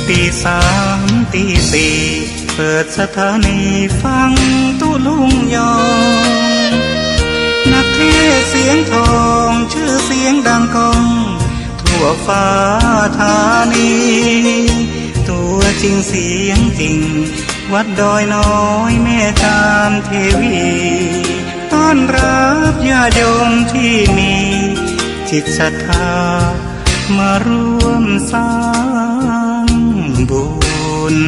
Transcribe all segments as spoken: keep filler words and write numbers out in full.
ตีสามตีสี่ เปิดสถานีฟังตุ๊ลุงยอง นักเทศน์เสียงทอง ชื่อเสียงดังก้อง ทั่วฟ้าธานี ตัวจริงเสียงจริง วัดดอยน้อยแม่จามเทวี ต้อนรับญาติโยมที่มีจิตศรัทธา มาร่วมสร้างบุญ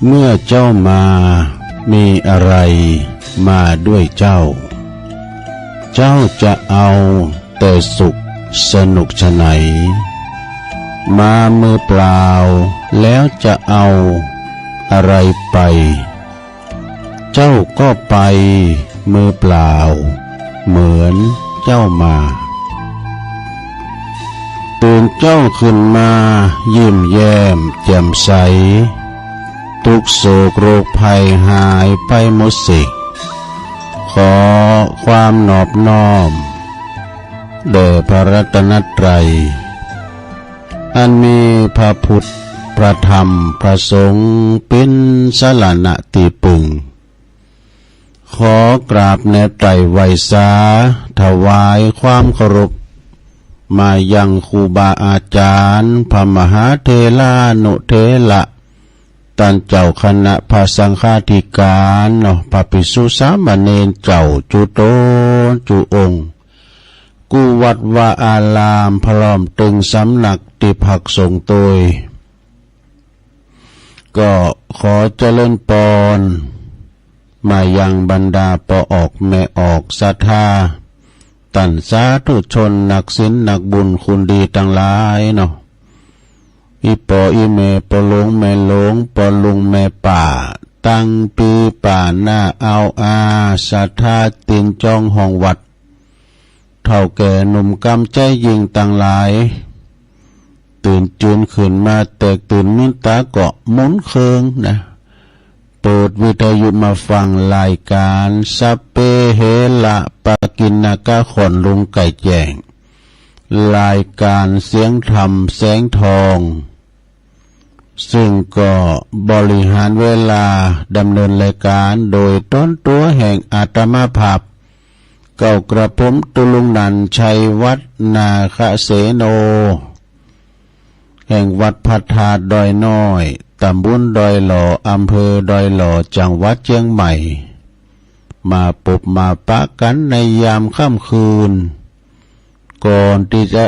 เมื่อเจ้ามา มีอะไรมาด้วยเจ้า เจ้าจะเอาแต่สุขสนุกไฉน มามือเปล่า แล้วจะเอาอะไรไป เจ้าก็ไปมือเปล่า เหมือนเจ้ามา ตื่นเจ้าขึ้นมายิ้มแย้มแจ่มใส ทุกข์โศกโรคภัยหายไปหมดสิ้น ขอความนอบน้อมแด่พระรัตนตรัย อันมีพระพุทธ พระธรรม พระสงฆ์ เป็นสรณะที่พึ่ง ขอกราบแนบไตร่ไหว้สา ถวายความเคารพ มายังครูบาอาจารย์ พระมหาเถรานุเถระ ต้านเจ้าคณะพระสังฆาธิการเนาะ พระภิกษุสามเณรเจ้าจุ๊ตนจุ๊องค์ กู้วัดวาอาราม พร้อมตึงสำนักตี้พักสงฆ์ตวย ก็ขอเจริญปอน มายังบรรดาป้อออกแม่ออกศรัทธา ต้านสาธุชนนักศีลนักบุญคุณดีตังหลายเนาะ อี่ป้ออี่แม่ ป้อหลวงแม่หลวง ป้อลุงแม่ป้า ตังปี้ป้าน้าอาวอา ศรัทธาตินจ้องห้องวัด เฒ่าแก่หนุ่มกำใจ๊ยิงตังหลาย ตื่นจืนขึ้นมาแตกตื่นมืนตาก็หมุนเคิงนะ เปิดวิทยุมาฟังรายการสัพเพเหระปกิณณกะ ขอนลุงไก่แจ้ง รายการเสียงธรรมแสงทอง ซึ่งก็บริหารเวลาดำเนินรายการโดยตนตั๋วแห่งอาตมาภาพ เก้ากระผมตุ๊ลุงนันท์ ชัยวัฒน์ นาคเสโน แห่งวัดพระธาตุดอยน้อย ตำบลดอยหล่อ อำเภอดอยหล่อ จังหวัดเชียงใหม่ มาปบมาปะกันในยามค่ำคืน ก่อนตี้จะ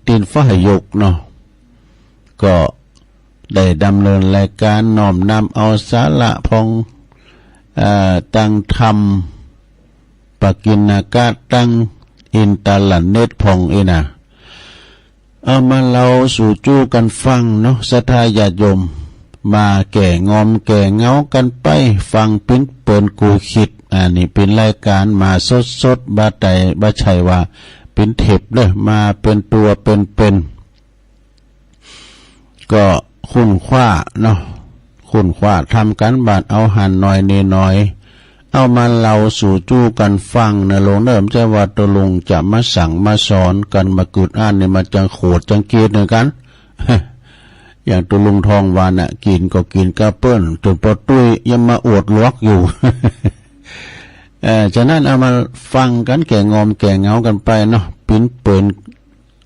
ตินฟ้าหยกเนาะ ก็ได้ดำเนินรายการน้อมนำเอาสาระของ เอ่อ ตังธรรมปกิณณกะ ตังอินเทอร์เน็ตพ่องอี้นะ เอามาเล่าสู่จู้กันฟังเนาะ ศรัทธาญาติโยม มาแก้งอมแก้เหงากันไป ฟังปิ้นเปินกูคิด อันนี้เป๋นรายการมาสดๆ บ่ได้ บ่ใช่ว่าเป๋นเทปเด้อ มาเป๋นตั๋วเป๋นๆ ก็ค้นคว้าเนาะ ค้นคว้าทำการบ้านเอาหันหน่อยนี่หน่อย เอามาเล่าสู่จู้กันฟังนะลุงเนอะ บ่ใช่ว่าตุ๊ลุงจะมาสั่งมาสอนกัน มากืดอ้านนี่ มาจังโขดจังเกลียดเหมือนกัน อย่างตุ๊ลุงทองวานะ กิ๋นก็กิ๋นกับเปิ้น จนปอตุ้ยยังมาอวดหลวกอยู่ เอ่อ ฉะนั้นเอามาฟังกันแก่งอมแก่เหงากันไปเนาะ ปิ้นเปิ้น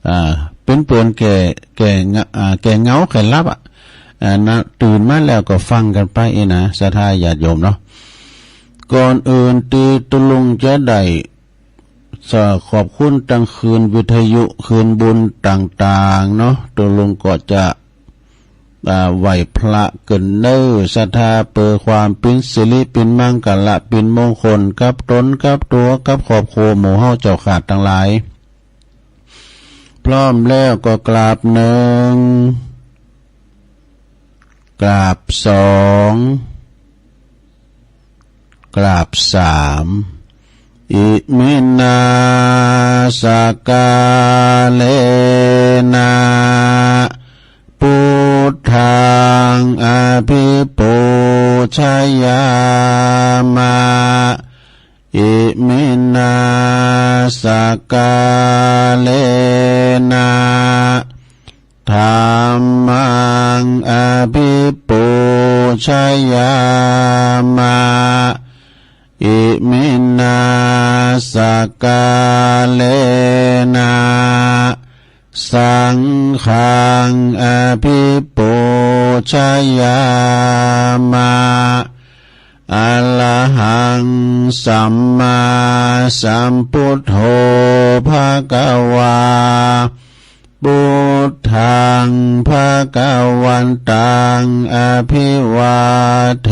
อ่า ปิ้นเปิ้นแก่ แก่เหงา อ่า แก่เหงาแก่หลับอะ อ่า นะ ตื่นมาแล้วก็ฟังกันไปเองนะ ศรัทธาญาติโยมเนาะ ก่อนอื่นตี้ตุ๊ลุงจะได้ สา ขอบคุณตังคืนวิทยุคืนบุญต่างๆ เนาะ ตุ๊ลุงก็จะ อ่า ไหว้พระเกินเน้อ ศรัทธาเปื้อความปิ้นสิริปิ้นมังคละปิ้นมงคลกับตนกับตั๋วกับครอบครัวหมู่เฮาเจ้าข้าตังหลาย พร้อมแล้วก็กราบหนึ่ง กราบสอง กราบสาม อิมินา สกาเลนะ ปุทธัง อภิปูชยามะ อิมินา สกาเลนะ ธัมมัง อภิปูชยามะ อิมินา สกาเลนะ สังฆัง อภิปูชยามะ อะระหัง สัมมาสัมพุทโธ ภะคะวา พุทธัง ภะคะวันตัง อะภิวาเท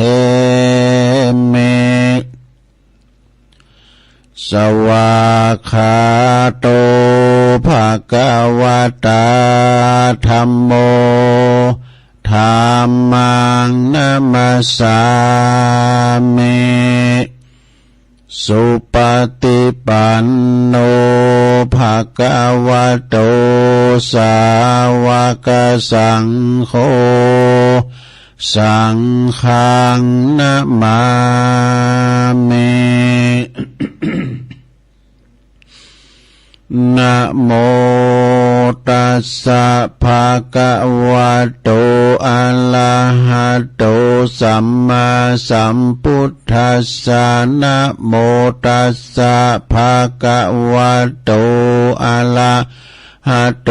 มิ สวากขาโต ภะคะวะตา ธัมโม ธัมมัง นะมัสสามิ สุปะติปันโน ภะคะวะโต สาวะกะสังโฆ สังฆัง นะมามิ นะโมตัสสะ ภะคะวะโต อะระหะโต สัมมาสัมพุทธัสสะ นะโมตัสสะ ภะคะวะโต อะระหะโต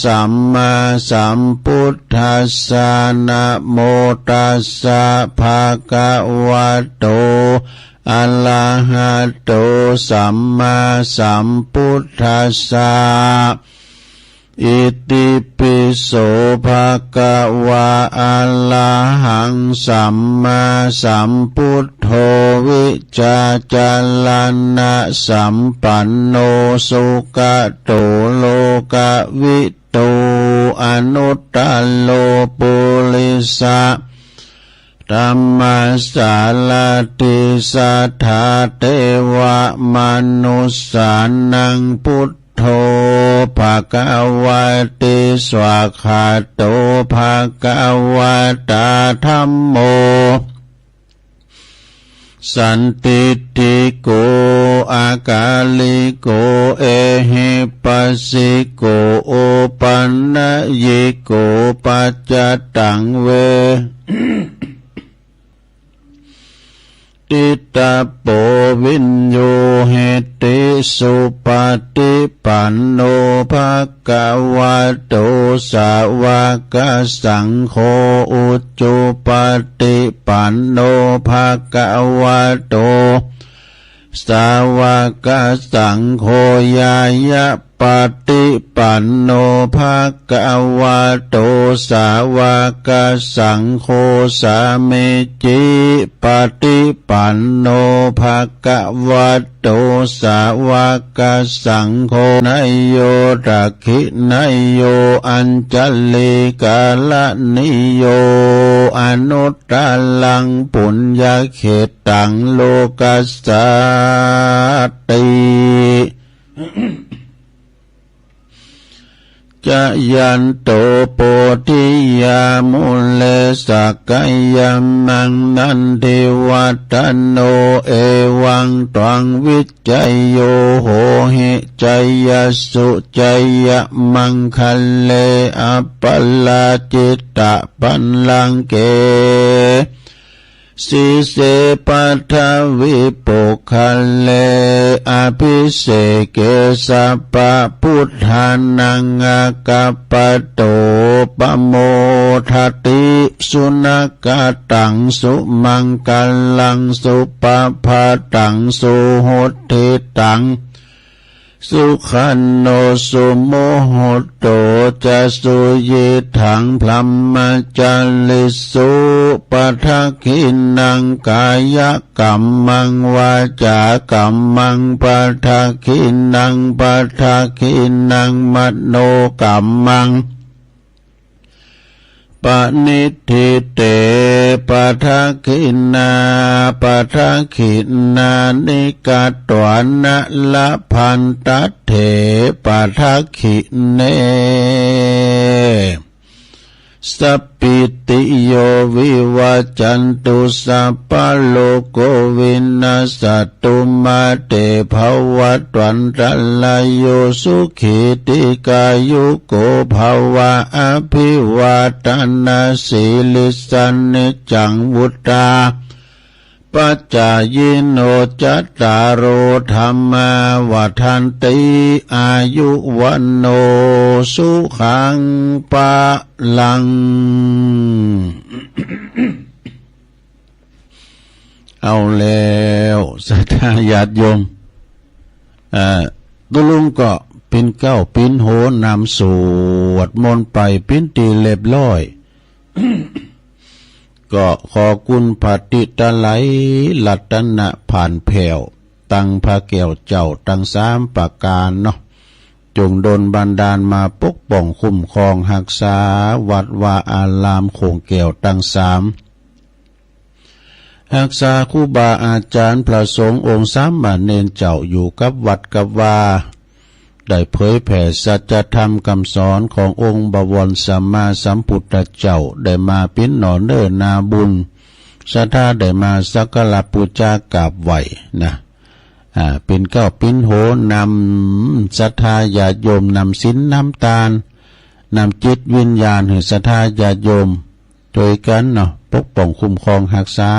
สัมมาสัมพุทธัสสะ นะโมตัสสะ ภะคะวะโต อะระหะโต สัมมาสัมพุทธัสสะ อิติปิโส ภะคะวะ อะระหัง สัมมาสัมพุทโธ วิชาจารณะสัมปันโน สุคะโต โลกะวิ โต อนุตตะโร ปุริสะธัมมะสารถิ สัทธาเทวะมนุสสานัง พุทโธ ภะคะวะติ สวากขาโต ภะคะวะตา ธัมโม สันทิฏฐิโก อะกาลิโก เอหิปัสสิโก โอปันนยิโก ปัจจตัง เวทิตาโป วิญญูหิติ สุปะติปันโน ภะคะวะโต สาวะกะสังโฆ อุจุปะติปันโน ภะคะวะโต สาวะกะสังโฆ ญาณะปะติปันโน ภะคะวะโต สาวะกะสังโฆ สามีจิปะติปันโน ภะคะวะโต สาวะกะสังโฆ นายโย ทักขินายโย อัญชลีกะรณีโย อนุตตะรัง ปุญญะเขตตัง โลกัสสาติ ก Jayanto bodhiyā mūle sakyānaṃ nandivaḍḍhano, evaṃ tvaṃ vijayyo hohi jayassu jayamaṅgale, aparājitapallaṅke sīse paṭhavipokkhare, abhiseke sabbabuddhānaṃ aggappatto pamodati. Sunakkhattaṃ sumaṅgalaṃ supabhātaṃ suhuṭṭhitaṃ, sukhaṇo sumuhutto ca suyiṭṭhaṃ brahmacārisu. Padakkhiṇaṃ kāyakammaṃ vācākammaṃ padakkhiṇaṃ, padakkhiṇaṃ manokammaṃ paṇidhī te padakkhiṇā. Padakkhiṇāni katvāna labhantatthe padakkhiṇe, sabbītiyo vivajjantu sabbarogo vinassatu, mā te bhavatvantarāyo sukhī dīghāyuko bhava. Abhivādanasīlissa niccaṃ vuḍḍhāpacāyino cattāro dhammā vaḍḍhanti āyu vaṇṇo sukhaṃ balaṃ. เอาแล้ว ศรัทธาญาติโยม เอ่อ ตุ๊ลุงก็ปิ้นเกล้าปิ้นโหนำสวดมนต์ไปปิ้นตี้เรียบร้อย ก็ขอคุณพระติตะไลยรัตนะผ่านแผ่ว ตังพระแก้วเจ้าตังสามประการเนาะ จงดลบันดาลมาปกป้องคุ้มครองฮักษาวัดวาอารามโขงแก้วตังสาม ฮักษาครูบาอาจารย์พระสงฆ์องค์สามเณรเจ้าอยู่กับวัดกับวา ได้เผยแผ่สัจธรรมคำสอนขององค์บวรสัมมาสัมพุทธเจ้า ได้มาปิ้นหน่อเนื้อนาบุญ ศรัทธาได้มาสักการะปูจากราบไหว้นะ อ่า ปิ้นเกล้าปิ้นโหนนำศรัทธาญาติโยม นำศีลนำตาน นำจิตวิญญาณหื้อศรัทธาญาติโยม ช่วยกันเนาะ ปกป้องคุ้มครองฮักษา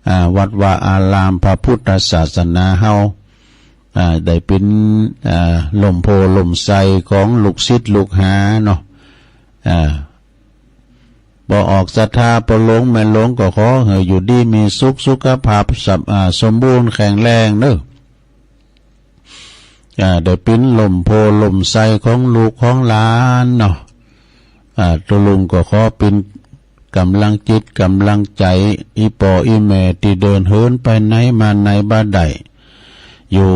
อ่า วัดวาอารามพระพุทธศาสนาเฮา อ่า ได้เป็น อ่า ล่มโพธิ์ล่มไทรของลูกศิษย์ลูกหาเนาะ อ่า บ่ออกศรัทธาพ่อหลวงแม่หลวงก็ขอให้อยู่ดีมีสุข สุขภาพสม- อ่า สมบูรณ์แข็งแรงเนาะ อ่า ได้เป็นล่มโพธิ์ล่มไทรของลูกของหลานเนาะ อ่า ตุ๊ลุงก็ขอเป็นกำลังจิตกำลังใจ อีพ่ออีแม่ที่เดินเหินไปไหนมาไหนบ่ได้ อยู่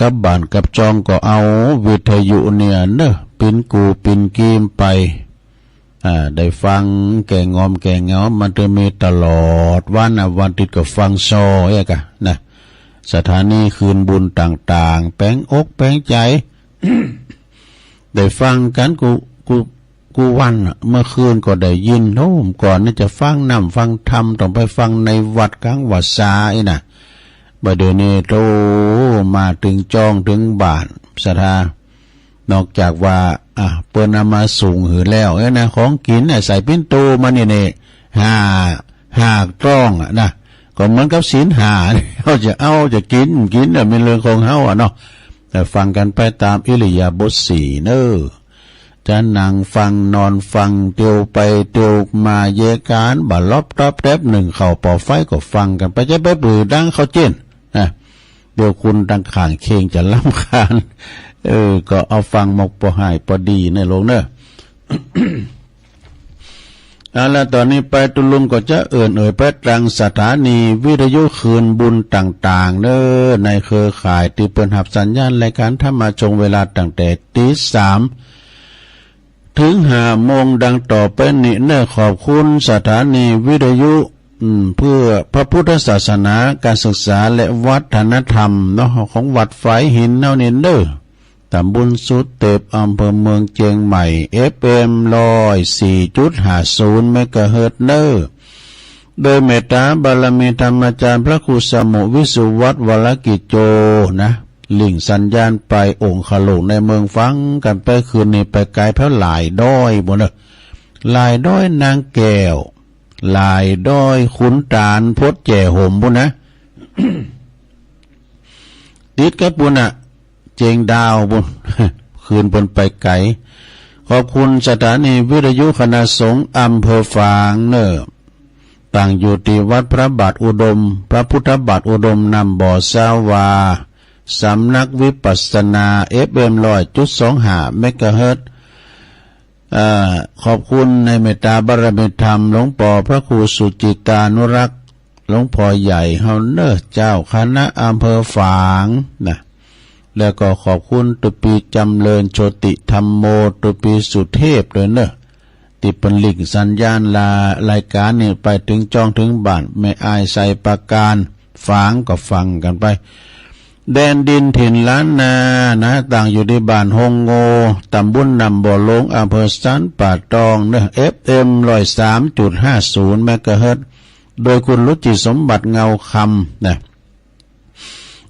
กับบ้านกับจองก็เอาวิทยุเนี่ยเนาะ เป็นกูเป็นกีมไป อ่า ได้ฟังแก่งอมแก่เหงา มันจะมีตลอดวันน่ะ วันอาทิตย์ก็ฟังซอเอกอะนะ สถานีคืนบุญต่างๆ แปลงอกแปลงใจ ได้ฟังกันกู กู กูวันน่ะ เมื่อคืนก็ได้ยิน โอ้ ก่อนนี่จะฟังน้ำฟังธรรม ต้องไปฟังในวัดกลางวัดซาอีกนะ บ่าเดี๋ยวนี้โตมาถึงจองถึงบ้าน ศรัทธา นอกจากว่า อ่ะ เปิ้นเอามาส่งหื้อแล้วเนี่ยนะ ของกินน่ะ ใส่ปิ้นตู้มานี่นี่ ห้า ห้าตองอะนะ ก็เหมือนกับศีลห้า เฮาจะเอาจะกิน กินน่ะ เป็นเรื่องของเฮาอะเนาะ แต่ฟังกันไปตามอิริยาบถสี่เนาะ จะนั่งฟังนอนฟัง เตียวไปเตียวมา เยกานบ่าลบตอบแต๊บ นึ่งข้าวปอไฟก็ฟังกันไป จะไปปื้อดังข้าวเจ้น อ่ะ เดี๋ยวคนตังข้างเคียงจะรำคาญ เออ ก็เอาฟังหมกปอหายปอดีเนาะหลวงเนาะ เอาละ ตอนนี้ไปตุ๊ลุงก็จะเอิ้นเอ่ยไปตางสถานีวิทยุคืนบุญต่างๆ เนาะ ในเครือข่ายที่เปิ้นฮับสัญญาณรายการธรรมะช่วงเวลาตั้งแต่ตีสาม ถึงห้าโมงดังต่อไปนี้เนาะ ขอบคุณสถานีวิทยุ อืม เพื่อพระพุทธศาสนา การศึกษาและวัฒนธรรมเนาะ ของวัดฝายหินเฮานี่เนาะ ตำบลสุเทพ อำเภอเมืองเชียงใหม่ เอฟเอ็ม ร้อยสี่จุดห้าศูนย์ เมกะเฮิรตซ์เนอ โดยเมตตาบารมีธรรมอาจารย์พระครูสมุวิสุวัตรวรกิจโจนะ หลิ้งสัญญาณไปองคลุกในเมืองฟังกันไป คืนนี้ไปไกลแผวหลายด้อยบุนเนอ หลายด้อยนางแก้ว หลายด้อยขุนตาลพดแจ่ห่มบุนนะ ติดกับปุ้นน่ะ เจียงดาวปุ้น คืนเปิ้นไปไก๋ ขอบคุณสถานีวิทยุคณะสงฆ์อำเภอฝางเน่อ ตั้งอยู่ตี้วัดพระบาทอุดม พระพุทธบาทอุดมน้ำบ่อซาวา สำนักวิปัสสนา เอฟเอ็ม ร้อยจุดสองห้า เมกะเฮิรตซ์ เอ่อ ขอบคุณในเมตตาบารมีธรรมหลวงปอพระครูสุจิตานุรักษ์ หลวงพ่อใหญ่เฮาเน่อ เจ้าคณะอำเภอฝางนะ แล้วก็ขอบคุณตุปีจำเริญโชติธัมโม ตุปีสุเทพด้วยเน่อ ตี้เปิ้นหลิ้งสัญญาณลา รายการนี้ไปถึงจ้องถึงบ้าน แม่อ้ายไซปราการ ฝางก็ฟังกันไป แดนดินถิ่นล้านนานะ ตั้งอยู่ตี้บ้านฮงโง ตำบลน้ำบ่อหลวง อำเภอสันป่าตองเน่อ เอฟเอ็ม ร้อยสามจุดห้าศูนย์ เมกะเฮิรตซ์ โดยคุณรุจิสมบัติเงาคำนะ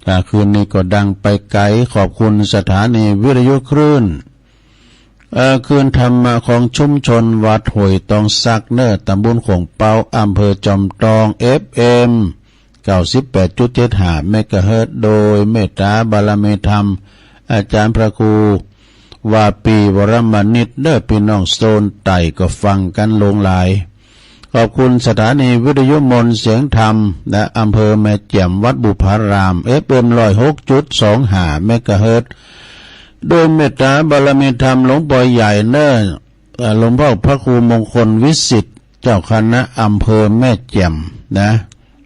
อ่า คืนนี้ก็ดังไปไก๋ ขอบคุณสถานีวิทยุคลื่น เอ่อ คลื่นธรรมะของชุมชนวัดห้วยตองสักเน่อ ตำบลโข่งเป๊า อำเภอจอมตอง เอฟเอ็ม เก้าสิบแปดจุดเจ็ดห้า เมกะเฮิรตซ์ โดยเมตตาบารมีธรรม อาจารย์พระครู วาปีวรมณิตเน่อ พี่น้องโซนใต้ก็ฟังกันหลวงหลาย ขอบคุณสถานีวิทยุมนต์เสียงธรรมนะ อำเภอแม่แจ่ม วัดบุพาราม เอฟเอ็ม ร้อยหกจุดสองห้า เมกะเฮิรตซ์ โดยเมตตาบารมีธรรมหลวงพ่อใหญ่เน่อ เอ่อ หลวงพ่อพระครูมงคลวิสิทธิ์ เจ้าคณะอำเภอแม่แจ่มนะ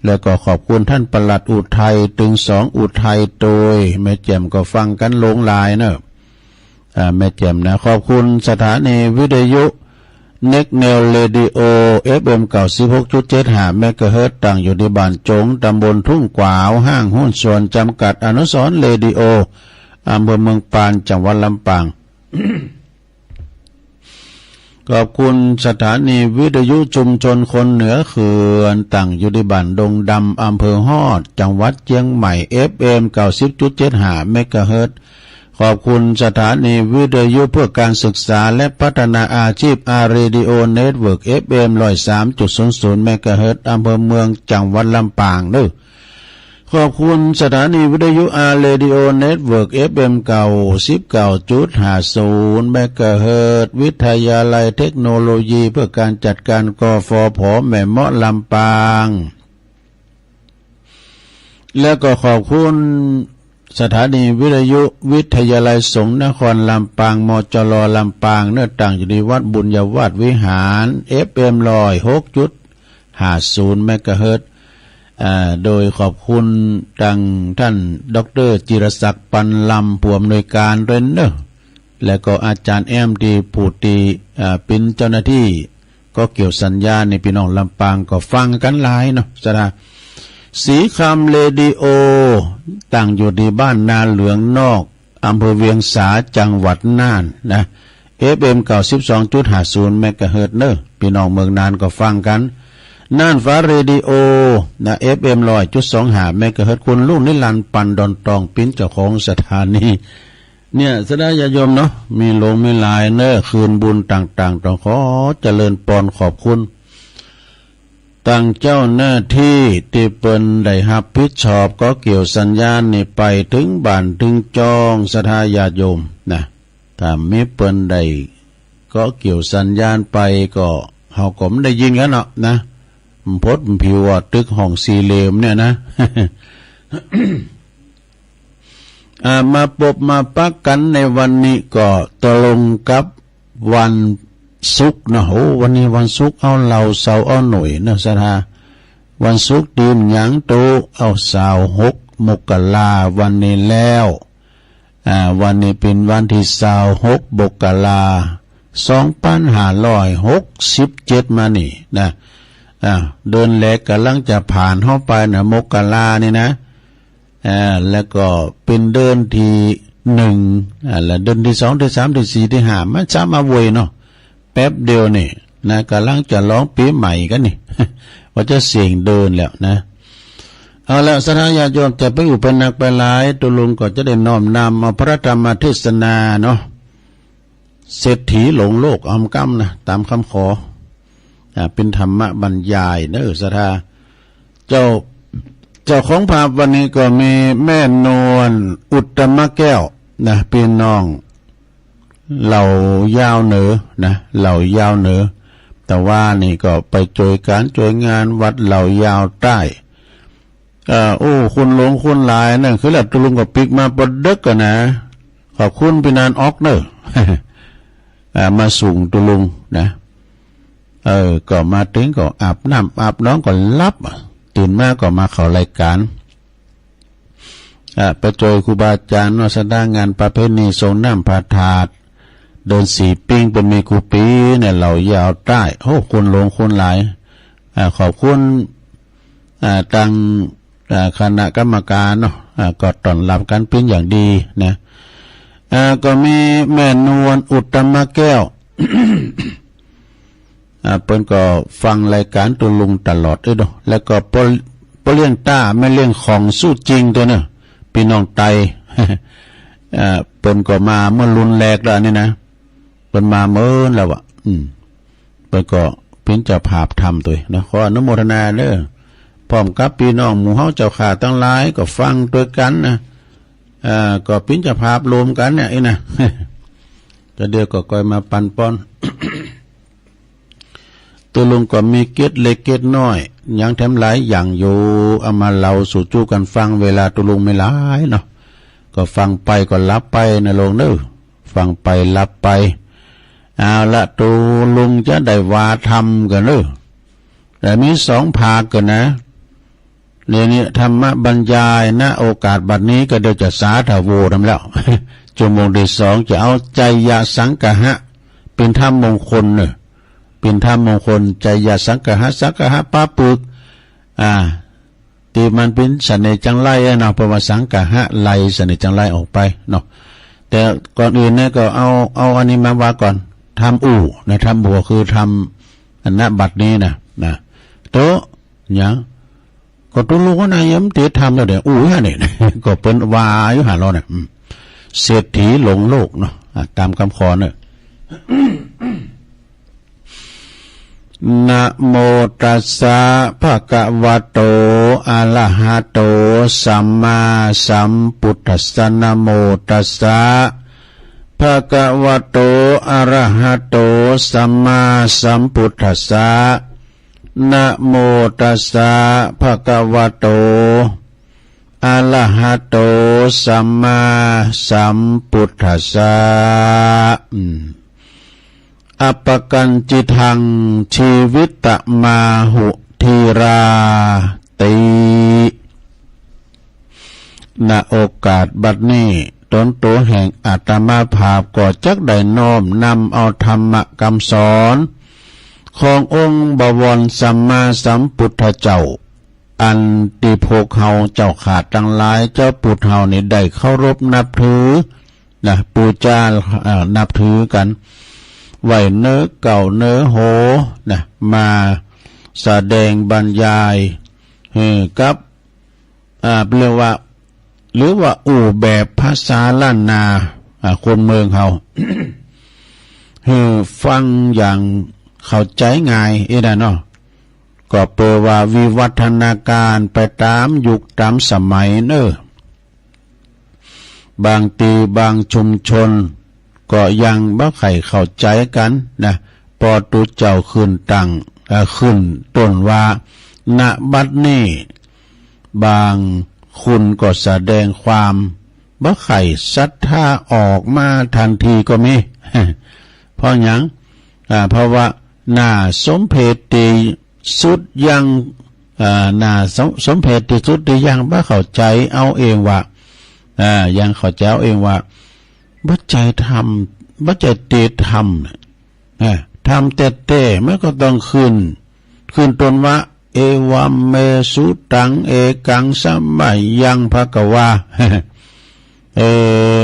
แล้วก็ขอบคุณท่านปลัดอุทัย ตึงสองอุทัย โดยแม่แจ่มก็ฟังกันหลวงหลายเน่อ อ่า แม่แจ่มนะ ขอบคุณสถานีวิทยุ Next Neo Radio เอฟเอ็ม เก้าสิบหกจุดเจ็ดห้า เมกะเฮิรตซ์ ตั้งอยู่ตี้บ้านจง ตำบลทุ่งขวาว ห้างหุ้นส่วนจำกัดอนุสรณ์เรดิโอ อำเภอเมืองปาน จังหวัดลำปาง ขอบคุณสถานีวิทยุชุมชนคนเหนือเขื่อน ตั้งอยู่ตี้บ้านดงดำ อำเภอฮอด จังหวัดเชียงใหม่ เอฟเอ็ม เก้าสิบจุดเจ็ดห้า เมกะเฮิรตซ์ ขอบคุณสถานีวิทยุเพื่อการศึกษาและพัฒนาอาชีพ อาร์ เรดิโอ เน็ตเวิร์ก เอฟเอ็ม ร้อยสามจุดศูนย์ศูนย์ เมกะเฮิรตซ์ อำเภอเมือง จังหวัดลำปางเน่อ ขอบคุณสถานีวิทยุ อาร์ เรดิโอ เน็ตเวิร์ก เอฟเอ็ม เก้าสิบเก้าจุดห้าศูนย์ เมกะเฮิรตซ์ วิทยาลัยเทคโนโลยีเพื่อการจัดการ กฟผ แม่เมาะ ลำปาง แล้วก็ขอบคุณสถานีวิทยุวิทยาลัยสงฆ์นครลำปาง มจล ลำปางเน่อ ตั้งอยู่ตี้วัดบุญญาวาสวิหาร เอฟเอ็ม ร้อยหกจุดห้าศูนย์ เมกะเฮิรตซ์ อ่า โดยขอบคุณตังท่านด็อกเตอร์จิรศักดิ์ ปันลำ ผู้อำนวยการด้วยเน่อ แล้วก็อาจารย์แอมตี้ผู้ตี้ อ่า เป๋นเจ้าหน้าตี้ ก็เกี่ยวสัญญาณนี่ พี่น้องลำปางก็ฟังกันหลายเนาะ สถา สีคำเรดิโอ ตั้งอยู่ตี้บ้านนาเหลืองนอก อำเภอเวียงสา จังหวัดน่านนะ เอฟเอ็ม เก้าสิบสองจุดห้าศูนย์ เมกะเฮิรตซ์เน่อ พี่น้องเมืองน่านก็ฟังกัน น่านฟ้าเรดิโอนะ เอฟเอ็ม ร้อยจุดสองห้า เมกะเฮิรตซ์ คุณลุงนิรันดร์ ปันดอนตอง เป๋นเจ้าของสถานี เนี่ย สถาญาติโยมเนาะ มีหลวงมีหลายเน่อ คืนบุญต่างๆ ต้องขอเจริญปอนขอบคุณ ตังเจ้าหน้าตี้ตี้เปิ้นได้ฮับผิดชอบก็เกี่ยวสัญญาณนี่ไปเถิงบ้านเถิงจอง สถาญาติโยมนะ ถ้ามีเปิ้นได้ก็เกี่ยวสัญญาณไปก็เฮาก็บ่ได้ยินกันเนาะนะ มันพดมันผิวอ่ะ ตึกห้องสี่เหลี่ยมเนี่ยนะ อ่า มาปบมาปะกันในวันนี้ก็ตรงกับวันศุกร์เนาะ โอ้ วันนี้วันศุกร์ เอาเหล่าเสาร์เอาหน่อยเนาะ สถา วันศุกร์ตี้หยังโต เอา ซาวหก มกรา วันนี้แล้ว อ่า วันนี้เป๋นวันตี้ ซาวหก มกรา สองพันห้าร้อยหกสิบเจ็ด มานี่นะ อ่า เดือนแรกกำลังจะผ่านเฮาไปนะ มกรานี่นะ อ่า แล้วก็เป๋นเดือนตี้ หนึ่ง อ่า แล้วเดือนที่สอง ที่สาม ที่สี่ ที่ห้า มันสามารถโวยเนาะ แป๊บเดียวนี่นะ กำลังจะร้องปีใหม่กันนี่ ว่าจะเสียงเดินแล้วนะ เอาละ ศรัทธาญาติโยมจะไปอุปนักไปหลาย ตุลุงก็จะได้น้อมนำเอาพระธรรมเทศนาเนาะ เศรษฐีหลงโลก อำกำนะ ตามคำขอ อ่า เป็นธรรมบรรยายเนอะ ศรัทธา เจ้า เจ้าของภาพวันนี้ก็มีแม่นวลอุตตมแก้วนะ พี่น้องเหล่ายาวเหนือนะ เหล่ายาวเหนือ แต่ว่านี่ก็ไปช่วยการช่วยงานวัดเหล่ายาวใต้ เอ่อ โอ้ คุณหลวงคุณหลายนั่นคือละ ตุลุงก็ปิ๊กมาปอดึกกันนะ ขอบคุณพี่นานออกเนอะ อ่า มาส่งตุลุงนะ เออ ก็มาถึงก็อาบน้ำอาบน้องก็หลับ ตื่นมาก็มาเข้ารายการ อ่า ไปช่วยครูบาอาจารย์เนาะ ศรัทธางานประเพณีส่งน้ำพระธาตุ เดือนสี่ปิ้งเปิ้นมีครูปีเนี่ย เหล่ายาวใต้ โอ้ คุณหลวงคุณหลาย อ่า ขอบคุณ อ่า ตัง อ่า คณะกรรมการเนาะ อ่า ก็ต้อนรับกันเป็นอย่างดีนะ อ่า ก็มีแม่นวลอุตตมแก้ว อ่า เปิ้นก็ฟังรายการตุลุงตลอดเอ้ยเนาะ แล้วก็ป้อ ป้อเลี้ยงต้าแม่เลี้ยงของสู้จริงตัวเนาะ พี่น้องไต อ่า เปิ้นก็มาเมื่อรุ่นแรกแล้วนี่นะ เปิ้นมาเมินแล้วอะ อืม เปิ้นก็เป็นเจ้าภาพธรรมตัวยเนาะ ขออนุโมทนาเด้อ พร้อมกับพี่น้องหมู่เฮาเจ้าข้าตังหลายก็ฟังตัวยกันนะ อ่า ก็เป็นเจ้าภาพรวมกันเนี่ย อี้นะ ก็เดี๋ยวก็ค่อยมาปันปอน ตุลุงก็มีเกร็ดเล็กเกร็ดน้อย ยังแถมหลายอย่างอยู่ เอามาเล่าสู่จู้กันฟัง เวลาตุลุงมีหลายเนาะ ก็ฟังไปก็หลับไปนะโลงเด้อ ฟังไปหลับไป เอาละ ตุลุงจะได้ว่าธรรมกันเด้อ แต่มีสองภาคกันนะ เดี๋ยวนี้ธรรมบรรยาย ณ โอกาสบัดนี้ก็เดี๋ยวจะสาธโวธรรมแล้ว ชั่วโมงที่สองจะเอาไชยสังคหะ เป็นธรรมมงคลเนอะ เป็นธรรมมงคล ไชยสังคหะ สังคหะปาปึก อ่า ที่มันเป็นเสน่ห์จังไรอะเนาะ เพราะว่าสังคหะไล่เสน่ห์จังไรออกไปเนาะ แต่ก่อนอื่นเนี่ยก็เอา เอาอันนี้มาว่าก่อน ธรรมอู้นะ ธรรมอู้คือธรรมอันณบัดนี้นะ นะ โต หยัง ก็ตุลุงว่านะ ยังติดธรรมแล้วเดี๋ยว อู้ยฮะนี่ ก็เปิ้นว่าอยู่หั่นแล้วนะ อืม เศรษฐีหลงโลกเนาะ อ่ะ ตามคำขอเนอะ นะโมตัสสะ ภะคะวะโต อะระหะโต สัมมาสัมพุทธัสสะ นะโมตัสสะ ภะคะวะโต อะระหะโต สัมมาสัมพุทธัสสะ นะโมตัสสะ ภะคะวะโต อะระหะโต สัมมาสัมพุทธัสสะ อืม อัปปะกัญจิตัง ชีวิตะมาหุ ธีราติ ณ โอกาสบัดนี้ ตนโตแห่งอาตมาภาพก็จักได้น้อมนำเอาธรรมะกำสอน ขององค์บวรสัมมาสัมพุทธเจ้า อันตี้พวกเฮาเจ้าข้าตังหลาย เจ้าปุถเฮานี้ได้เคารพนับถือนะ ปู๋จา เอ่อ นับถือกั๋น ไว้เนิเก้าเนิโหนะ มาแสดงบรรยายหื้อกับ อ่า เรียกว่า หรือว่าอู้แบบภาษาล้านนา อ่า คนเมืองเฮา หื้อฟังอย่างเข้าใจ๋ง่ายอี้นะเนาะ ก็เปื้อว่าวิวัฒนาการไปต๋ามยุคต๋ามสมัยเน่อ บางตี้บางชุมชนก็ยังบ่ใค่เข้าใจ๋กั๋นนะ ปอตุ๊เจ้าขึ้นตั้ง เอ่อ ขึ้นต้นว่า ณ บัดนี้ บางคนก็แสดงความบ่ใค่ศรัทธาออกมาตันทีก็มี เพราะหยัง อ่า เพราะว่าหน้าสมเพชตี้สุดยัง อ่า หน้าสม สมเพชตี้สุดตี้ยังบ่เข้าใจ๋เอาเองว่า อ่า ยังเข้าใจ๋เอาเองว่า บ่ใจ้ธรรม บ่ใจ้ติดธรรมนะ อ่า ธรรมแต๊ๆ มันก็ต้องขึ้น ขึ้นต้นว่า เอวัมเมสุตัง เอกังสะมะยัง ภะคะวา เออ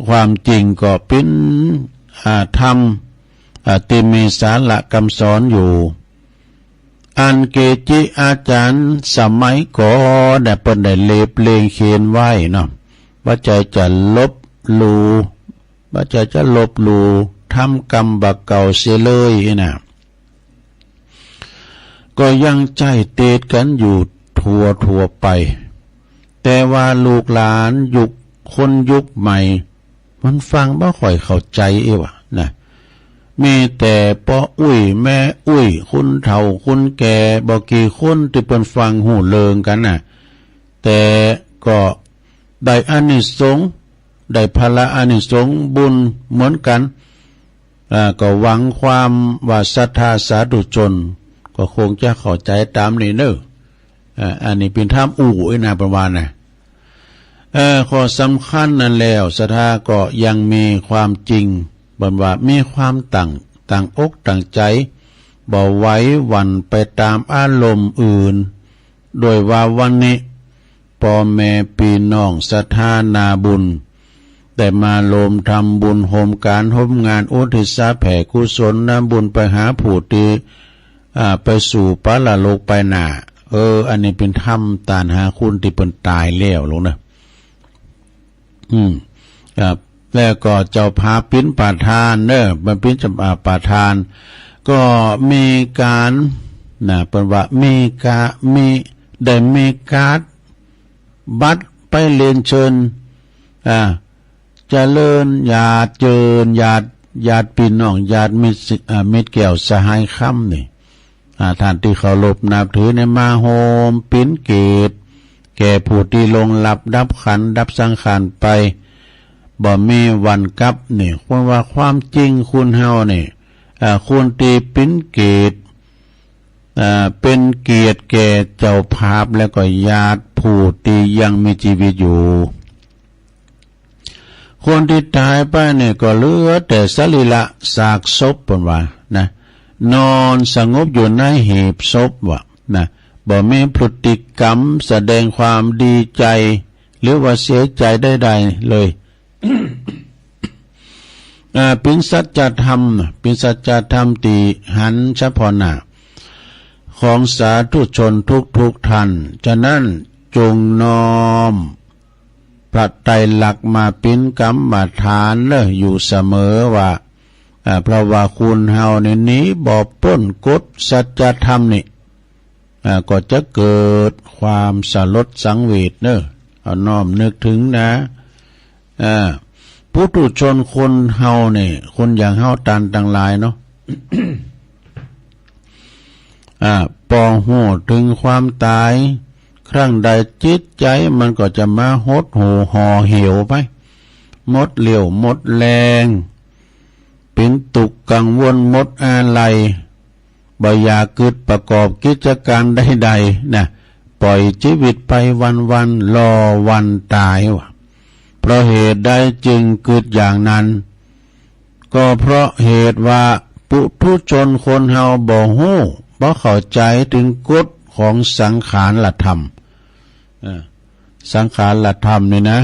ความจริงก็เป็น อ่า ธรรม อ่า ที่มีสาระคำสอนอยู่ อันเกจิอาจารย์สมัยก่อนเนี่ย เปิ้นได้เรียบเรียงเขียนไว้เนาะ บ่ใจ้จะลบหลู่ บ่ใจ้จะลบหลู่ธรรมกำบ่าเก่าเสียเลยนะ ก็ยังใจ๊เตสน์กันอยู่ทั่วทั่วไป แต่ว่าลูกหลานยุค คนยุคใหม่ มันฟังบ่ค่อยเข้าใจ๋เอวะนะ มีแต่ป้ออุ๊ยแม่อุ๊ย คนเฒ่าคนแก่บ่กี่คนตี้เปิ้นฟังฮู้เรื่องกั๋นนะ แต่ก็ได้อานิสงส์ ได้ผละอานิสงส์บุญเหมือนกั๋น อ่า ก็หวังความว่าศรัทธาสาธุชนก็คงจะเข้าใจ๋ต๋ามนี้เนาะ อ่า อันนี้เป๋นธรรมอู้อี้นะ เปิ้นว่านะ เอ่อ ข้อสำคัญนั้นแล้ว ศรัทธาก็ยังมีความจริง เปิ้นว่ามีความตั้ง ตั้งอกตั้งใจ๋ บ่ไหวหวั่นไปต๋ามอารมณ์อื่น ด้วยว่าวันนี้ ป้อแม่ปี้น้องศรัทธานาบุญ ได้มาโฮมทำบุญ โฮมก๋าน โฮมงานอุทิศแผ่กุศลนาบุญไปหาผู้ตี้ อ่า ไปสู่ปรโลกไปหน้า เออ อันนี้เป๋นธรรมตานหาคนตี้เปิ้นต๋ายแล้วลงนะ อืม ครับ แล้วก็เจ้าภาพเป๋นประธานเนาะ มันเป๋นเจ้า อ่า ประธาน ก็มีก๋าน นะ เปิ้นว่ามีกา มี ได้มีการ์ด บัตรไปเรียนเชิญ อ่า เจริญญาติเจิญญาติ ญาติปี้น้อง ญาติมิตร อ่า มิตรแก้วสหายคำนี่ อ่า ท่านตี้เคารพนับถือเนี่ย มาโฮมเป๋นเกียรติแก่ผู้ตี้ล่วงลับดับขันธ์ดับสังขารไป บ่มีวันกลับนี่ เปิ้นว่าความจริงคนเฮานี่ อ่า ควรตี้เป๋นเกียรติ อ่า เป๋นเกียรติแก่เจ้าภาพแล้วก็ญาติผู้ตี้ยังมีชีวิตอยู่ คนตี้ต๋ายไปเนี่ยก็เหลือแต่สรีระซากศพ เปิ้นว่านะ นอนสงบอยู่ในหีบศพว่ะนะ บ่มีพฤติกรรมแสดงความดีใจ๋ หรือว่าเสียใจ๋ใดๆ เลย อ่า เป๋นสัจธรรม เป๋นสัจธรรมตี้หันเฉพาะหน้า ของสาธุชนทุกๆ ท่าน ฉะนั้นจงน้อมพระไตรลักษณ์มาเป๋นกรรมฐานเนาะ อยู่เสมอว่า อ่า เพราะว่าคนเฮานี่หนีบ่ป๊นกฎสัจธรรมนี่ อ่า ก็จะเกิดความสลดสังเวชเนาะ เอาน้อมนึกถึงนะ อ่า ปุถุชนคนเฮานี่ คนอย่างเฮาต้านตังหลายเนาะ อ่า ปอฮู้ถึงความต๋ายครั้งใด จิตใจ๋มันก็จะมาหดหู่ห่อเหี่ยวไป หมดเรี่ยวหมดแรง เป๋นตุ๊กข์กังวลหมดอาลัย บ่อยากกึ๊ดประกอบกิจก๋านใดๆ นะ ปล่อยชีวิตไปวันๆ รอวันต๋ายว่ะ เพราะเหตุใดจึงกึ๊ดอย่างนั้น ก็เพราะเหตุว่าปุถุชนคนเฮาบ่ฮู้ บ่เข้าใจ๋ถึงกฎของสังขารธรรม เออ สังขารธรรมนี่นะ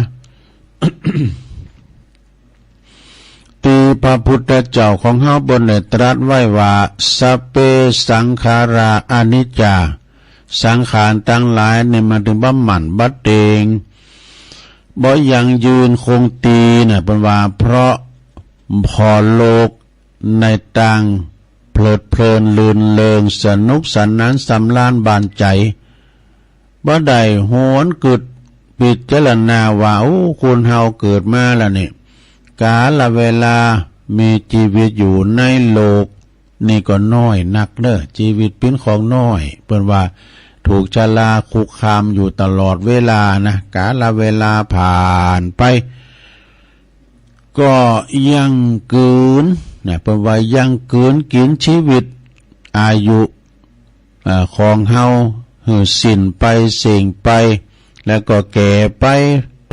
ตี้พระพุทธเจ้าของเฮาเปิ้นได้ตรัสไว้ว่า สัพเพสังขาราอนิจจา สังขารตังหลายนี่มันเถิงบ่หมั่นบ่เต็ง บ่ยั่งยืนคงตี้นะ เปิ้นว่า เพราะผ่อโลกในตางเพลิดเพลินรื่นเริง สนุกสนานสำราญบานใจ๋ บ่ได้หวนกึ๊ดพิจารณาว่า โอ้ คนเฮาเกิดมาแล้วนี่ กาลเวลามีชีวิตอยู่ในโลกนี่ก็น้อยนักเนาะ ชีวิตเป๋นของน้อย เปิ้นว่าถูกชราคุกคามอยู่ตลอดเวลานะ กาลเวลาผ่านไป ก็ยังกืนนะ เปิ้นว่ายังกืนกิ๋นชีวิต อายุ อ่า ของเฮาหื้อสิ้นไปเส้งไป แล้วก็แก่ไป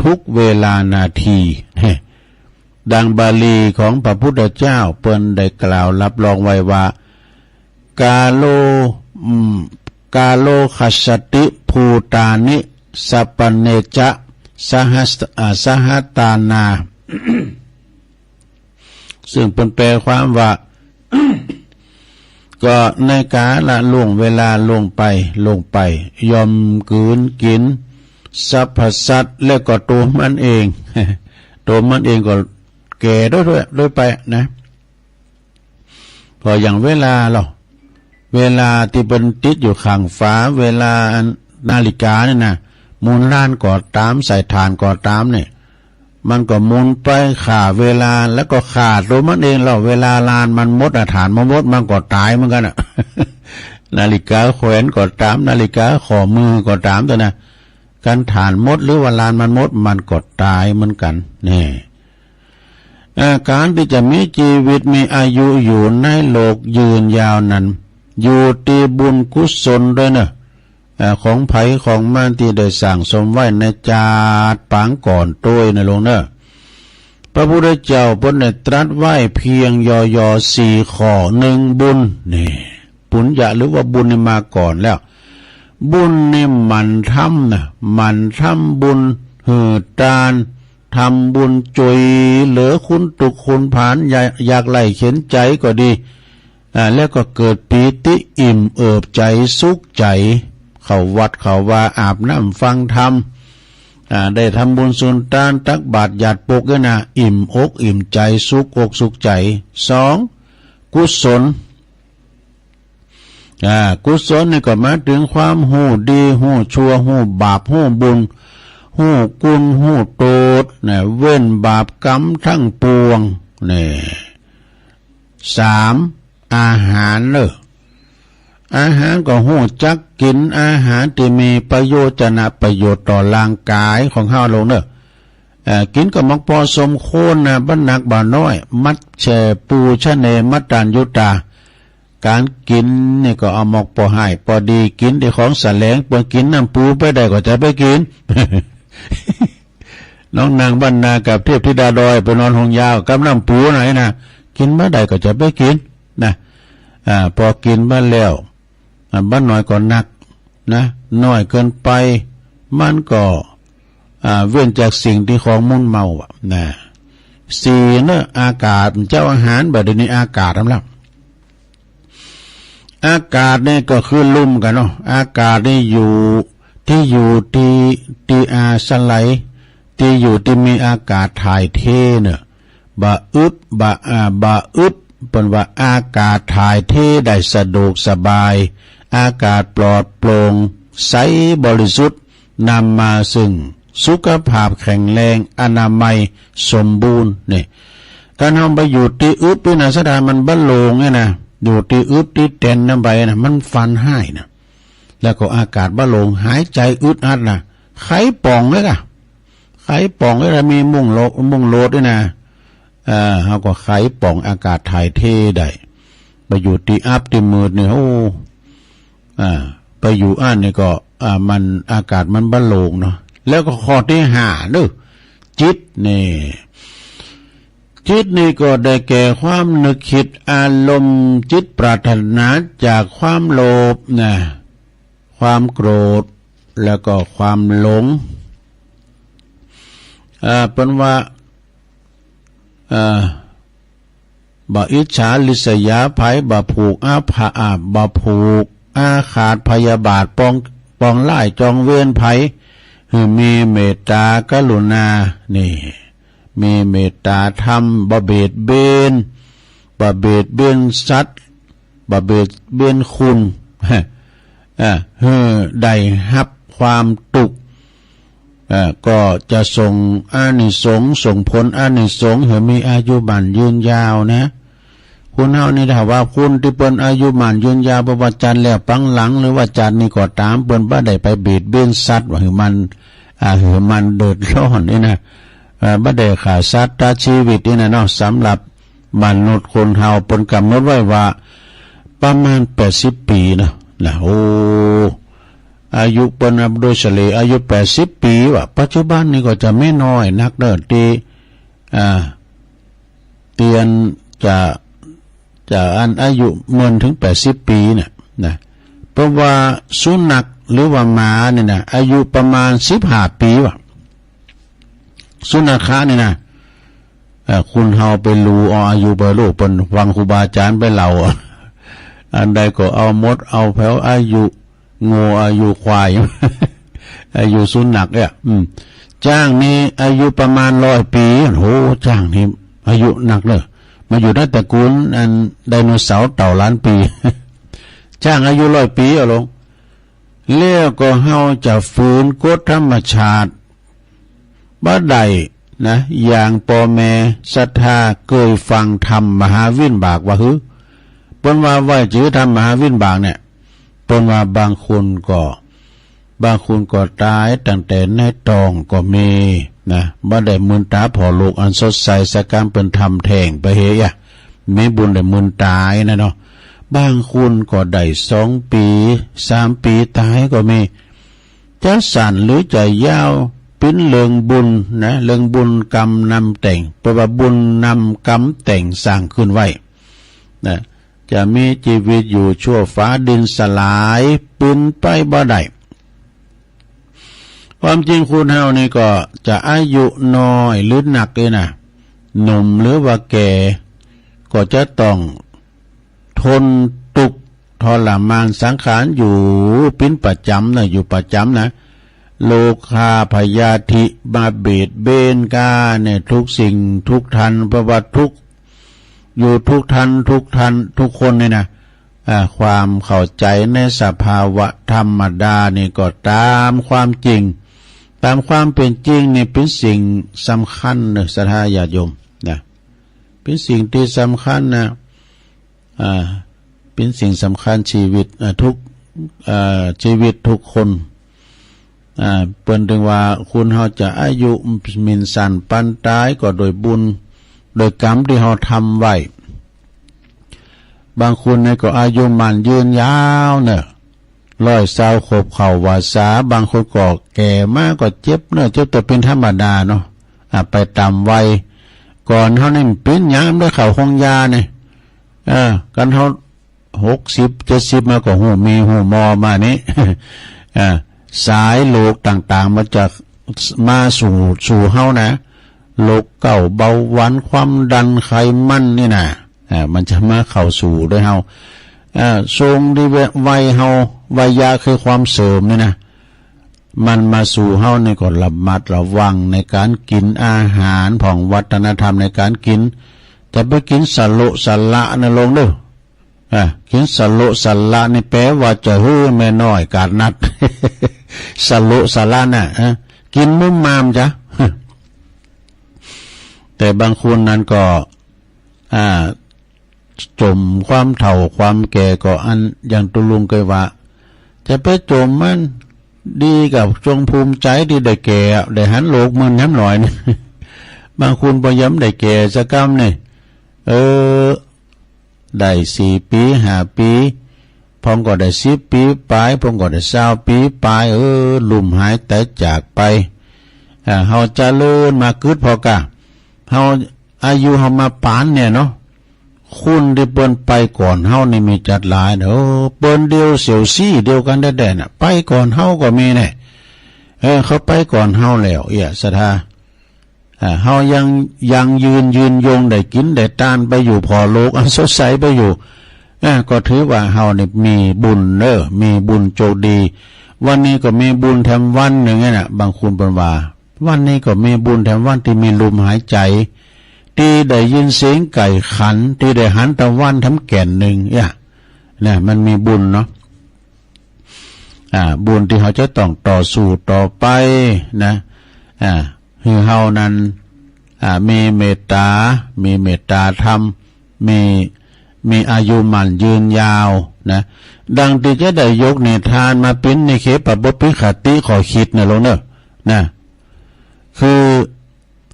ทุกเวลานาที ดังบาลีของพระพุทธเจ้าเปิ้นได้กล่าวรับรองไว้ว่า กาโล อืม กาโลคัสสติ ภูตานิ สัพพัญเญจะ สหัส อ่า สหัตตานา ซึ่งเปิ้นแปลความว่า ก็ในกาละล่วงเวลาล่วงไปล่วงไป ย่อมกลืนกินสรรพสัตว์ และก็ตัวมันเอง ตัวมันเองก็แก่ด้วย ด้วย ด้วยไปนะ พออย่างเวลาเฮา เวลาตี้เปิ้นติดอยู่ข้างฝา เวลาอันนาฬิกานี่นะ หมุนล้านก็ตาม ใส่ถ่านก็ตามเนี่ย มันก็หมุนไปฆ่าเวลา แล้วก็ฆ่าตัวมันเอง แล้วเวลาล้านมันหมดอะ ถ่านมันหมด มันก็ตายเหมือนกันอะ นาฬิกาแขวนก็ตาม นาฬิกาข้อมือก็ตาม แต่นะ คันถ่านหมดหรือว่าล้านมันหมด มันก็ตายเหมือนกัน นี่ เอ่อ การที่จะมีชีวิตมีอายุอยู่ในโลกยืนยาวนั้น อยู่ที่บุญกุศลด้วยเนอะ เอ่อ ของไผของมันที่ได้สั่งสมไว้ในจาติปางก่อนโตยนะหลวงเนอะ พระพุทธเจ้าเปิ้นได้ตรัสไว้เพียงย่อๆ สี่ข้อ หนึ่ง บุญ นี่ ปุญญะหรือว่าบุญนี่มาก่อนแล้ว บุญนี่หมั่นทำนะ หมั่นทำบุญ หื้อตาน ทำบุญช่วยเหลือคนทุกข์คนผาน ยาก ยากไร้เข็ญใจก็ดี อ่า แล้วก็เกิดปีติอิ่มเอิบใจสุขใจ เข้าวัดเข้าวาอาบน้ำฟังธรรม อ่า ได้ทำบุญสุนตานตักบาตรหยาดปกเนี่ยนะ อิ่มอกอิ่มใจสุขอกสุขใจ สอง กุศล อ่า กุศลนี่ก็หมายถึงความฮู้ดีฮู้ชั่วฮู้บาปฮู้บุญฮู้คุณฮู้โทษนะ เว้นบาปกรรมทั้งปวง นี่ สาม อาหารเนอะ อาหารก็ฮู้จักกินอาหารที่มีประโยชนะประโยชน์ต่อร่างกายของเฮาหลวงเนอะ เอ่อ กินก็มักพอสมควรนะ บ่หนักบ่น้อย มัชเชปูชะเน มัตตัญญูตา การกินนี่ก็เอาหมอกพอฮ้ายพอดี กินได้ของแสลง เปิ้นกินน้ำปูไปได้ก็จะไปกิน น้องนางบรรณากับเทพธิดาดอยไปนอนห้องยาวกับน้ำปูไหนนะ กินบ่ได้ก็จะไปกินนะ อ่า พอกินมาแล้ว อ่า บ่น้อยก็หนักนะ น้อยเกินไป มันก็ อ่า เว้นจากสิ่งที่ของมึนเมาอะนะ สี่ เนอะ อากาศ เจ้าอาหาร บัดนี้อากาศทำแล้ว อากาศนี่ก็คือลมกันเนาะ อากาศนี่อยู่ ที่อยู่ที่ ที่อาศัย ที่อยู่ที่มีอากาศถ่ายเทเนอะ บ่อึด บ่ อ่า บ่อึด เปิ้นว่าอากาศถ่ายเทได้สะดวกสบาย อากาศปลอดโปร่งใสบริสุทธิ์ นำมาซึ่งสุขภาพแข็งแรง อนามัยสมบูรณ์ นี่ คันเฮาไปอยู่ตี้อึดตี้นะ สะดานมันบ่โล่งเนี่ยนะ อยู่ตี้อึดตี้แตนนั้นไปนะ มันฟันฮ้ายนะ แล้วก็อากาศบ่โล่ง หายใจอึดอัดนะ ไขป่องเลยล่ะ ไขป่องเลยล่ะ มีมุ้งโล- มุ้งโลดด้วยนะ เอ่อ เฮาก็ไขป่องอากาศถ่ายเทได้ ไปอยู่ตี้อับตี้มืดนี่ โอ้ อ่า ไปอยู่อั้นนี่ก็ อ่า มัน อากาศมันบ่โล่งเนาะ แล้วก็ข้อที่ห้าเด้อ จิตนี่ จิตนี่ก็ได้แก่ความนึกคิด อารมณ์จิตปรารถนาจากความโลภนะ ความโกรธ แล้วก็ความหลง อ่า เปิ้นว่า อ่า บ่อิจฉาริษยาใผ บ่ผูกอาฆาต อ่า บ่ผูกอาฆาตพยาบาท ปอง- ปองร้ายจองเวรใผ หื้อมีเมตตากรุณา นี่ มีเมตตาธรรม บ่เบียดเบียน บ่เบียดเบียนสัตว์ บ่เบียดเบียนคน อ่า หื้อได้ฮับความสุข เอ่อ ก็จะส่งอานิสงส์ ส่งผลอานิสงส์ให้มีอายุมั่นยืนยาวนะ คนเฮานี่ถ้าว่าคนตี้เปิ้นอายุมั่นยืนยาว บ่ว่าจันทร์แล้วปังหลัง หรือว่าจันทร์นี้ก็ตาม เปิ้นบ่ได้ไปเบียดเบียนสัตว์ว่าหื้อมัน อ่า หื้อมันเดือดร้อนนี่นะ เอ่อ บ่ได้ฆ่าสัตว์ตัดชีวิตนี่นะเนาะ สำหรับมนุษย์คนเฮาเปิ้นกำหนดไว้ว่าประมาณแปดสิบปีนะ นะ โอ้ อายุเปิ้นนับโดยเฉลี่ยอายุแปดสิบปีว่ะ ปัจจุบันนี้ก็จะไม่น้อยนักเด้อ ตี้ อ่า เตียนจะ จะอันอายุเมินถึงแปดสิบปีเนี่ยนะ เพราะว่าสุนัขหรือว่าหมาเนี่ยนะ อายุประมาณสิบห้าปีว่ะ สุนัขะเนี่ยนะ เอ่อ คนเฮาไปรู้เอาอายุไปโลด เปิ้นฟังครูบาอาจารย์ไปเล่า อันใดก็เอาหมด เอาแผวอายุ งัวอายุควาย อายุสุนัขเนี่ย อืม ช้างนี่อายุประมาณร้อยปี โห ช้างนี่อายุนักเลย มาอยู่ในตระกูลอันไดโนเสาร์เต่าล้านปี ช้างอายุร้อยปี เอาลง แล้วก็เฮาจะฝืนกฎธรรมชาติบ่ได้นะ อย่างป้อแม่ศรัทธาเกยฟังธรรมมหาวิบากว่าหื้อ เปิ้นว่าไหว้จื้อธรรมมหาวิบากเนี่ย เปิ้นว่าบางคนก็ บางคนก็ตายตั้งแต่ในท้องก็มีนะ บ่ได้มื่นต๋าผ่อโลกอันสดใสสักกำ เปิ้นทำแท้งไปเฮยะ มีบุญได้มื่นต๋ายนะเนาะ บางคนก็ได้สองปี สามปีต๋ายก็มี จะสั้นหรือจะยาว เป๋นเรื่องบุญนะ เรื่องบุญกรรมนำแต่ง เปิ้นว่าบุญนำกรรมแต่งสร้างขึ้นไว้นะ จะมีชีวิตอยู่ชั่วฟ้าดินสลาย เป๋นไปบ่ได้ ความจริงคนเฮานี่ก็จะอายุน้อยหรือนักนี่นะ หนุ่มหรือว่าแก่ ก็จะต้องทนทุกข์ทรมานสังขารอยู่เป๋นประจ๋ำนะ อยู่ประจ๋ำนะ โรคาพยาธิมาเบียดเบียนกั๋นเนี่ย ทุกสิ่งทุกท่าน เพราะว่าทุก อยู่ทุกท่าน ทุกท่าน ทุกคนนี่นะ อ่า ความเข้าใจในสภาวะธรรมดานี่ก็ตามความจริง ตามความเป๋นจริงนี่เป๋นสิ่งสำคัญเนอะ ศรัทธาญาติโยมนะ เป๋นสิ่งตี้สำคัญนะ อ่า เป๋นสิ่งสำคัญชีวิต อ่า ทุก อ่า ชีวิตทุกคน อ่า เปิ้นถึงว่าคนเฮาจะอายุหมิ่นสั้นปานต๋ายก็โดยบุญ โดยกรรมตี้เฮาทำไว้ บางคนนี่ก็อายุมั่นยืนยาวเนอะ ร้อยซาวขวบเข้าพรรษา บางคนก็แก่มาก็เจ็บเนอะ เจ็บตัวเป๋นธรรมดาเนาะ อ่า ไปต๋ามวัย ก่อนเฮานี่เป๋นหยังได้เข้าโฮงยานี่ เออ กันเฮา หกสิบ เจ็ดสิบ มาก็ฮู้มีฮู้มอมานี่ อ่า สายโรคต่างๆ มันจะมาสู่ สู่เฮานะ โรคเกาต์ เบาหวาน ความดัน ไขมันนี่นะ อ่า มันจะมาเข้าสู่โดยเฮา อ่า ช่วงตี้วัยเฮา วัยยะคือความเสื่อมนี่นะ มันมาสู่เฮานี่ก็ระมัดระวังในการกิ๋นอาหาร ผ่องวัฒนธรรมในการกิ๋น จะไปกิ๋นสะโละสะละนะลงเด้อ อ่ะ กิ๋นสะโละสะละนี่แปลว่าจะหื้อแม่น้อยกาดนัด สะโละสะละน่ะ ฮะ กิ๋นมุมมามจ้ะ แต่บางคนนั้นก็ อ่า จมความเฒ่าความแก่ก็อัน อย่างตุ๊ลุงเคยว่า จะไปจมมัน ดีกับจงภูมิใจตี้ได้แก่ ได้หันโลกหมื่นแหมหน่อยนี่ บางคนบ่ยอมได้แก่สักกำนี่ เออ ได้สี่ปี ห้าปี พ่องก็ได้สิบปีปลาย พ่องก็ได้ซาวปีปลาย เออ ลุ่มหายต๋ายจากไป อ่า เฮาเจริญมากึ๊ดพอกะ เฮาอายุเฮามาปานเนี่ยเนาะ คนตี้เปิ้นไปก่อนเฮานี่มีจัดหลายเด้อ เปิ้นเดียวเสี่ยวซี้เดียวกั๋นแต๊ๆ น่ะ ไปก่อนเฮาก็มีแน่ เออ เขาไปก่อนเฮาแล้ว เอี้ย ศรัทธา อ่า เฮายัง ยังยืน ยืนยงได้กิ๋นได้ตานไปอยู่ ผ่อโลกอันสดใสไปอยู่ อ่า ก็ถือว่าเฮานี่มีบุญเด้อ มีบุญโชคดี วันนี้ก็มีบุญแถมวันหนึ่งเนี่ยนะ บางคนเปิ้นว่า วันนี้ก็มีบุญแถมวันตี้มีลมหายใจ ตี้ได้ยินเสียงไก่ขัน ตี้ได้หันตะวันแถมแก่นหนึ่ง เนี่ย นะ มันมีบุญเนาะ อ่า บุญตี้เฮาจะต้องต่อสู้ต่อไปนะ อ่า หื้อเฮานั้น อ่า มีเมตต๋า มีเมตต๋าธรรม มี มีอายุมั่นยืนยาวนะ ดังตี้จะได้ยกนิทานมาเป๋นนิเคปบุพคติข้อคิดนะลูกเนอะ นะ คือ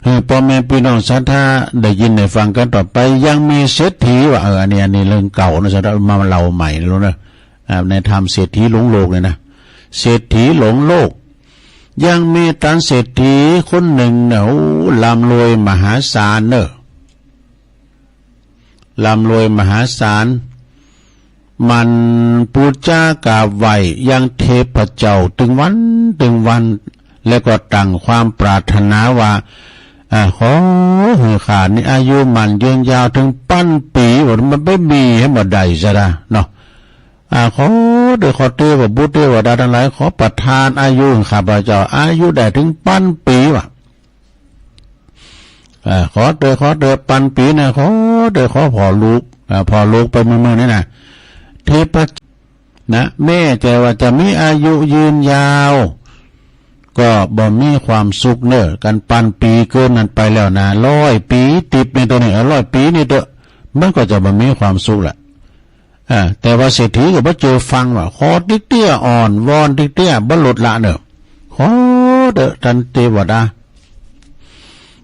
หื้อป้อแม่ปี้น้องศรัทธาได้ยินได้ฟังกั๋นต่อไป ยังมีเศรษฐีว่า เออ อันนี้ อันนี้เรื่องเก่านะ ศรัทธามาเล่าใหม่นะลูกเนอะ อ่า ในธรรมเศรษฐีหลงโลกเนี่ยนะ เศรษฐีหลงโลก ยังมีตานเศรษฐีคนหนึ่งเนี่ย โอ้ ร่ำรวยมหาศาลเนอะ ร่ำรวยมหาศาล หมั่นปู๋จากราบไหว้ยังเทพเจ้าตึงวันตึงวัน แล้วก็ตั้งความปรารถนาว่า อ่า ขอหื้อข้านี่อายุมั่นยืนยาวถึงปันปี ว่ามันไม่มีให้มาได้ซะนะเนาะ อ่า ขอเดอะ ขอเทวบุตรเทวดาทั้งหลาย ขอประทานอายุให้ข้าพเจ้า อายุได้ถึงปันปี ว่า อ่า ขอเถอะ ขอเถอะ ปันปีนะ ขอเถอะ ขอผ่อลูก อ่า ผ่อลูกไปเมือๆ นี่นะ เทพเจ้านะ แม้แต่ว่าจะมีอายุยืนยาว ก็บ่มีความสุขเนอะ กันปันปีเกินนั้นไปแล้วนะ ร้อยปีติบนี่ตัวนี้ เออ ร้อยปีนี่เถอะ มันก็จะบ่มีความสุขละ อ่า แต่ว่าเศรษฐีก็บ่เจอฟังว่า ขอเตี้ยๆ อ้อนวอนเตี้ยๆ บ่ลดละเนอะ ขอเถอะ ท่านเทวดา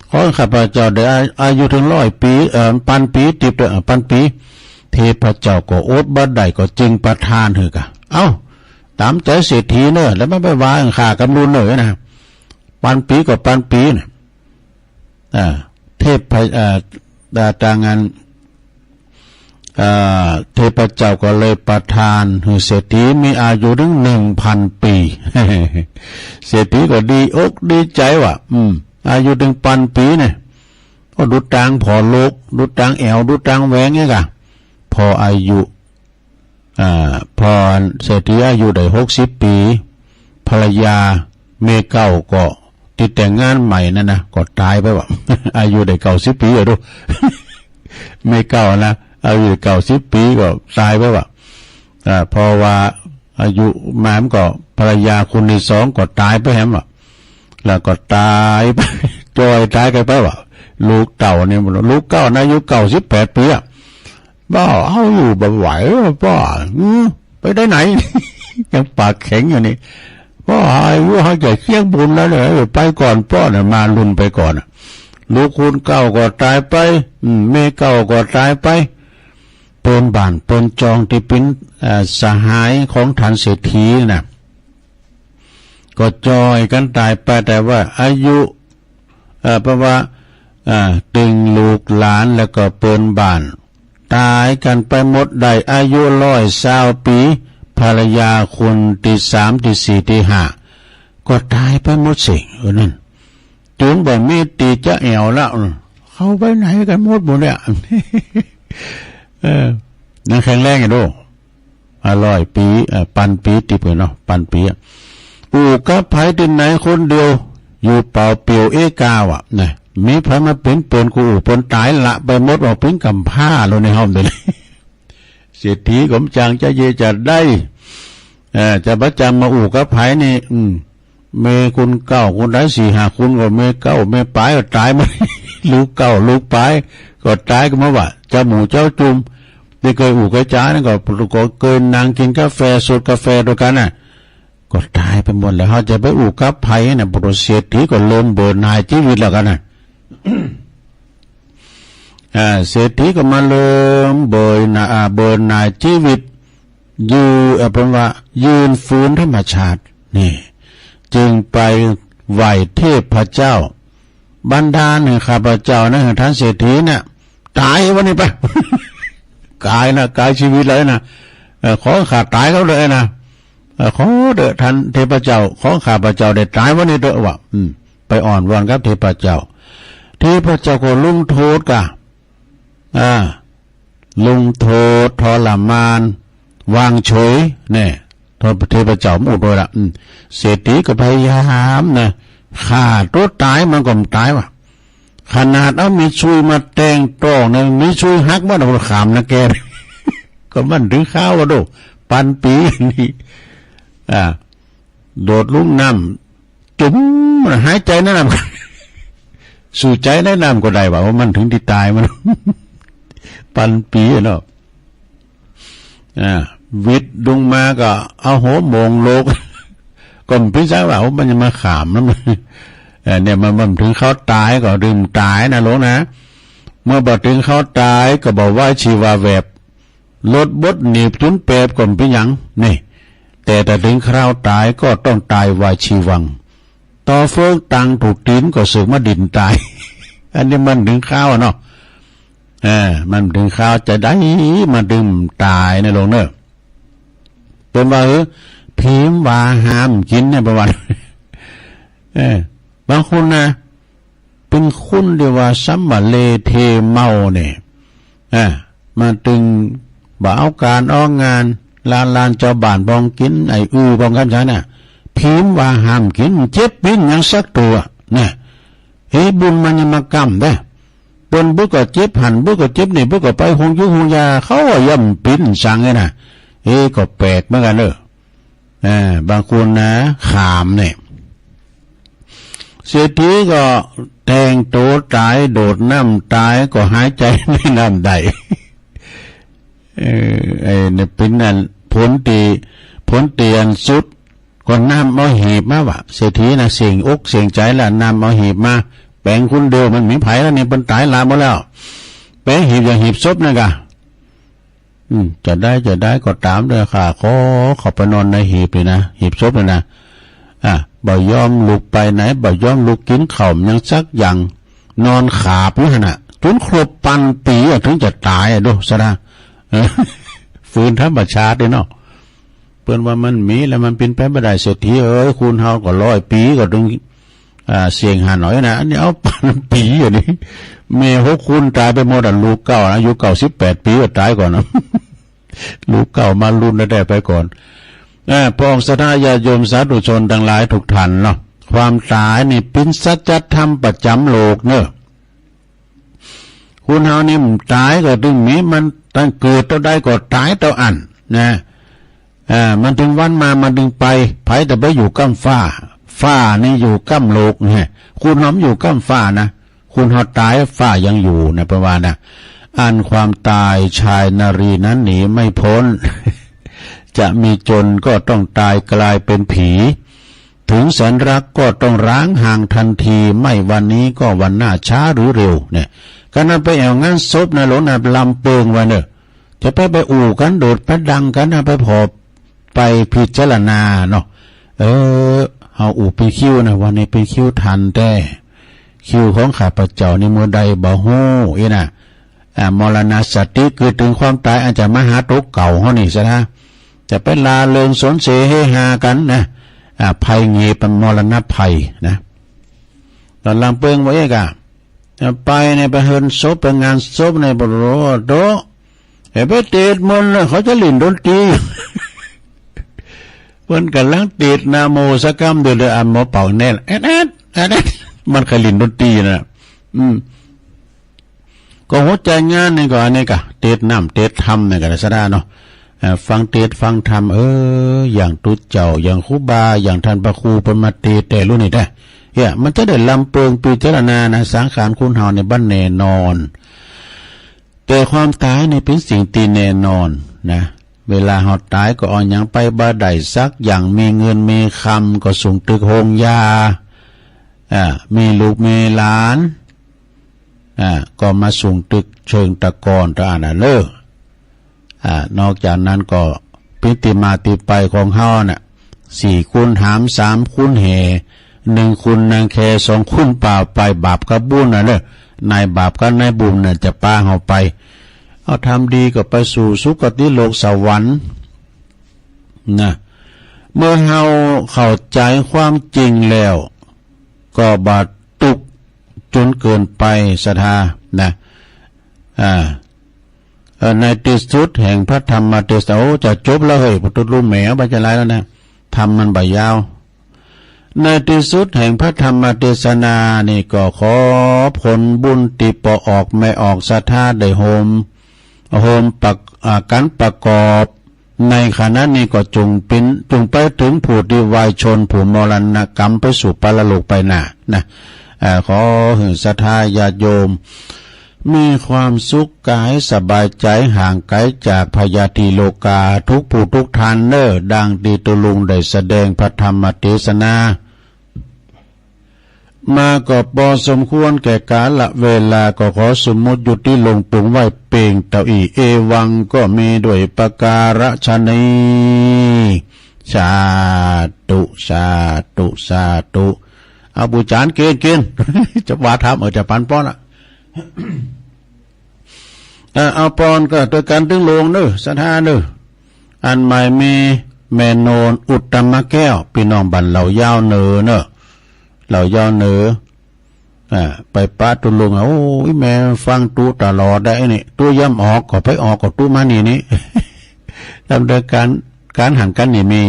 ขอให้ข้าพเจ้าได้อา- อายุถึงร้อยปี เอ่อ ปันปีติบเถอะ เอ่อ ปันปี เทพเจ้าก็อดบ่ได้ ก็จึงประทานหื้อกะ เอ้า ต๋ามใจ๋เศรษฐีเนอะ แล้วมันไปว่าข้ากำลุนเนอะนะ ปันปีก็ปันปีนะ อ่า เทพ อ่า อ่า ตางาน อ่า เทพเจ้าก็เลยประทานหื้อเศรษฐีมีอายุถึงหนึ่งพันปี เศรษฐีก็ดีอกดีใจ๋ว่า อืม อายุถึงปันปีเนี่ย ก็ดูตางผ่อลูก ดูตางแอ๋ว ดูตางแหวงเนี่ยกะ พออายุ อ่า พอเศรษฐีอายุได้หกสิบปี ภรรยาเมเก่าก็ ตี้แต่งงานใหม่นั่นนะ ก็ต๋ายไปว่ะ อายุได้เก้าสิบปีอะดู เมเก่านะ อายุได้เก้าสิบปีก็ต๋ายไปว่ะ อ่า เพราะว่าอายุมามันก็ ภรรยาคนที่สองก็ต๋ายไปแหมว่ะ แล้วก็ต๋ายไป จ่อยต๋ายกันไปว่ะ ลูกเต้านี่ ลูกเก่านะ อายุเก้าสิบแปดปีอะ บ่า เอาอยู่บ่ไหวแล้วป้อ อืม ไปได้ไหน ยังปากแข็งอยู่นี่ ป้อ อายุเฮาจะเคียงบุญแล้วเนี่ย เออ ไปก่อนป้อเนี่ย มาลุนไปก่อนน่ะ ลูกคนเก่าก็ต๋ายไป อืม เมเก่าก็ต๋ายไป เปิ้นบ้านเปิ้นจองตี้เป๋น เอ่อ สหายของท่านเศรษฐีน่ะ ก็จ่อยกันต๋ายไป แต่ว่าอายุ เอ่อ เพราะว่า เอ่อ ตึงลูกหลานแล้วก็เปิ้นบ้าน ต๋ายกันไปหมด ได้อายุร้อยซาวปี ภรรยาคนตี้สาม ตี้สี่ ตี้ห้า ก็ต๋ายไปหมดเส้น เออ นั่น จึงบ่มีตี้จะแอ๋วแล้ว เออ เข้าไปไหนกันหมดหมู่เนี่ย เออ ยังแข็งแรงอยู่ดู อ่ะ ร้อยปี เอ่อ ปันปีติบเนาะ ปันปีอะ อู้กับไผตี้ไหนคนเดียว อยู่เปล่าเปลี่ยวเอกาว่ะ นะ มีไผมาเป๋นเปิ้นก็อู้เปิ้นต๋ายละไปหมด ออกเป๋นกำพร้าแล้วในห้องเดี๋ยวนี้ เศรษฐีก็บ่จั่งจะเยียะจะได้ เอ่อ จะบ่จั่งมาอู้กับไผนี่ อืม เมคนเก่าคนใด๋สี่ห้าคนก็เมเก่าเมป๋ายก็ต๋ายหมด ลูกเก่าลูกป๋ายก็ต๋ายกันหมดว่ะ เจ้าหมู่เจ้าจุม ตี้เกยอู้เกยจ๋านั่นก็ ก็เกยนั่งกินกาแฟ สดกาแฟตวยกั๋นน่ะ ก็ต๋ายไปหมดแล้ว เฮาจะไปอู้กับไผน่ะ เพราะเศรษฐีก็เริ่มเบื่อหน่ายชีวิตแล้วกั๋นน่ะ อ่า เศรษฐีก็มาเริ่มเบื่อหน่าย อ่า เบื่อหน่ายชีวิต ยืน เอ่อ เปิ้นว่ายืนฟื้นธรรมชาติ นี่ จึงไปไหว้เทพเจ้า บันดาลให้ข้าพเจ้านะ ท่านเศรษฐีเนี่ย ต๋ายวันนี้ไป กายนะ กายชีวิตเลยนะ เอ่อ ขอข้าต๋ายเขาเลยนะ เอ่อ ขอเถอะท่านเทพเจ้า ขอข้าพเจ้าได้ต๋ายวันนี้เถอะว่ะ อืม ไปอ้อนวอนกับเทพเจ้า เทพเจ้าก็ลงโทษกะ อ่า ลงโทษทรมาน วางเฉย แน่ เทพเจ้าบ่โอดด้วยละ อืม เศรษฐีก็พยายามนะ ฆ่าตั๋วต๋ายมันก็บ่ต๋ายว่ะ ขนาดเอามีดซุยมาแตงต๊อกนะ มีดซุยหักหมดนะ มันขามนะแก ก็มันถึงคราวอะโด ปันปีนี่ อ่า โดดลงน้ำ จุ่ม หายใจ๋ในน้ำ สูดใจ๋ในน้ำก็ได้ว่า ว่ามันถึงตี้ต๋ายมัน ปันปีอะเนาะ อ่า วิดลงมาก็เอาหัวโหม่งโลก ก็บ่เป๋นสังว่า โอ้ มันจะมาขามนะ เออ เนี่ย มัน มันถึงคราวต๋ายก็ต้องต๋ายนะหลวงนะ เมื่อบ่ถึงคราวต๋ายก็บ่วายชีวาแวบ รถบดหนีบจุนแปบก็บ่เป๋นหยัง นี่ แต่ถ้าถึงคราวต๋ายก็ต้องต๋ายวายชีวัง ต่อเฟืองตังถูกตี๋นก็เสิร์กมาดิ้นต๋าย อันนี้มันถึงคราวอะเนาะ เออ มันถึงคราวจะได้มาดื่มต๋ายนะหลวงเนอะ เปิ้นว่า เออ ผีมันว่าห้ามกิ๋นเนี่ย ประวัติ เออ บางคนนะ เป๋นคนตี้ว่าสัมมาเลเทเมาเนี่ย อ่า มาตึงบ่เอาก๋านออกงาน ลานลานเจ้าบ้านปองกิ๋น ไอ้อื้อปองกั๋นซั้นน่ะ ผีมันว่าห้ามกิ๋น มันเจ็บปิ้นหยังสักตั๋ว นะ เฮ้ย บุญมันยังมาก้ำเด้ เปิ้นบึกก็เจ็บหั้น บึกก็เจ็บนี่ บึกก็ไปโฮงยูโฮงยา เขาก็ย่อมปิ้นสังเลยนะ เอ้ย ก็แปลกเหมือนกันเด้อ เออ บางคนนะ ขามเนี่ย เศรษฐีก็แต่งตัวต๋าย โดดน้ำต๋าย ก็หายใจในน้ำได้ เออ ไอ้เนี่ยเป๋นอันผลตี้ ผลตี้อันสุด ก็นำเอาหีบมาว่า เศรษฐีนะ เซ็งอกเซ็งใจ๋ละ นำเอาหีบมา แป๋งคนเดียว มันมีไผแล้วนี่ เปิ้นต๋ายหลายหมดแล้ว แป๋งหีบอย่างหีบศพนั่นกะ อืม จะได้ จะได้ก็ต๋ามเด้อ ข้าขอเข้าไปนอนในหีบนี่นะ หีบศพนี่นะ อ่ะ บ่ยอมลุกไปไหน บ่ยอมลุกกิ๋นข้าวหยังสักอย่าง นอนขาบอยู่หั้นน่ะ จ๋นครบปันปี๋อะ ถึงจะต๋ายอะ ดูซะนะ เออ ฝืนธรรมชาติเนาะ เปิ้นว่ามันมีแล้วมันเป๋นไปบ่ได้ เศรษฐีเอ๋ย คนเฮาก็ร้อยปี๋ก็ถึง อ่า เสี้ยงหั้นหน่อยนะ อันนี้เอาปันปี๋อันนี้ แม่หกคนต๋ายไปหมดอะ ลูกเก้า อายุเก้าสิบแปดปี๋ก็ต๋ายก่อนนะ ลูกเก้ามารุ่นแรกไปก่อน เอ่อ พระองค์ศรัทธาญาติโยมสาธุชนทั้งหลายทุกท่านเนาะ ความต๋ายนี่เป๋นสัจธรรมประจ๋ำโลกเนาะ คนเฮานี่มันต๋ายก็ตึงมี มันตั้งเกิดเต้าใดก็ต๋ายเต้าอั้นนะ อ่า มันถึงวันมา มันถึงไป ไผจะไปอยู่ก้ำฟ้า ฟ้านี่อยู่ก้ำโลกไง คนเฮาอยู่ก้ำฟ้านะ คนเฮาต๋ายฟ้ายังอยู่นะ เปิ้นว่านะ อันความตายชายนารีนั้นหนีไม่พ้น จะมีจนก็ต้องตายกลายเป็นผี ถึงแสนรักก็ต้องร้างห่างทันที ไม่วันนี้ก็วันหน้าช้าหรือเร็ว เนี่ย ขนาดไปแอ่วงานศพนะ หลวงนะ ลำเปิงว่าเนอะ จะไป ไปอู้กั๋น โดดไปดังกั๋นนะ ไปผ่อ ไปพิจารณาเนาะ เออ เฮาอู้เป๋นคิวนะ วันนี้เป๋นคิวท่านแต๊ คิวของข้าพเจ้านี่เมื่อใดบ่ฮู้ อี้นะ อ่า มรณสติ คือถึงความต๋ายอาจจะมาหาตั๋วเก่าเฮานี่ซะนะ จะไปร่าเริงสนเสเฮฮากั๋นนะ อ่า ภัยเงยเป็นมรณภัยนะ ต๋อนลำเปิงว่าเอ๊ะกะ ไปเนี่ย ไปเฮือนศพ ไปงานศพเนี่ย บ่รู้โต เอ้ย ไปเตดมันเลย เขาจะเล่นดนตรี เปิ้นก่ำลังเตดนะโมสักกำเดียวเลย อันหมอเป่าแน่น แอดแอด แอดแอด มันเคยเล่นดนตรีนะ อืม ก็หัวใจ๋งานนี่ก็อันนี้กะ เตดน้ำเตดธรรมนี่กะได้ซะดาเนาะ เอ่อ ฟังเตดฟังธรรม เออ อย่างตุ๊เจ้า อย่างครูบา อย่างท่านพระครูเปิ้นมาเตดแต่รุ่นนี้แต๊ เนี่ย มันจะได้ลำเปิงพิจารณานะ สังขารคนเฮาเนี่ยบ่แน่นอน แต่ความต๋ายนี่เป๋นสิ่งตี้แน่นอนนะ เวลาเฮาต๋ายก็เอาหยังไปบ่ได้สักอย่าง มีเงินมีคำก็ส่งตึกโฮงยา อ่า มีลูกมีหลาน อ่า ก็มาส่งตึกเชิงตะกอนตะอันน่ะเนอะ อ่า นอกจากนั้นก็เป๋นตี้มาตี้ไปของเฮาน่ะ สี่คูณหาม สามคูณแห่ หนึ่งคูณนางแค สองคูณป่าไป บาปกับบุญน่ะเนอะ นายบาปกับนายบุญน่ะจะปาเฮาไป เอาทำดีก็ไปสู่สุคติโลกสวรรค์นะ เมื่อเฮาเข้าใจ๋ความจริงแล้ว ก็บ่ตุ๊กข์จ๋นเกินไป ศรัทธานะ อ่า เอ่อ ในตี้สุดแห่งพระธรรมเทศนา โอ้ จะจบแล้วเฮ้ย พุทธรูปแหม บ่จะหลายแล้วนะ ธรรมมันบ่ยาว ในตี้สุดแห่งพระธรรมเทศนานี่ก็ขอผลบุญตี้ป้อออกแม่ออกศรัทธาได้โฮม โฮมประ อ่า กั๋นประกอบ ในขณะนี้ก็จงเป๋น จงไปถึงผู้ตี้วายชน ผู้มรณกรรมไปสู่ปรโลกไปหน้านะ เอ่อ ขอหื้อศรัทธาญาติโยม มีความสุขกายสบายใจ๋ ห่างไกลจากพยาธิโรคา ทุกผู้ทุกท่านเนอะ ดังตี้ตุ๊ลุงได้แสดงพระธรรมเทศนา มาก็ปอสมควรแก่กาละเวลา ก็ขอสมมุติยุติลงเพียงไว้เพียงเต้าอี้ เอวังก็มีด้วยประการฉะนี้ สาธุ สาธุ สาธุ เอาปู่จานเกณฑ์ เกณฑ์ จะว่าธรรม เออ จะปันปอนละ เอ่อ เอาปอนก็ตวยกั๋นตึงโลงเนอะ ศรัทธาเนอะ อันหมายมีแม่โนนอุตตมแก้ว ปี้น้องบ้านเหล่ายาวเหนือเนอะ เหล่ายาวเหนือ อ่า ไปปะตุ๊ลุง อ่ะ โอ้ย แม่ฟังตุ๊ตลอดได้นี่ ตุ๊ยามออกก็ไปออกก็ตุ๊มานี่นี่ ตามเดิมการ การหันกันนี่มี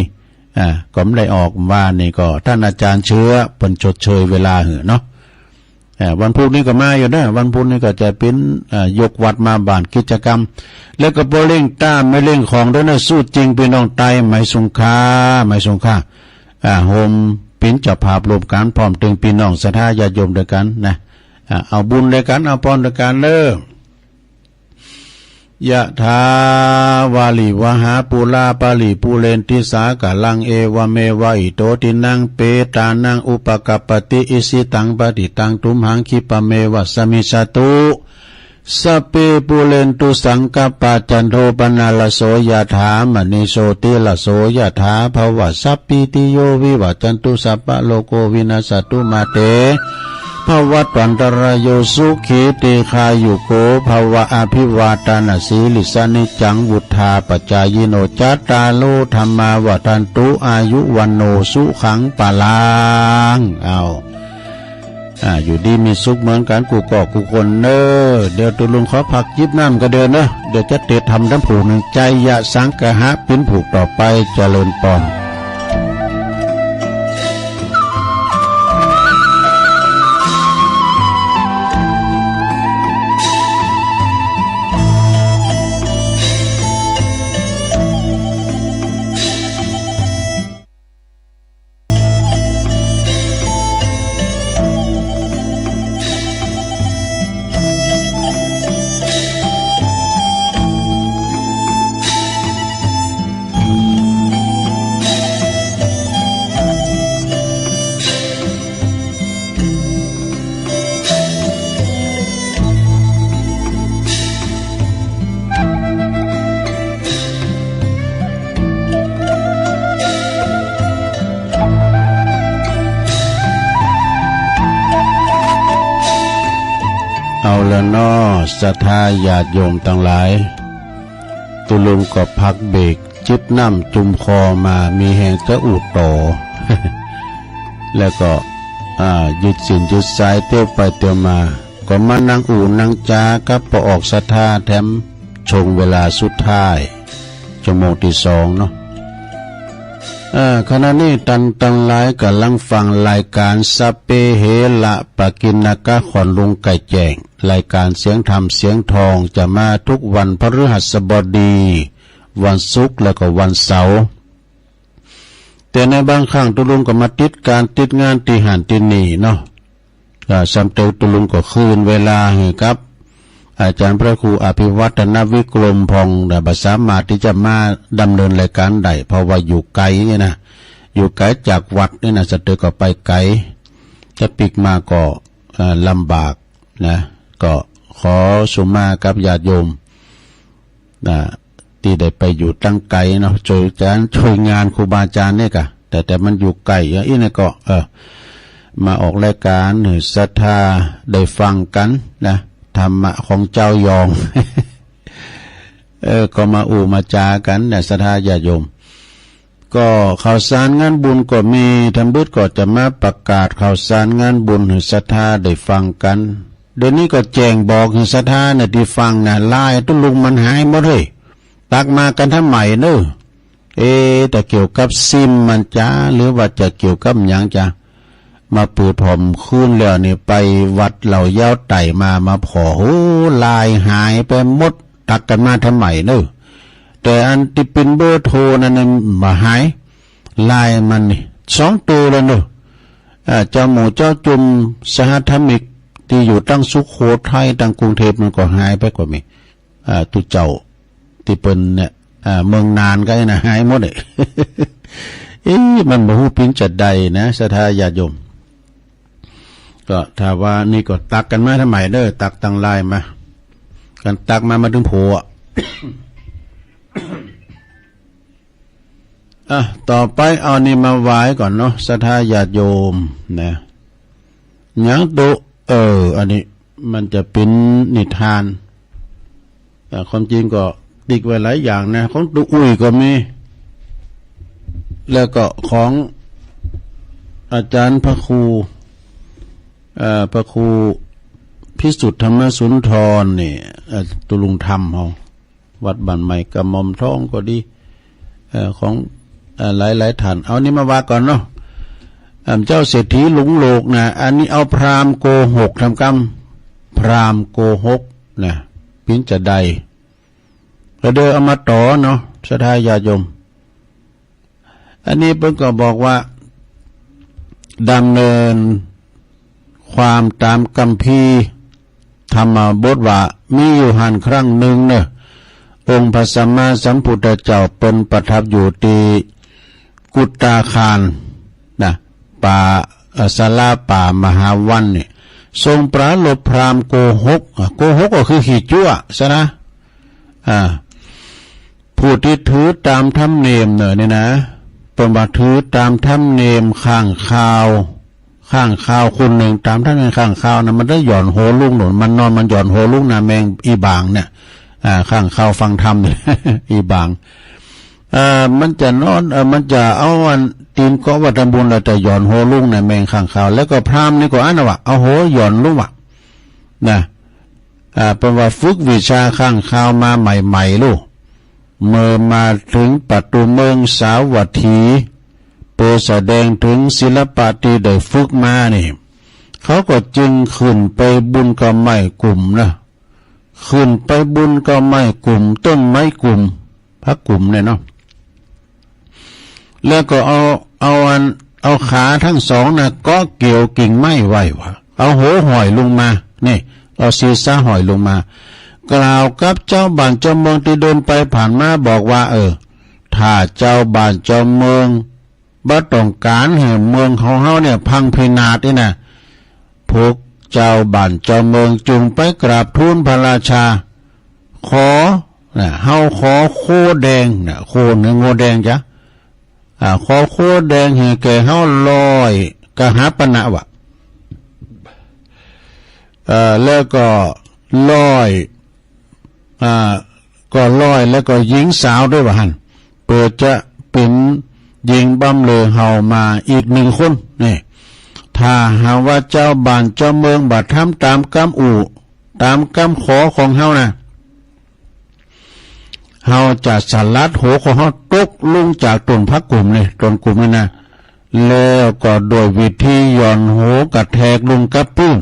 อ่า ก็ไม่ได้ออก ว่านี่ก็ ท่านอาจารย์เชื้อ เปิ้นชดเชยเวลาหื้อเนาะ อ่า วันพุธนี้ก็มาอยู่เด้อ วันพุธนี้ก็จะเป็น อ่า ยกวัดมาบ้านกิจกรรม แล้วก็บ่เร่งต้าไม่เร่งของเด้อนะ สู้จริงพี่น้องไต หมายสงค่า หมายสงค่า อ่า โฮมเป็นเจ้าภาพร่วมกัน พร้อมตึงพี่น้องศรัทธาญาติโยมด้วยกันนะ อ่า เอาบุญด้วยกัน เอาพรด้วยกันเด้อ ยะถาวาริวหาปูราปาริปูเรนติสากะรัง เอวะเมวะอิโตตินังเปตานังอุปะกัปปะติ อิสิตังปะฏิตังตุมหังคิปะเมวะสะมิชฌะตุ สัพเพปูเรนตุสังกัปปะ จันโทปะนะระโสยะถา มะนิโชติระโสยะถา ภะวะสัพพีติโยวิวัชชันตุ สัพพะโรโควินัสสะตุ มาเต ภะวะตวันตะราโย สุขีตีฆายุโกภะวะ อะภิวาทะนะสีลิสสะ นิจจังวุฑฒาปะจายิโน จัตตาโรธัมมาวัฑฒันตุ อายุวัณโณสุขังพะลัง เอา อ่า อยู่ดีมีสุขเหมือนกันกู้เก้ากู้คนเน้อ เดี๋ยวตุ๊ลุงขอพักจิบน้ำก่อนเด้อเนาะ เดี๋ยวจะเตะทำน้ำผูกหนึ่ง ไจยะสังคหะ เป็นผูกต่อไป เจริญปอน เอาละเนาะ ศรัทธาญาติโยมตังหลาย ตุ๊ลุงก็พักเบรก จิบน้ำจุ่มคอมา มีแฮงจะอู้ต่อ แล้วก็ อ่า ยืดเส้นยืดสายเตียวไปเตียวมา ก็มานั่งอู้นั่งจากับป้อออกศรัทธาแถมช่วงเวลาสุดท้าย ชั่วโมงที่สองเนาะ อ่า ขณะนี้ตันตังหลายกำลังฟังรายการสัพเพเหระปะกิณณกะ ของลุงไก่แจ้ง รายการเสียงธรรมเสียงทองจะมาทุกวันพฤหัสบดี วันศุกร์ แล้วก็วันเสาร์ แต่ในบางครั้งตุ๊ลุงก็มาติดการติดงานตี้หั้นตี้นี่เนาะ ก็ซ้ำเติมตุ๊ลุงก็คืนเวลาหื้อกับ อาจารย์พระครูอภิวัฒนวิกรมพ่อง แต่บ่สามารถที่จะมาดำเนินรายการได้ เพราะว่าอยู่ไกลนี่นะ อยู่ไกลจากวัดนี่นะ สะเติกก็ไปไกล จะปิ๊กมาก็ เอ่อ ลำบากนะ ก็ขอสุมากับญาติโยม นะ ตี้ได้ไปอยู่ตั้งไกลเนาะ ช่วยอาจารย์ ช่วยงานครูบาอาจารย์เนี่ยกะ แต่ แต่มันอยู่ไกล เออ อี้นี่ก็ เออ มาออกรายการหื้อศรัทธาได้ฟังกันนะ ธรรมะของเจ้ายอง เออ ก็มาอู้มาจากันนะ ศรัทธาญาติโยม ก็ข่าวสารงานบุญก็มี ทำบุญก็จะมาประกาศข่าวสารงานบุญหื้อศรัทธาได้ฟังกัน เดี๋ยวนี้ก็แจ้งบอกหื้อศรัทธาเนี่ยตี้ฟังนะ ไลน์ตุ๊ลุงมันหายหมดเฮ้ย ตักมากันทำไมเนอะ เอ๊ะ แต่เกี่ยวกับซิมมันจ้า หรือว่าจะเกี่ยวกับหยังจ้า มาเปิดผ่อมคืนแล้วนี่ ไปวัดเหล่ายาวไต่มา มาผ่อ โห ไลน์หายไปหมด ตักกันมาทำไมเนอะ แต่อันตี้เป็นเบอร์โทรนั่นน่ะบ่หาย ไลน์มันนี่ สองตัวแล้วเนอะ อ่า เจ้าหมู่เจ้าจุ่มสหธรรมิกตี้อยู่ตั้งสุโขทัย ตั้งกรุงเทพฯ มันก็หายไปก็มี อ่า ตุ๊เจ้าตี้เปิ้นเนี่ย อ่า เมืองน่านก็นะ หายหมดเลย เอ๊ะ มันบ่ฮู้ปิ้นจะใดนะ ศรัทธาญาติโยม ก็ถ้าว่านี่ก็ตักกันมาทำไมเด้อ ตักตังไลน์มา กันตักมา มาถึงโผอะ อ่ะ ต่อไปเอานี่มาไหว้ก่อนเนาะ ศรัทธาญาติโยมนะ หยังตุ๊ เออ อันนี้มันจะเป็นนิทาน แต่ความจริงก็ติ๊กไว้หลายอย่างนะ ของตุ๊อุ้ยก็มี แล้วก็ของอาจารย์พระครู เอ่อ พระครูพิสุทธิ์ธรรมสุนทรนี่ เอ่อ ตุลุงธรรมเฮา วัดบ้านใหม่กระหม่อมทองก็ดี เอ่อ ของ เอ่อ หลายๆ ท่าน เอานี่มาว่าก่อนเนาะ เอ่อ เจ้าเศรษฐีหลงโลกนะ อันนี้เอาพราหมณ์โกหกทำกรรม พราหมณ์โกหกนะ ปิ้นจะได้ ก็เดินเอามาต่อเนาะ ศรัทธาญาติโยม อันนี้เปิ้นก็บอกว่า ดำเนินความตามคัมภีร์ธรรมบทว่า มีอยู่หั้นครั้งหนึ่งเนอะ องค์พระสัมมาสัมพุทธเจ้าเปิ้นประทับอยู่ที่กุตตาคารนะ ป่า เอ่อ ศาลาป่ามหาวันนี่ ทรงปรารภพราหมณ์โกหก อ่ะ โกหกก็คือขี้จั๊วะซะนะ อ่า ผู้ที่ถือตามธรรมเนียมเนอะนี่นะ เปิ้นว่าถือตามธรรมเนียมข้างคาว ข้างคาวคนหนึ่ง ตามธรรมเนียมข้างคาวนะ มันได้หย่อนหัวลงหนุน มันนอนมันหย่อนหัวลงหน้าแมงอีบ่างเนี่ย อ่า ข้างคาวฟังธรรมเนี่ย อีบ่าง เอ่อ มันจะนอน เอ่อ มันจะเอาอันตีนเกาะไว้ตำบล แล้วจะหย่อนหัวลงหน้าแมงข้างคาว แล้วก็พราหมณ์นี่ก็อันนั้นวะ เอาหัวหย่อนลงวะ นะ อ่า เปิ้นว่าฝึกวิชาข้างคาวมาใหม่ๆ ลูก เมื่อมาถึงประตูเมืองสาวัตถี เพื่อแสดงถึงศิลปะที่ได้ฝึกมานี่ เขาก็จึงขึ้นไปบนกะไม้กุ๋มนะ ขึ้นไปบนกะไม้กุ๋ม ต้นไม้กุ๋ม พระกุ๋มเนี่ยเนาะ แล้วก็เอา เอาอัน เอาขาทั้งสองนะ เกาะเกี่ยวกิ่งไม้ไว้วะ เอาหัวห้อยลงมา นี่ เอาศีรษะห้อยลงมา กล่าวกับเจ้าบ้านเจ้าเมืองที่เดินไปผ่านมาบอกว่า เออ ถ้าเจ้าบ้านเจ้าเมืองบ่ต้องการให้เมืองของเฮาเนี่ยพังพินาศนี่นะ พวกเจ้าบ้านเจ้าเมืองจงไปกราบทูลพระราชา ขอ นะ เฮาขอโคแดง นะ โคเนื้องัวแดงจ้ะ อ่า ขอโคแดงให้แก่เฮาร้อยกหาปณะวะ เอ่อ แล้วก็ร้อย อ่า ก็ร้อย แล้วก็หญิงสาวด้วยวะหั้น เพื่อจะเป็นหญิงบำเรอเฮามาอีกหนึ่งคน นี่ ถ้าหากว่าเจ้าบ้านเจ้าเมืองบ่ทำตามกำอู้ ตามกำขอของเฮานะ เฮาจะสลัดหัวของเฮาตกลงจากต้นผักกุ๋มนี่ ต้นกุ๋มนี่นะ แล้วก็โดยวิธีหย่อนหัวกระแทกลงกับพื้น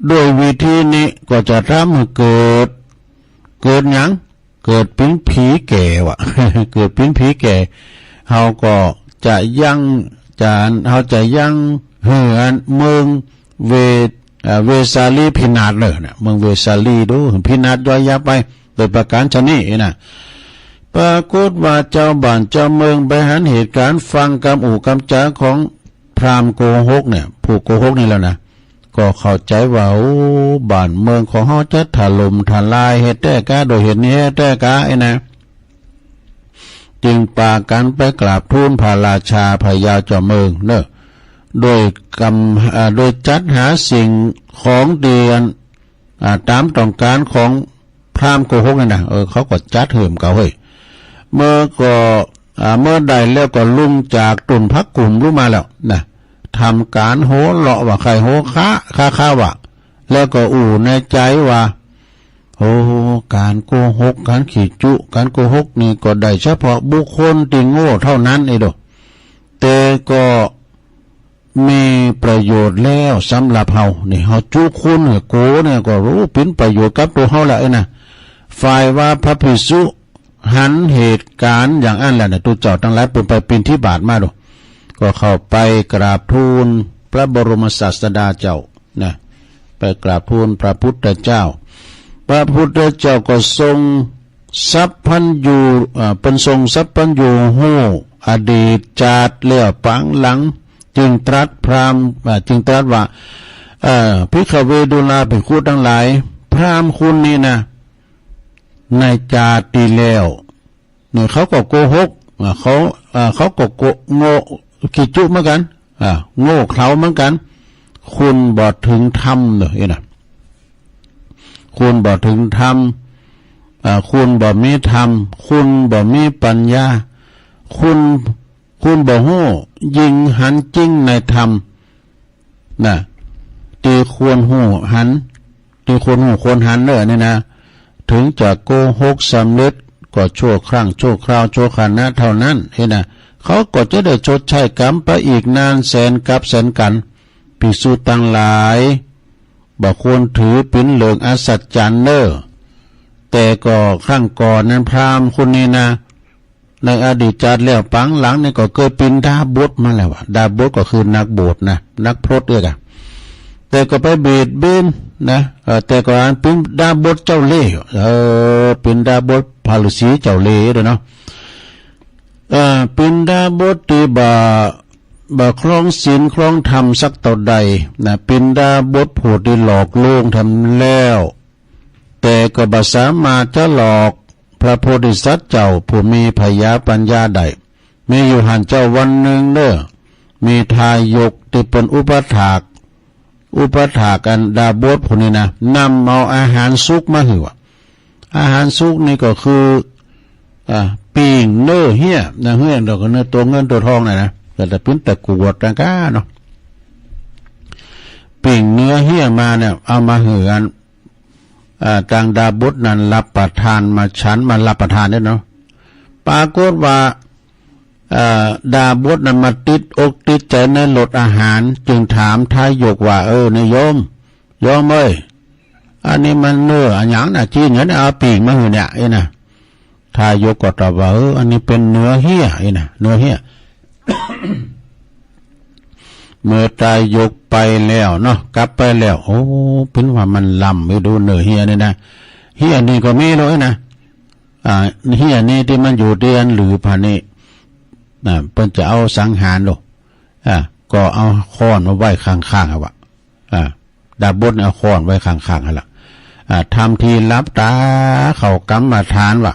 โดยวิธีนี้ก็จะทำให้เกิด เกิดหยัง เกิดปิ้นผีแก่วะ เกิดปิ้นผีแก่ เฮาก็จะยัง จะ เฮาจะยังหื้อเมืองเว เอ่อ เวสาลีพินาศเลยนะ เมืองเวสาลีดู พินาศย่อยยับไป โดยประการฉะนี้นะ ปรากฏว่าเจ้าบ้านเจ้าเมืองไปหันเหตุการณ์ ฟังกำอู้กำจ๋าของพราหมณ์โกหกเนี่ย ผู้โกหกนี่แล้วนะ ก็เข้าใจว่า โอ้ บ้านเมืองของเฮาจะถล่มทลายแท้ๆ กา โดยเหตุนี้แท้ๆ กา ไอ้นะ จึงปากันไปกราบทูลพระราชาพญาเจ้าเมืองเนอะ โดยกำ อ่า โดยจัดหาสิ่งของเตียน อ่า ตามต้องการของพราหมณ์โกหกนี่นะ เออ เขาก็จัดหื้อมเก่าเฮ้ย เมื่อก็ อ่า เมื่อได้แล้วก็ลุงจากต้นผักกุ๋มลุงมาแล้วนะ ทำการหัวเราะว่าใครหัวคะ คะ คะ วะ แล้วก็อู้ในใจว่า โอ้ การโกหก การขี้จุ การโกหกนี่ก็ได้เฉพาะบุคคลที่โง่เท่านั้นเองโด แต่ก็มีประโยชน์แล้วสำหรับเฮา นี่ เฮาจุคนเนี่ย โกเนี่ยก็รู้เป็นประโยชน์กับตัวเฮาแล้วเอ้ยนะ ฝ่ายว่าพระภิกษุหันเหตุการณ์อย่างอั้นแล้วนะ ตุ๊เจ้าตังหลายเปิ้นไปบิณฑบาตมาโด ก็เข้าไปกราบทูลพระบรมศาสดาเจ้า นะ ไปกราบทูลพระพุทธเจ้า พระพุทธเจ้าก็ทรงสัพพัญญู อ่า เปิ้นทรงสัพพัญญูฮู้อดีตชาติแล้วปางหลัง จึงตรัสพราหมณ์ อ่า จึงตรัสว่า เอ่อ ภิกขเว ดูราภิกขุตังหลาย พราหมณ์คุณนี่นะ ในชาติที่แล้ว เนี่ย เขาก็โกหก อ่า เขา อ่า เขาก็โก โง่ ขี้จุเหมือนกัน อ่า โง่เขลาเหมือนกัน คุณบ่ถึงธรรมเนอะ เอ้ยนะ คุณบ่ถึงธรรม อ่า คุณบ่มีธรรม คุณบ่มีปัญญา คุณ คุณบ่ฮู้ ยิ่งหันจริงในธรรม นะ ตี้ควรฮู้หัน ตี้ควรฮู้ควรหันเน่อนี่นะ เถิงจะโกหกสำเร็จก็ชั่วครั้งชั่วคราวชั่วขณะเท่านั้น เห็นนะ เขาก็จะได้ชดใช้กรรมไปอีกนานแสนกัปแสนกัณฑ์ ภิกษุตังหลาย บ่ควรถือเป๋นเรื่องอัศจรรย์เน่อ แต่ก็ครั้งก่อนนั้นพราหมณ์คนนี้นะ ในอดีตชาติแล้วปางหลังนี่ก็เคยเป๋นดาบสมาแล้วอะ ดาบสก็คือนักบวชนะ นักพรตเอื้อกอะ แต่ก็ไปเบียดเบียนนะ เอ่อ แต่ก็อันเป๋นดาบสเจ้าเล่ห์ เออ เป๋นดาบสพระฤาษีเจ้าเล่ห์เด้อเนาะ เอ่อ เป๋นดาบสตี้บ่ บ่ครองศีลครองธรรมสักเต้าใดนะ เป๋นดาบสผู้ตี้หลอกลวงธรรมแล้ว แต่ก็บ่สามารถจะหลอกพระโพธิสัตว์เจ้าผู้มีผญาปัญญาได้ มีอยู่หั้นเจ้าวันหนึ่งเน่อ มีทายกตี้เปิ้นอุปถาก อุปถากอันดาบสผู้นี้นะ นำเอาอาหารสุกมาหื้อว่ะ อาหารสุกนี่ก็คือ อ่า ปิ้งเนื้อเฮี้ยนะ เฮี้ยดอกเนื้อตัวเงินตัวทองน่ะนะ ก็จะเป๋นตะกรวดนะก้าเนาะ ปิ้งเนื้อเฮี้ยมาเนี่ย เอามาหื้ออัน อ่า ตังดาบสนั้นรับประทานมาฉันมารับประทานเนี่ยเนาะ ปรากฏว่า เอ่อ ดาบสนั้นมาติดอกติดใจในรสอาหาร จึงถามทายกว่า เออ นี่โยม โยมเอ้ย อันนี้มันเนื้ออะหยังนะ จีนเนี่ยเอาปิ้งมาหื้อเนี่ย เอ้ยนะ ทายกก็ตอบว่า เออ อันนี้เป๋นเนื้อเฮี้ย เอ้ยนะ เนื้อเฮี้ย เมื่อทายกไปแล้วเนาะ กลับไปแล้ว โอ้ เป๋นว่ามันล้ำไปดูเนื้อเฮี้ยนี่นะ เฮี้ยนี่ก็มีเลยนะ อ่า เฮี้ยนี่ตี้มันอยู่ตี้อันหลือผ่านนี่ อ่า เปิ้นจะเอาสังหารโลด อ่า ก็เอาค้อนมาไว้ข้างๆ อะวะ อ่า ดาบสเอาค้อนไว้ข้างๆ หั่นละ อ่า ทำทีหลับตาเข้ากรรมฐานว่ะ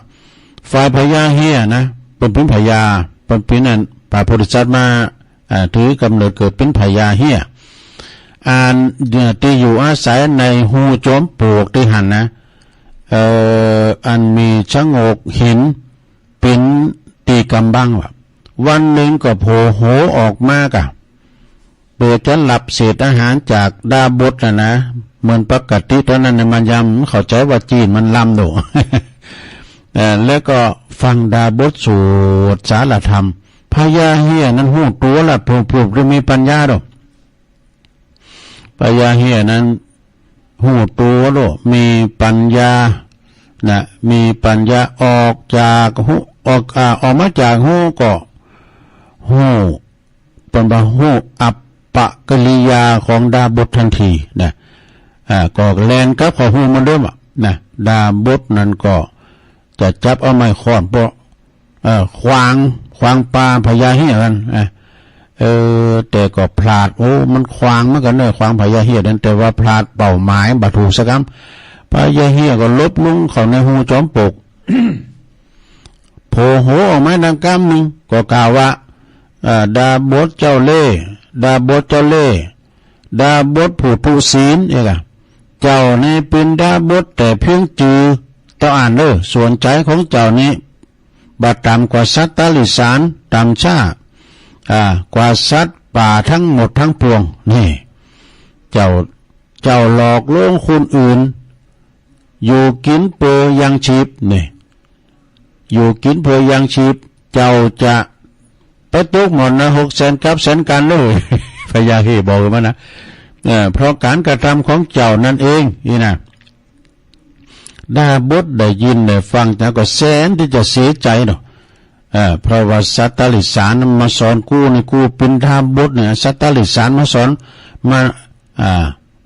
ฝ่ายพญาเฮี้ยนะ เปิ้นเป๋นพญา เปิ้นเป๋นอันพระโพธิสัตว์มา อ่า ถือกำเนิดเกิดเป๋นพญาเฮี้ย อัน เอ่อ ตี้อยู่อาศัยในฮูจอมปลวกตี้หั้นนะ เอ่อ อันมีชะโงกหินเป๋นตี้กำบังว่ะ วันหนึ่งก็โผล่หัวออกมากะ เปื้อจะรับเศษอาหารจากดาบสน่ะนะ เหมือนปกติตอนนั้นน่ะมันยังเข้าใจว่าจีนมันล้ำอยู่ เอ่อ แล้วก็ฟังดาบสสวดสารธรรม พญาเฮี้ยนั้นฮู้ตั๋วละ ผู้ ผู้ ผู้มีปัญญาดอก พญาเฮี้ยนั้นฮู้ตั๋วโลด มีปัญญานะ มีปัญญาออกจากฮู ออก อ่า ออกมาจากฮูก็ฮู้ เปิ้นว่าฮู้อัปปกิริยาของดาบสทันทีนะ อ่า ก็แล่นกลับเข้าฮูเหมือนเดิมอะนะ ดาบสนั้นก็จะจับเอาไม้ค้อนปะ เอ่อ ขวาง ขวางปาพญาเฮี้ยนั้นนะ เออ แต่ก็พลาด โอ้ มันขวางเหมือนกันเนอะ ขวางพญาเฮี้ยนั้น แต่ว่าพลาดเป้าหมาย บ่ถูกสักกำ พญาเฮี้ยก็หลบลงเข้าในฮูจอมปลวก โผล่หัวออกมาดังกำหนึ่ง ก็กล่าวว่า เอ่อ ดาบสเจ้าเล่ห์ ดาบสเจ้าเล่ห์ ดาบสผู้ทุศีล เอกอะ เจ้านี้เป๋นดาบสแต่เพียงจื่อเต้าอั้นเน่อ ส่วนใจของเจ้านี้บ่ต่ำกว่าสัตว์ติรัจฉาน ต่ำช้า อ่า กว่าสัตว์ป่าทั้งหมดทั้งปวง นี่ เจ้า เจ้าหลอกลวงคนอื่น อยู่กิ๋นเปื้อยังชีพ นี่ อยู่กิ๋นเปื้อยังชีพ เจ้าจะไปตกหม้อหกแสนกัปแสนกัณฑ์เลย พญาเฮี้ยบอกมันนะ เอ่อ เพราะการกระทำของเจ้านั้นเอง นี่นะ ดาบสได้ยินได้ฟังแล้วก็แสนที่จะเสียใจเนาะ เอ่อ เพราะว่าสัตว์ติรัจฉานมาสอนกูนี่ กูเป๋นดาบสเนี่ย สัตว์ติรัจฉานมาสอน มา อ่า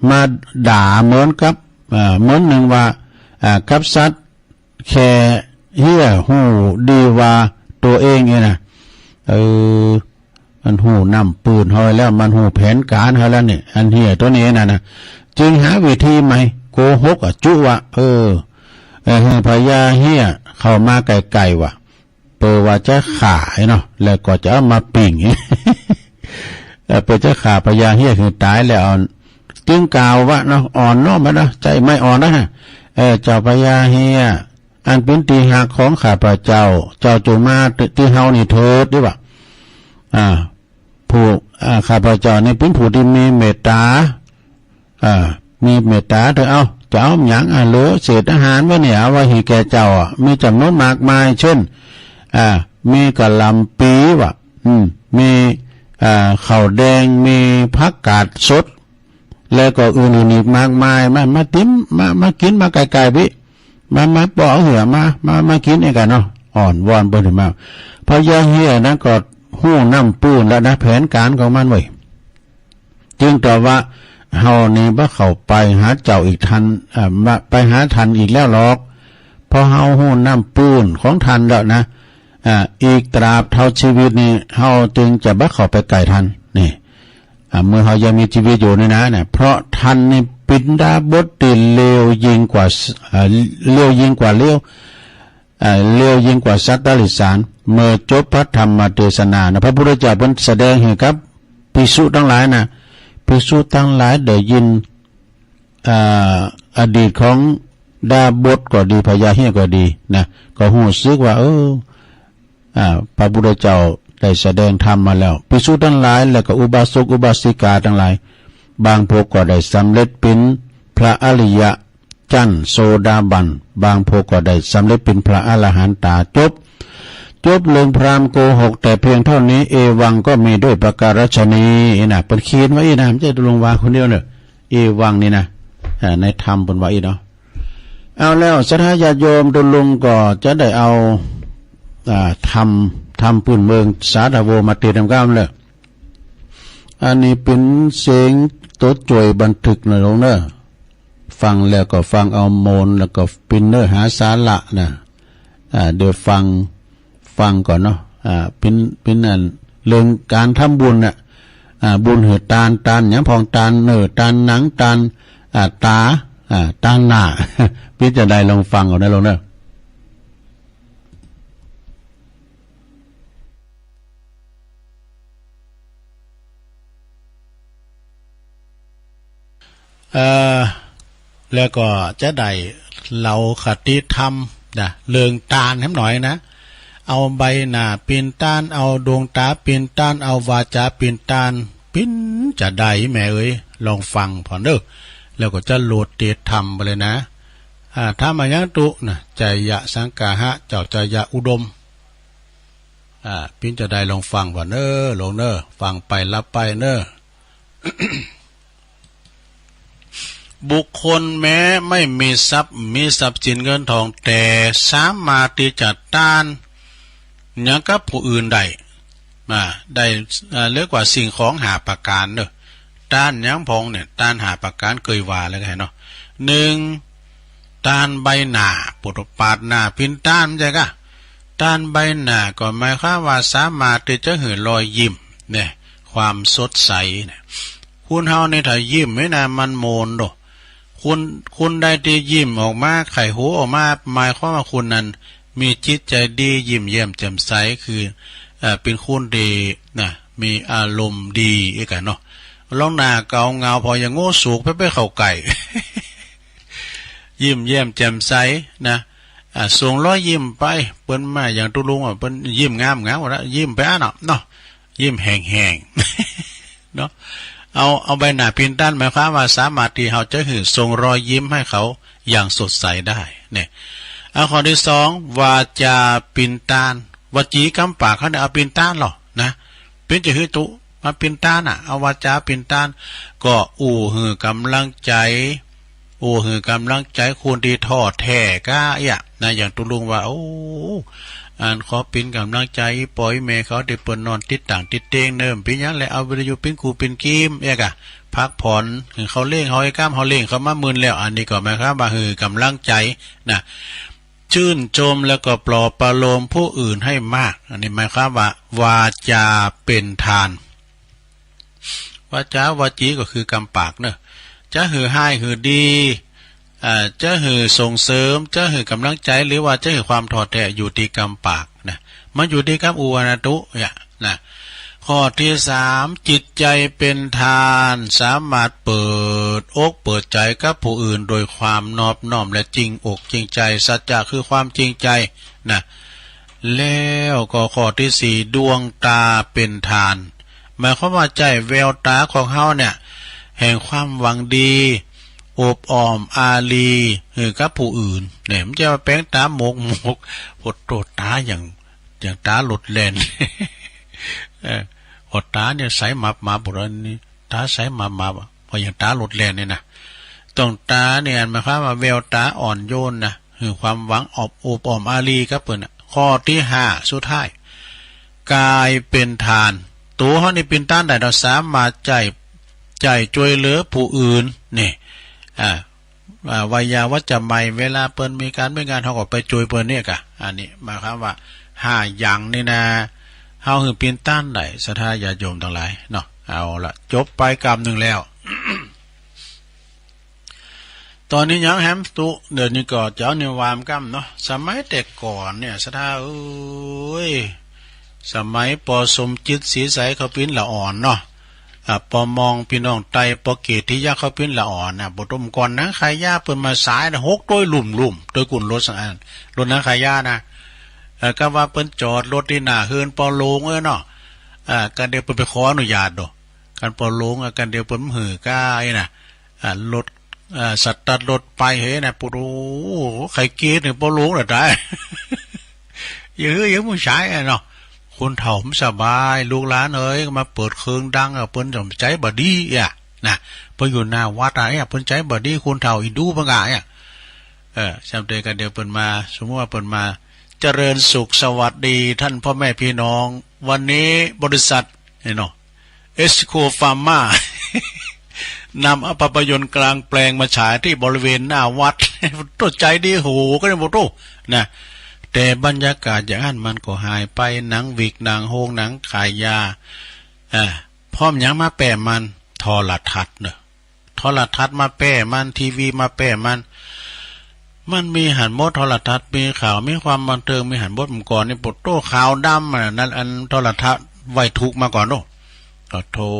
มาด่าเหมือนกับ อ่า เหมือนหนึ่งว่า อ่า กับสัตว์แค่เฮี้ยฮู้ดีกว่าตัวเองเนี่ยนะ เออ มันฮู้น้ำปืนเฮาแล้ว มันฮู้แผนการเฮาแล้วนี่ อันเฮี้ยตัวนี้น่ะนะ จึงหาวิธีใหม่ โกหกอะจุว่า เออ เออ ให้พญาเฮี้ยเข้ามาใกล้ๆ ว่ะ เปื้อว่าจะฆ่าไอ้เนาะ แล้วก็จะเอามาปิ้ง เออ เปื้อจะฆ่าพญาเฮี้ยให้ตายแล้ว จึงกล่าวว่าเนาะ อ่อนน้อมมาเนาะ ใจไม่อ่อนนะ เออ เจ้าพญาเฮี้ย อันเป๋นตี้ฮักของข้าพเจ้า เจ้าจงมาตี้เฮานี่เถิด ดีกว่า อ่า ผู้ อ่า ข้าพเจ้านี่เป็นผู้ที่มีเมตตา อ่า มีเมตตาเถอะ เอ้า จะเอาหยัง อ่า เหลือเศษอาหารวะเนี่ย เอาไว้ให้แก่เจ้าอะ มีจำนวนมากมาย เช่น อ่า มีกะหล่ำปี๋วะ อืม มี อ่า ข้าวแดง มีผักกาดสด แล้วก็อื่นๆอีกมากมาย มา มาติม มา มากิน มาไก่ๆ พี่ มา มาปอเอาเหือมา มา มากินเองกันเนาะ อ้อนวอนเปิ้นมา พญาเฮียนั้นก็ฮู้น้ำปื้นแล้วนะ แผนการของมันเว้ย จึงตอบว่า เฮานี่บ่เข้าไปหาเจ้าอีกทัน เอ่อ บ่ไปหาทันอีกแล้วหรอก เพราะเฮาฮู้น้ำปื้นของทันแล้วนะ อ่า อีกตราบเท่าชีวิตนี้ เฮาจึงจะบ่เข้าไปใกล้ทัน นี่ อ่า เมื่อเฮายังมีชีวิตอยู่นี่นะ เนี่ย เพราะทันนี่ปิณฑาบทตี้เลวยิ่งกว่า เอ่อ เลวยิ่งกว่าเลว เอ่อ เลวยิ่งกว่าสัตว์ติรัจฉาน เมื่อจบพระธรรมเทศนานะ พระพุทธเจ้าเปิ้นแสดงให้กับภิกษุทั้งหลายนะ ภิกษุทั้งหลายได้ยิน เอ่อ อดีตของดาบทก็ดี พญาเฮียก็ดีนะ ก็ฮู้สึกว่า เออ อ่า พระพุทธเจ้าได้แสดงธรรมมาแล้ว ภิกษุทั้งหลาย แล้วก็อุบาสกอุบาสิกาทั้งหลาย บางพวกก็ได้สำเร็จเป็นพระอริยะ ชั้นโสดาบัน บางพวกก็ได้สำเร็จเป็นพระอรหันตา จบ จบเรื่องพราหมณ์โกหกแต่เพียงเท่านี้ เอวังก็มีด้วยประการฉะนี้นะ เปิ้นเขียนไว้อีกนะ ไม่ใช่ตุลุงว่าคนเดียวเนอะ เอวังนี่นะ อ่า ในธรรมเปิ้นว่าอีกเนาะ เอาแล้ว ศรัทธาญาติโยมตุลุงก็จะได้เอา อ่า ธรรม ธรรมพื้นเมืองสาธโวมาเตรียมกันเลย อันนี้เป็นเสียงตัวจ่วยบันทึกนะลุงเนอะ ฟังแล้วก็ฟังเอาโมน แล้วก็เป็นเนื้อหาสาระนะ อ่า เดี๋ยวฟัง ฟังก่อนเนาะ อ่า เป็น เป็นอัน เรื่องการทำบุญน่ะ อ่า บุญหื้อตาน ตานหยังพ่อง ตานเนื้อ ตานหนัง ตาน อ่า ตา อ่า ตานหน้า เป็นจะใดลองฟังก่อนนะลุงเนอะ เอ่อ แล้วก็จะได้เล่าคติธรรมนะ เรื่องตานแหมหน่อยนะ เอาใบหน้าเป๋นตาน เอาดวงต๋าเป๋นตาน เอาวาจ๋าเป๋นตาน เป๋นจะใดแม่เอ๋ย ลองฟังผ่อนเด้อ แล้วก็จะโหลดเตรียมธรรมไปเลยนะ อ่า ถามมายังตุ๊นะ ไจยสังคหะ เจ้าไจยอุดม อ่า ปิ้นจะได้ลองฟังว่าเน้อ ลองเน้อ ฟังไปหลับไปเน้อ บุคคลแม้ไม่มีทรัพย์ มีทรัพย์สินเงินทอง แต่สามารถที่จะต้านหยังกับผู้อื่นได้ อ่า ได้ อ่า เรียกว่าสิ่งของห้าประการเน้อ ต้านหยังพ่องเนี่ย ต้านห้าประการเกยว่าแล้วกันเนาะ หนึ่ง ต้านใบหน้า ปุตตะปาดหน้าปิ้นต้าน มันใจ้กะ ต้านใบหน้าก็หมายความว่าสามารถที่จะหื้อรอยยิ้มเนี่ย ความสดใสเนี่ย คนเฮานี่ถ้ายิ้มไว้นะ มันโมนโด คน คนใดที่ยิ้มออกมา ไข่หัวออกมา หมายความว่าคนนั้นมีจิตใจดี ยิ้มแย้มแจ่มใส คือ เอ่อ เป็นคนที่นะ มีอารมณ์ดีเอกะเนาะ ลองหน้าเกาเหงา พออย่างโง่สุกไปไปเข้าใกล้ ยิ้มแย้มแจ่มใสนะ อ่า ส่งรอยยิ้มไป เปิ้นมาอย่างตุ๊ลุงอ่ะ เปิ้นยิ้มงามงามแล้ว ยิ้มไปอ่ะเนาะ เนาะ ยิ้มแห้งๆ เนาะ เอา เอาใบหน้าปิ้นต้าน หมายความว่าสามารถที่เฮาจะหื้อส่งรอยยิ้มให้เขาอย่างสดใสได้เนี่ย อ่ะ ข้อที่สอง วาจ๋าปิ้นต้าน วจีกำปากเฮาเนี่ยเอาปิ้นต้านหรอนะ ปิ้นจะหื้อตุ๊มาปิ้นต้านอ่ะ เอาวาจ๋าปิ้นต้าน ก็อู้หื้อกำลังใจ๋ อู้หื้อกำลังใจ๋คนที่ท้อแท้ก้าเอี้ยะนะ อย่างตุ๊ลุงว่า โอ้ อันขอเป๋นกำลังใจ๋ปอแม่เขาตี้เปิ้นนอนติดต่างติดเตียงเนิ่ม เป๋นหยังแหละ เอาวิทยุปิ้นกูปิ้นกีมเอี้ยะกะ พักผ่อน หื้อเขาเลี้ยงเฮาไอ้ก้าม เฮาเลี้ยงเขามาหมื่นแล้ว อันนี้ก็หมายความว่าหื้อกำลังใจ๋นะ ชื่นชมแล้วก็ปลอบประโลมผู้อื่นให้มาก อันนี้หมายความว่า วาจ๋าเป๋นทาน วาจ๋า วจีก็คือกำปากเนอะ จะหื้อฮ้ายหื้อดี อ่า จะหื้อส่งเสริม จะหื้อกำลังใจ๋ หรือว่าจะหื้อความท้อแท้ อยู่ตี้กำปากนะ มันอยู่ตี้กำอู้อะนะตุ๊เอี้ยะนะ ข้อที่สาม จิตใจ๋เป๋นทาน สามารถเปิดอกเปิดใจ๋กับผู้อื่นโดยความนอบน้อมและจริงอกจริงใจ๋ สัจจะคือความจริงใจ๋นะ แล้วก็ข้อที่สี่ ดวงต๋าเป๋นทาน หมายความว่าใจ๊แววต๋าของเฮาเนี่ย แห่งความหวังดี โอบอ้อมอารี หื้อกับผู้อื่น เนี่ย มันจะมาแป๋งต๋าหมกหมก โผดโตต๋าอย่าง อย่างต๋ารถแล่น เออ โผดต๋าเนี่ยใสหมาบหมาบ โผดอันนี้ ต๋าใสหมาบหมาบ เพราะอย่างต๋ารถแล่นเนี่ยนะ ต้องต๋าเนี่ย หมายความว่าแววต๋าอ่อนโยนนะ หื้อความหวังอบ โอบอ้อมอารีกับเปิ้นน่ะ ข้อตี้ห้า สุดท้าย ก๋ายเป๋นทาน โตเฮานี่เป๋นต้านได้ เฮาสามารถใจ๊ ใจ๊จ้วยเหลือผู้อื่น นี่ อ่า อ่า วายาวัจจะไมย เวลาเปิ้นมีก๋านมีงาน เฮาก็ไปจ้วยเปิ้นเนี่ยกะ อันนี้หมายความว่า ห้าอย่างนี่นะ เฮาหื้อเป๋นต้านได้ ศรัทธาญาติโยมตังหลายเนาะ เอาละ จบไปกำนึ่งแล้ว ต๋อนนี้ยังแหมตุ๊ เดี๋ยวนี้ก็เจ้านี่วามกำเนาะ สมัยแต่ก่อนเนี่ย ศรัทธาเอ้ย สมัย ปอ สมจิต ศรีใส เขาเป๋นละอ่อนเนาะ อ่า ปอ มอง พี่น้องไต ปอ เกตติยะ เขาเป๋นละอ่อนนะ บ่ต้มก่อนนะ ขายยาเปิ้นมาสายนะ หกโตยลุ่มๆ โตยกุ่นรถสังอัน รถนั้นขายยานะ เอ่อ ก็ว่าเปิ้นจอดรถตี้หน้าเฮือนปอหลวงเอ้ยเนาะ อ่า ก็เดี๋ยวเปิ้นไปขออนุญาตโด คันปอหลวงอะ คันเดียวเปิ้นหื้อก้าไอ้น่ะ อ่ะ รถ อ่ะ สตาร์ทรถไปเฮ้ยน่ะ ปู๊ด โอ้โห ใครกรี๊ดเนี่ย ปอหลวงน่ะตาย อย่าเฮ้ย อย่าผู้ชายอะเนาะ คนเฒ่ามันสบาย ลูกหลานเอ้ย มาเปิดเครื่องดังอะ เปิ้นจะใจบ่ดีอะ นะ เปิ้นอยู่หน้าวัดอะ เนี่ย เปิ้นใจบ่ดี คนเฒ่าอีดูเปิ้นกะเนี่ย เออ จำเตยกันเดียวเปิ้นมา สมมุติว่าเปิ้นมา เจริญสุข สวัสดีท่านพ่อแม่พี่น้อง วันนี้บริษัท นี่เนาะ เอสโคฟาร์มา นำเอาภาพยนตร์กลางแปลงมาฉายที่บริเวณหน้าวัด โตใจดีโห ก็ได้บ่โต นะ แต่บรรยากาศอย่างนั้นมันก็หายไป หนังวิก หนังโฮง หนังขายยา อ่า พร้อมหยังมาแปะมัน โทรทัศน์เนอะ โทรทัศน์มาแปะมัน ทีวีมาแปะมัน มันมีหั้นหมด โทรทัศน์มีข่าว มีความบันเทิง มีหั้นหมด เมื่อก่อนนี่ โผดโต ขาวดำอะ นั่น อันโทรทัศน์ไว้ทุกข์มาก่อนโน่ โอ้โธ่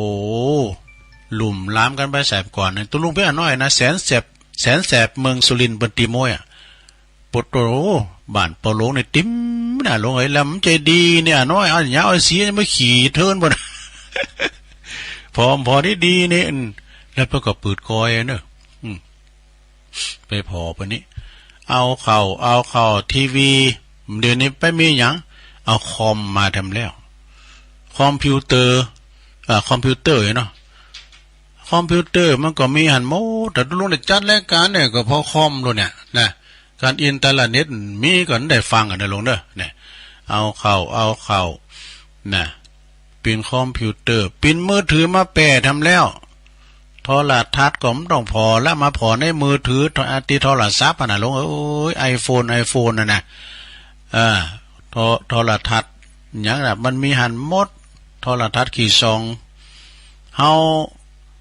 ลุ่มหลามกันไปแสบก่อนนี่ ตุ๊ลุงเปียน้อยนะ แสนแสบ แสนแสบเมืองสุรินทร์ เปิ้นตีโม้ยอะ โผดโต บ้านปอหลวงนี่ติ่มนะ หลวงเอ้ย แล้วมันใจดีเนี่ยน้อย เอาหยังเอาสีมาขี่เทินบ่ พอ พอดีๆ นี่ อืม แล้วเปิ้นก็ปืดกอยเนอะ อืม ไปผ่อเปิ้นนี่ เอาเข้า เอาเข้า ทีวี เดี๋ยวนี้ไปมีหยัง เอาคอมมาแถมแล้ว คอมพิวเตอร์ อ่า คอมพิวเตอร์เนาะ คอมพิวเตอร์มันก็มีหั้นหมด แต่ตุ๊ลุงได้จัดรายการเนี่ยก็เพราะคอมโลดเนี่ยนะ การอินเทอร์เน็ตมีก็ได้ฟังกันนะหลวงเด้อ เนี่ย เอาเข้า เอาเข้า นะ เป๋นคอมพิวเตอร์ เป๋นมือถือมาแปะแถมแล้ว โทรทัศน์ก็บ่ต้องผ่อละ มาผ่อในมือถือ โทร อ่า ติดโทรศัพท์อะนะหลวงเอ้ย ไอโฟน ไอโฟนน่ะนะ อ่า โทร โทรทัศน์หยังน่ะ มันมีหั้นหมด โทรทัศน์ขี้ส่อง เฮา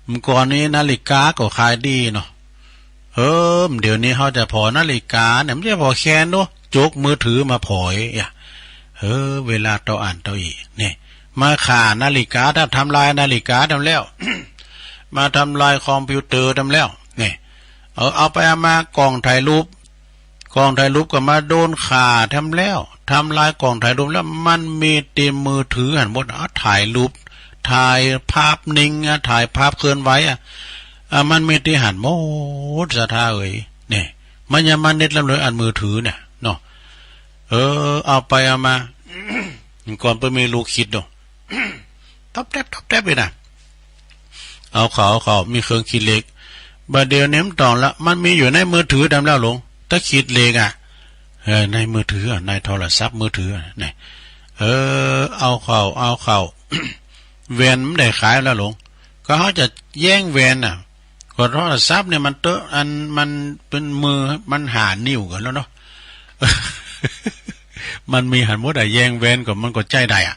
เมื่อก่อนนี้นาฬิกาก็ขายดีเนาะ เออ เดี๋ยวนี้เฮาจะผ่อนาฬิกาเนี่ย มันจะผ่อแคนดู จกมือถือมาผ่อเองอะ เออ เวลาเต้าอั้นเต้าอี้ เนี่ย มาฆ่านาฬิกา ถ้าทำลายนาฬิกาแถมแล้ว มาทำลายคอมพิวเตอร์แถมแล้ว เนี่ย เออ เอาไปเอามา กล้องถ่ายรูป กล้องถ่ายรูปก็มาโดนฆ่าแถมแล้ว ทำลายกล้องถ่ายรูปแล้ว มันมีแต่มือถือหั้นหมด เอาถ่ายรูป ถ่ายภาพนิ่งอะ ถ่ายภาพเคลื่อนไหวอะ อ่ะ มันมีแต่หั้นหมด ศรัทธาเอ๋ย เนี่ย มันยังมาเน็ตลำเลยอันมือถือเนี่ย เนาะ เออ เอาไปเอามา ก่อนเปิ้นมีลูกคิดเนาะ ต๊อบแต๊บต๊อบแต๊บเลยนะ เอาเข้า เอาเข้า มีเครื่องคิดเลข บัดเดี๋ยวนี้มันต้องละ มันมีอยู่ในมือถือแถมแล้วหลวง ถ้าคิดเลขอะ เออ ในมือถืออะ ในโทรศัพท์มือถืออะ เนี่ย เออ เอาเข้า เอาเข้า แว่นมันได้ขายแล้วหลวง ก็เฮาจะแย่งแว่นน่ะ ก็โทรศัพท์เนี่ยมันเตอะ อัน มันเป๋นมือ มันห้านิ้วกันแล้วเนาะ มันมีหั้นหมดอะ แย่งแว่นก็มันก็ใจ๊ได้อะ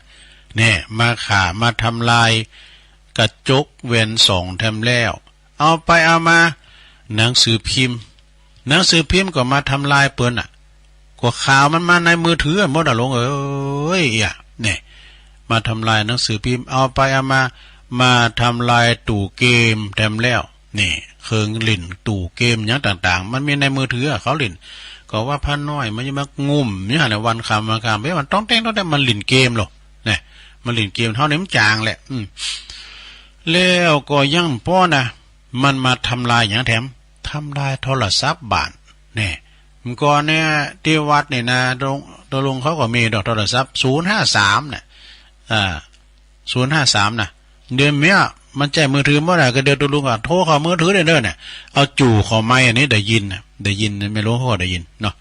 เนี่ย มาฆ่า มาทำลายกระจกแว่นส่องแถมแล้ว เอาไปเอามา หนังสือพิมพ์ หนังสือพิมพ์ก็มาทำลายเปิ้นน่ะ ก็ข่าวมันมาในมือถือหมดอะหลวงเอ๋ย เนี่ย มาทำลายหนังสือพิมพ์ เอาไปเอามา มาทำลายตู้เกมแถมแล้ว นี่ เครื่องเล่นตู้เกมหยังต่างๆ มันมีในมือถืออะ เขาเล่น ก็ว่าพระน้อยมันยังมางุ่มอยู่หั้นน่ะ วันค่ำวันค่ำ เอ๊ะ มันต้องแต่งต้องแต่ง มันเล่นเกมโลด เนี่ย มาเล่นเกมเท่านี้มันจางแหละ อืม แล้วก็ยังป้อนะ มันมาทำลายอย่างแถม ทำลายโทรศัพท์บ้าน เนี่ย เมื่อก่อนเนี่ย ที่วัดเนี่ยนะ ตกลง ตกลงเขาก็มีดอกโทรศัพท์ ศูนย์ห้าสาม เนี่ย อ่า ศูนย์ห้าสาม นะ เดี๋ยวเนี้ย มันใช้มือถือบ่ได้ ก็เดี๋ยวตกลงก็โทรเข้ามือถือได้เลยเนี่ย เอาจู่เข้าไมค์อันนี้ได้ยินนะ ได้ยินนะ ไม่รู้เขาก็ได้ยินเนาะ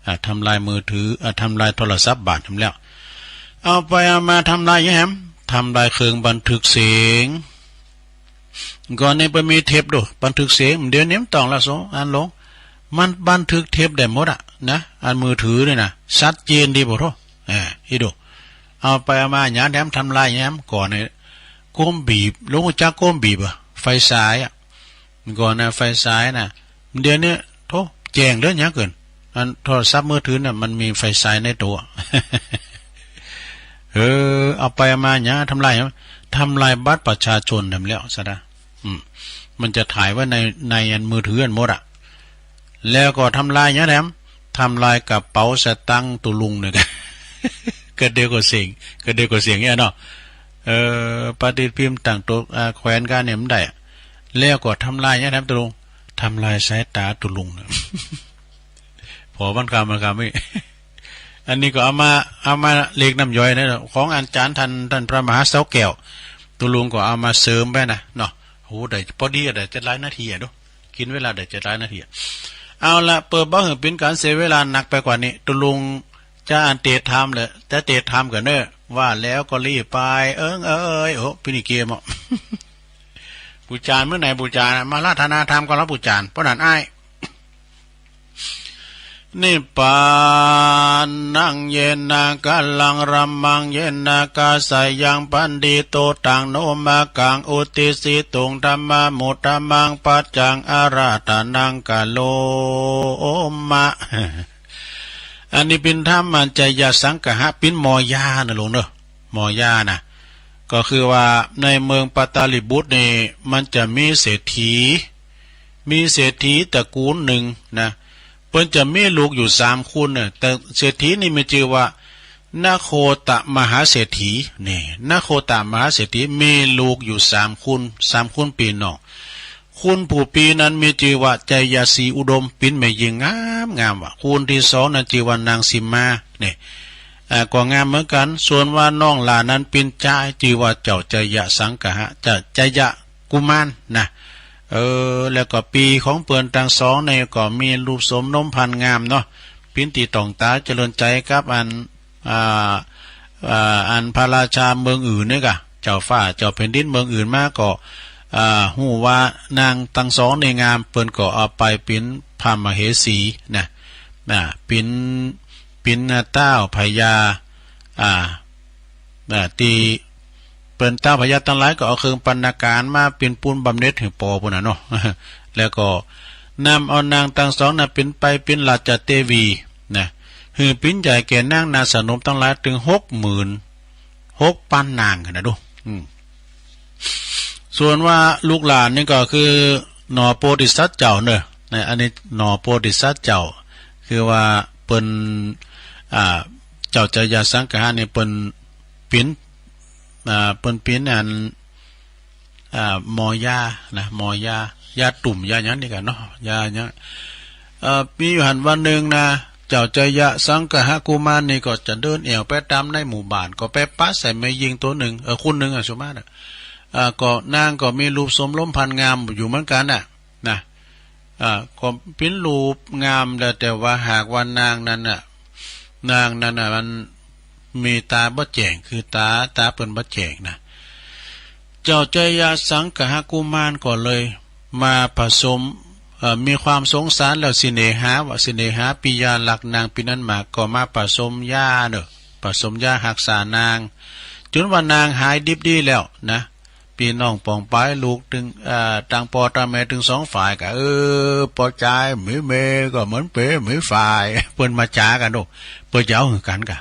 อ่า ทำลายมือถือ อ่า ทำลายโทรศัพท์บ้านทำแล้ว เอาไปเอามาทำลายหยังแหม ทำลายเครื่องบันทึกเสียง ก่อนนี้บ่มีเทปโด บันทึกเสียง เดี๋ยวนี้มันต้องละโส อันหลง มันบันทึกเทปได้หมดอะนะ อันมือถือนี่นะ ชัดเจนดีบ่โธ่ เออ อีโด เอาไปเอามาหยังแถมทำลายหยังแถม ก่อนนี่โกมบีบ หลงจักโกมบีบอะ ไฟฉายอะ ก่อนนะ ไฟฉายนะ เดี๋ยวนี้โธ่ แจ้งเด้อ หยังเกิน อันโทรศัพท์มือถือน่ะ มันมีไฟฉายในตัว เออ เอาไปเอามาหยัง ทำลายหยัง ทำลายบัตรประชาชนแถมแล้วซะนะ อืม มันจะถ่ายไว้ใน ในอันมือถืออันหมดอะ แล้วก็ทำลายหยังแถม ทำลายกระเป๋าสตางค์ตุลุงเนี่ย กะเดียวก็เสียง กะเดียวก็เสียงเนี่ยเนาะ เออ ประดิษฐ์พิมพ์ต่างตัว อ่า แขวนกันเนี่ยมันได้อะ แล้วก็ทำลายหยังแถมตุลุง ทำลายสายตาตุลุงเนี่ย พอมันคำมันคำนี่ อันนี้ก็เอามา เอามาเรียกน้ำย่อยนะ ของอาจารย์ท่าน ท่านพระมหาเสาแก้ว ตุลุงก็เอามาเสริมไปนะเนาะ โห ได้พอดี ได้เจ็ดร้อยนาทีอะดู กินเวลาได้เจ็ดร้อยนาทีอะ เอาละ เพื่อบ่หื้อเป็นการเสียเวลาหนักไปกว่านี้ ตุลุงจะอันเตะทามเลย จะเตะทามกันเนอะ ว่าแล้วก็รีบไป เอิงเอ้ย โอ้ พี่นี่เกมอ่ะ ปู่จารย์มื้อไหน ปู่จารย์ มาราธนาธรรมก็แล้วปู่จารย์ เพราะนั้นอ้าย นิพพานัง เยนะ กาลัง รัมมัง เยนะ กาสายัง ปันดิโต ตัง โน มะกัง อุตติสสิตุง ธัมมามุตตมัง ปัจจัง อาราธนัง กะโลมะ อันนี้เป็นธรรมอันจายะสังคหะ เป็นหมอยานะหลวงเนอะ หมอยานะ ก็คือว่าในเมืองปาตาลิบุตรนี่ มันจะมีเศรษฐี มีเศรษฐีตระกูลหนึ่งนะ เปิ้นจะมีลูกอยู่สามคนน่ะ แต่เศรษฐีนี่มีชื่อว่า นโคตมหาเศรษฐี นี่ นโคตมหาเศรษฐีมีลูกอยู่สามคน สามคนปี้น้อง คนผู้ปี้นั้นมีชื่อว่า จายสีอุดม เป๋นแม่ญิงงามงามว่ะ คนที่สองนั้นชื่อว่านางสีมา นี่ อ่า ก็งามเหมือนกัน ส่วนว่าน้องหล่านั้นเป๋นจาย ชื่อว่าเจ้าจายสังคหะ เจ้าจายกุมารนะ เออ แล้วก็ปี้ของเปิ้นตังสองนี่ก็มีรูปโสมนมพรรณงามเนาะ เป๋นตี้ต้องตาเจริญใจ๋กับอัน อ่า อ่า อันพระราชาเมืองอื่นนี่กะ เจ้าฟ้าเจ้าแผ่นดินเมืองอื่นมาก็ อ่า ฮู้ว่านางตังสองนี่งาม เปิ้นก็เอาไปเป๋นพระมเหสีนะ นะ เป๋น เป๋นต้าวพญา อ่า อ่า ตี้เปิ้นต้าวพญาตังหลายก็เอาเครื่องบรรณาการมาเป๋นปูนบำเหน็จหื้อปอปู้นน่ะเนาะ แล้วก็นำเอานางตังสองนั้นเป๋นไปเป๋นราชเตวีนะ หื้อเป๋นใหญ่แก่นางนาสนมตังหลายเถิงหกหมื่นหกปันนางนะดู อืม ส่วนว่าลูกหล่านนี่ก็คือหน่อโพธิสัตว์เจ้าเนอะ นะ อันนี้หน่อโพธิสัตว์เจ้า คือว่าเปิ้น อ่า เจ้าจายสังคหะนี่เปิ้นเป๋น อ่า เปิ้นเป๋นอัน อ่า หมอยานะ หมอยา ยาตุ่ม ยาหยังนี่กะเนาะ ยาหยัง เอ่อ มีอยู่หั้นวันหนึ่งนะ เจ้าจายสังคหกุมารนี่ก็จะเดินแอ่วไปตามในหมู่บ้าน ก็ไปปะใส่แม่ญิงตัวหนึ่ง เออ คนหนึ่งอะ สมมาตรอะ อ่า ก็นางก็มีรูปโสมนมพรรณงามอยู่เหมือนกันน่ะ นะ อ่า ก็เป๋นรูปงามแล้ว แต่ว่าหากว่านางนั้นน่ะ นางนั้นน่ะ มันมีตาบ่แจ้ง คือตา ตาเปิ้นบ่แจ้งนะ เจ้าจายสังคหกุมารก็เลยมาผสม เอ่อ มีความสงสารแล้วเสน่หา ว่าเสน่หาปิยารักนางปี้นั้นมาก ก็มาผสมยาเนอะ ผสมยาฮักษานาง จ๋นว่านางหายดิบดีแล้วนะ ปี้น้องป้องปายลูกเถิง เอ่อ ตังป้อตังแม่เถิงสองฝ่ายก็ เออ ป้อจายมีแม่ก็เหมือนเป๋มีฝ่าย เปิ้นมาจ๋ากั๋นโด เปิ้นจะเอาหื้อกั๋นกะ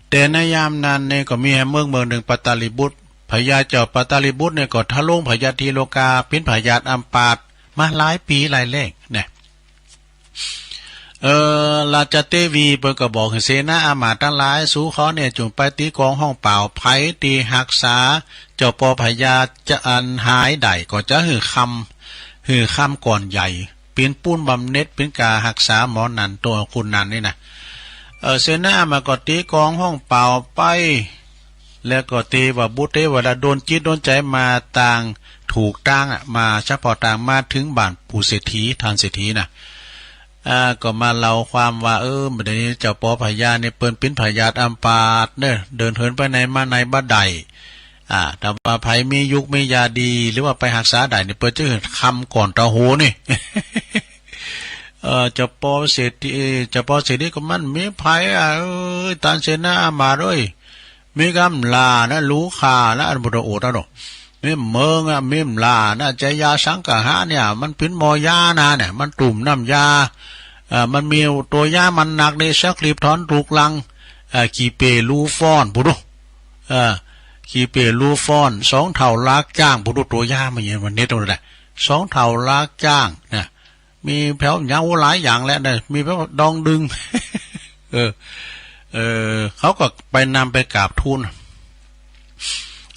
แต่ในยามนั้นนี่ก็มีแหมเมืองเมืองหนึ่งปาตาลิบุตร พญาเจ้าปาตาลิบุตรนี่ก็ทรงพยาธิโรคา เป๋นพยาธิอัมพาตมาหลายปี๋หลายแล้งนะ เออ ราชเทวีเปิ้นก็บอกหื้อเสนาอามาตย์ตังหลาย สูเขาเนี่ยจุ่งไปตีกลองฮ้องเป่า ใผตี้ฮักษาเจ้าปอพญาจะอันหายได้ก็จะหื้อคำ หื้อคำก้อนใหญ่ เป๋นปูนบำเหน็จ เป๋นกาฮักษาหมอนั้น ตัวคนนั้นนี่นะ เออ เสนาอามาตย์ก็ตีกลองฮ้องเป่าไป แล้วก็เตวบุตรเตวดาโดนจิตโดนใจมาตางถูกตางอะ มาเฉพาะตางมาถึงบ้านปู่เศรษฐี ท่านเศรษฐีนะ อ่า ก็มาเล่าความว่า เออ บัดนี้เจ้าปอพญาเนี่ยเปิ้นเป๋นพยาธิอัมพาตเนอะ เดินเหินไปไหนมาไหนบ่ได้ อ่า ถ้าว่าใผมียุกมียาดี หรือว่าไปฮักษาได้เนี่ย เปิ้นจะหื้อคำก้อนเต้าโหนี่ เออ เจ้าปอเศรษฐี เจ้าปอเศรษฐีก็มันมีใผอะ เอ้ย ต้านเสนาอามาตย์เอ้ย มีกำหล้านะ ลูกข้านะ อันพุทธโอษฐ์นะเนาะ มีเมิงอะ มีหล้านะ ใจยาสังคหะเนี่ย มันเป๋นหมอยานะเนี่ย มันตุ่มน้ำยา เอ่อ มันมีตัวยามันหนักในสักรีบถอนถูกลัง เอ่อ ขี้เป้ลูฟ้อนพุ้นดู เอ่อ ขี้เป้ลูฟ้อน สองเฒ่าลากจ้างพุ้นดู ตัวยามันเนี่ย มันเน็ตตรงนั้นแหละ สองเฒ่าลากจ้างนะ มีแผวหยัง โอ้ หลายอย่างแหละนะ มีแผวดองดึง เออ เออ เขาก็ไปนำไปกราบทูล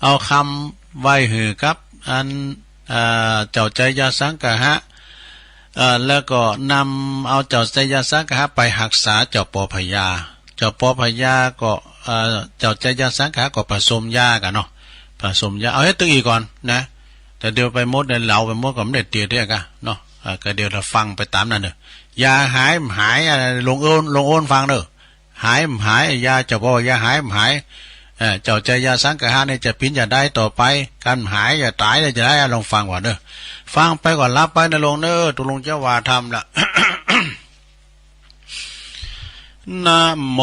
เอาคำไหว้หื้อกับอัน เอ่อ เจ้าใจยาสังคหะ เอ่อ แล้วก็นำเอาเจ้าใจยาสังคหะไปฮักษาเจ้าปอพญา เจ้าปอพญาก็ เอ่อ เจ้าใจยาสังคหะก็ผสมยากั๋นเนาะ ผสมยา เอาเฮ็ดตึงอีกก่อนนะ แต่เดี๋ยวไปหมดเนี่ย เหลาไปหมดก็ไม่ได้เตียเตียกะเนาะ อ่า ก็เดี๋ยวเราฟังไปตามนั้นเนอะ ยาหายบ่หาย อ่า ลงโอน ลงโอนฟังเนอะ หายบ่หาย ยาเจ้าปอพญาหายบ่หาย เอ่อ เจ้าใจยาสังคหะเนี่ยจะเป๋นจะใดต่อไป กันบ่หายจะต๋ายเลยจะใด อ่ะ ลองฟังก่อนเนอะ ฟังไปก่อนหลับไปนะลงเนอะ ตกลงจะว่าธรรมละ นะโม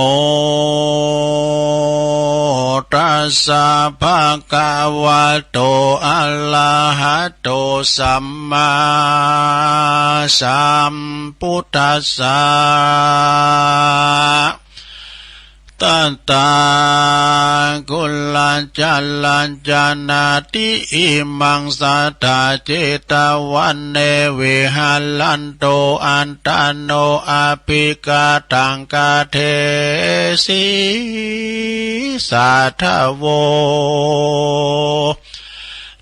ตัสสะภะคะวะโต อะระหะโต สัมมาสัมพุทธัสสะ ตะถาคตะ จะละจะนาติ อิมัง สัตถา เจตะวะเน วิหะรันตุ อัตถะโน อะภิกขาตัง กะเทสิ สาธะโว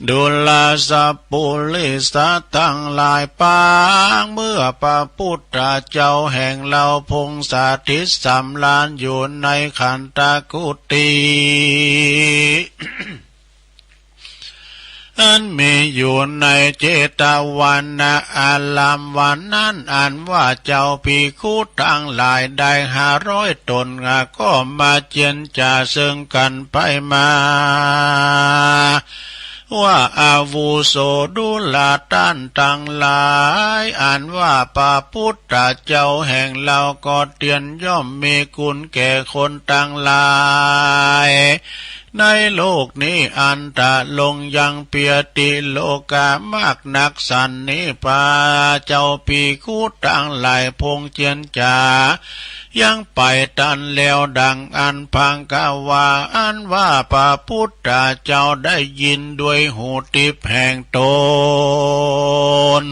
ดูราสัปปุริสะตังหลาย ปางเมื่อพระพุทธเจ้าแห่งเราพงสถิตสำราญอยู่ในขันธกุฏิ อันมีอยู่ในเจตะวนะอารามวันนั้น อันว่าเจ้าภิกขุตังหลายได้ห้าร้อยตน ก็มาเจรจาซึ่งกั๋นไปมา ว่า อาวุโสดูราต้านตังหลาย อันว่าพระพุทธเจ้าแห่งเราก็เตียนย่อมมีคุณแก่คนตังหลาย ในโลกนี้อันตะลงยังเปียติโลกามากนักสันนี้ พระเจ้าภิกขุตังหลายพงเจรจา ยังไปตันแล้วดังอันพังกะว่า อันว่าพระพุทธเจ้าได้ยินด้วยหูทิพย์แห่งตน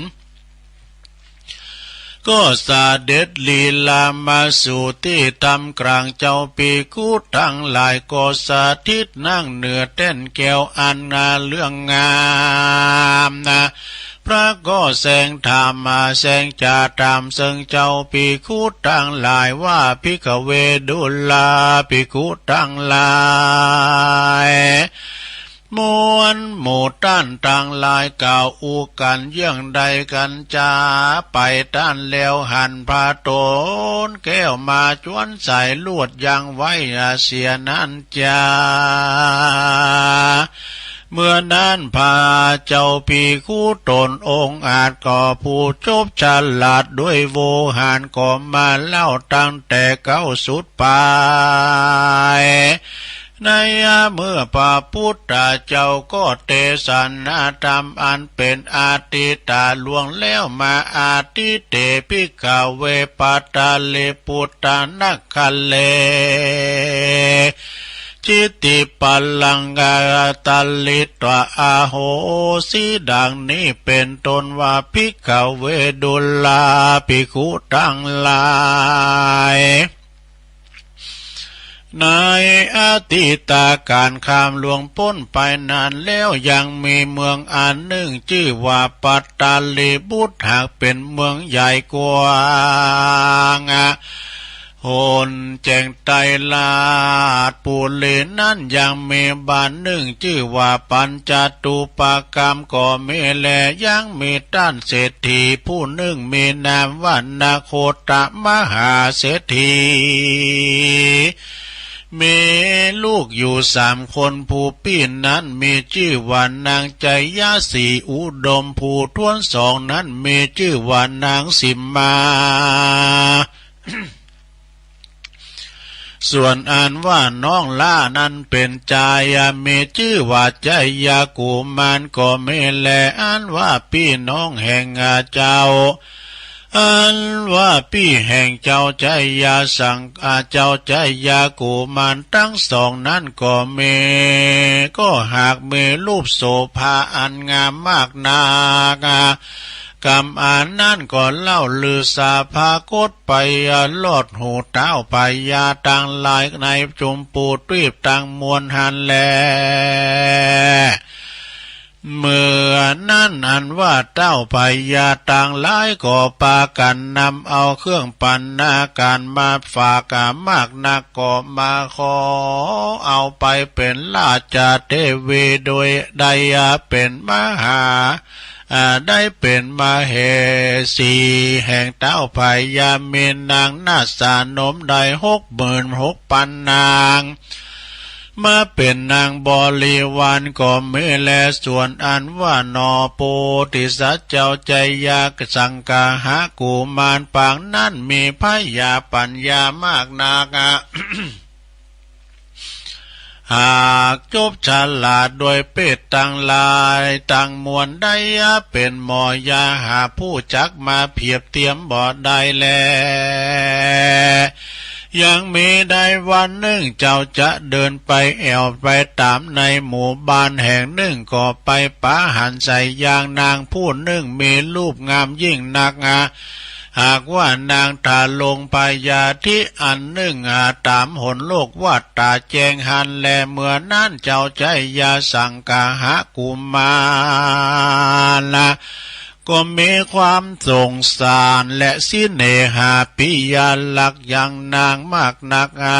ก็เสด็จลีลามาสู่ที่ถ้ำกลาง เจ้าภิกขุตังหลายก็สถิตนั่งเหนือแต้นแก้วอันงาเรื่องงามนะ พระก็แสดงธรรมมาแสดงจาธรรมซึ่งเจ้าภิกขุตังหลายว่า ภิกขเว ดูราภิกขุตังหลาย มวลหมู่ต้านตังหลายกล่าวอู้กั๋นเยื่องใดกั๋นจา ไปตันแล้วหันพระโตนแก้วมาจวนสายลวดยังไว้เสียนั้นจา เมื่อนั้นพระเจ้าภิกขุตนองอาจก็ผู้จบฉลาดด้วยโวหารก็มาเล่าตั้งแต่เก๊าสุดปลาย ในเมื่อพระพุทธเจ้าก็เตสนาธรรมอันเป็นอทิตตะล่วงแล้วมา อทิเต ภิกขเว ปัตตะเลปุตตะนะคะเล จิตติปลังกาตลิตวาอาโหสิ ดังนี้เป็นต้นว่า ภิกขเว ดูราภิกขุตังหลาย ในอดีตกาลข้ามล่วงป๊นไปนานแล้ว ยังมีเมืองอันหนึ่งจื้อว่าปัตตาลีบุตร หากเป็นเมืองใหญ่กว้าง หนแจ้งไตรราชปุรีนั้นยังมีบ้านหนึ่งจื้อว่าปัญจตูปกรรมก็มีแล ยังมีต้านเศรษฐีผู้หนึ่งมีนามว่านโคตมหาเศรษฐี มีลูกอยู่สามคน ผู้ปี้นั้นมีจื้อว่านางไจยสีอุดม ผู้ถ้วนสองนั้นมีจื้อว่านางสิมมา ส่วนอันว่าน้องหล้านั้นเป๋นจายา มีจื้อว่าไจยากุมารก็มีแล อันว่าปี้น้องแห่งเจ้า อันว่าปี้แห่งเจ้าไจยาสัง อ่า เจ้าไจยากุมารตังสองนั้นก็มี ก็หากมีรูปโสภาอันงามมากนัก กำอันนั้นก็เล่าลือสาพากฏไปลอดหูท้าวพญาตังหลายในจุมปูทวีปตังมวลหั้นแล เมื่อนั้นอันว่าท้าวพญาตังหลายก็ปากั๋นนำเอาเครื่องบรรณาการมาฝากมากนัก ก็มาขอเอาไปเป๋นราชเทวี โดยได้เป๋นมหา อ่า ได้เป๋นมเหสีแห่งท้าวพญา มีนางนาฏสนมได้หกหมื่นหกปันนาง มาเป๋นนางบริวารก็มีแล ส่วนอันว่าหน่อโพธิสัตว์เจ้าไจยาสังคหกุมารปางนั้นมีผญาปั๋ญญามากนัก หากจบฉลาดโดยเพศตังหลายตังมวลได้ เป๋นหมอยาหาผู้จักมาเผียบเตียมบ่ได้แล ยังมีได้วันหนึ่งเจ้าจะเดินไปแอ่วไปต๋ามในหมู่บ้านแห่งหนึ่ง ก็ไปปะหันใส่ยางนางผู้หนึ่งมีรูปงามยิ่งนัก หากว่านางทาลงพยาธิอันหนึ่ง อ่า ต๋ามหนโลกวัฏฏะแจ้งหั้นแล เมื่อนั้นเจ้าไจยาสังคหกุมารก็มีความสงสารและเสน่หาปิยลักษณ์ยังนางมากนัก อ่า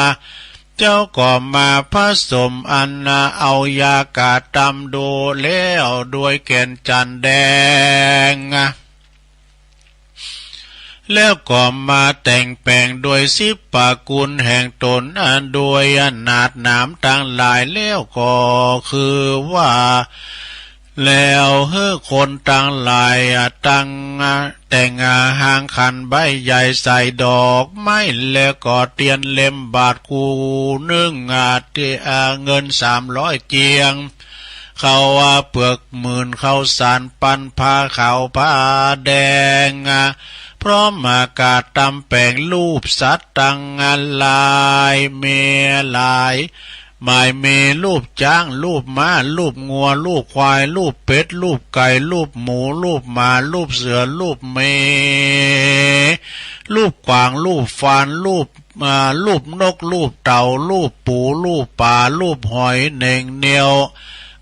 เจ้าก็มาผสมอันเอายากาตำดูแล้วด้วยแก่นจันทร์แดง แล้วก็มาแต่งแป๋งโดยสิบประกุลแห่งต๋น โดยอนาถหนามตังหลาย แล้วก็คือว่า แล้วหื้อคนตังหลายตั้งแต่งหางขันใบใหญ่ใส่ดอกไม้ แล้วก็เตียนเล่มบาทคู่หนึ่ง เตียเงินสามร้อยเจียง ข้าวเปลือกหมื่น ข้าวสารปัน ผ้าขาวผ้าแดง พร้อมอากาศตำแป๋งรูปสัตว์ตังหลายมีหลาย หมายมีรูปจ๊าง รูปม้า รูปงัว รูปควาย รูปเป็ด รูปไก่ รูปหมู รูปหมา รูปเสือ รูปหมี รูปกวาง รูปฟาน รูป อ่า รูปนก รูปเต่า รูปปู รูปป๋า รูปหอย เน่งเนียว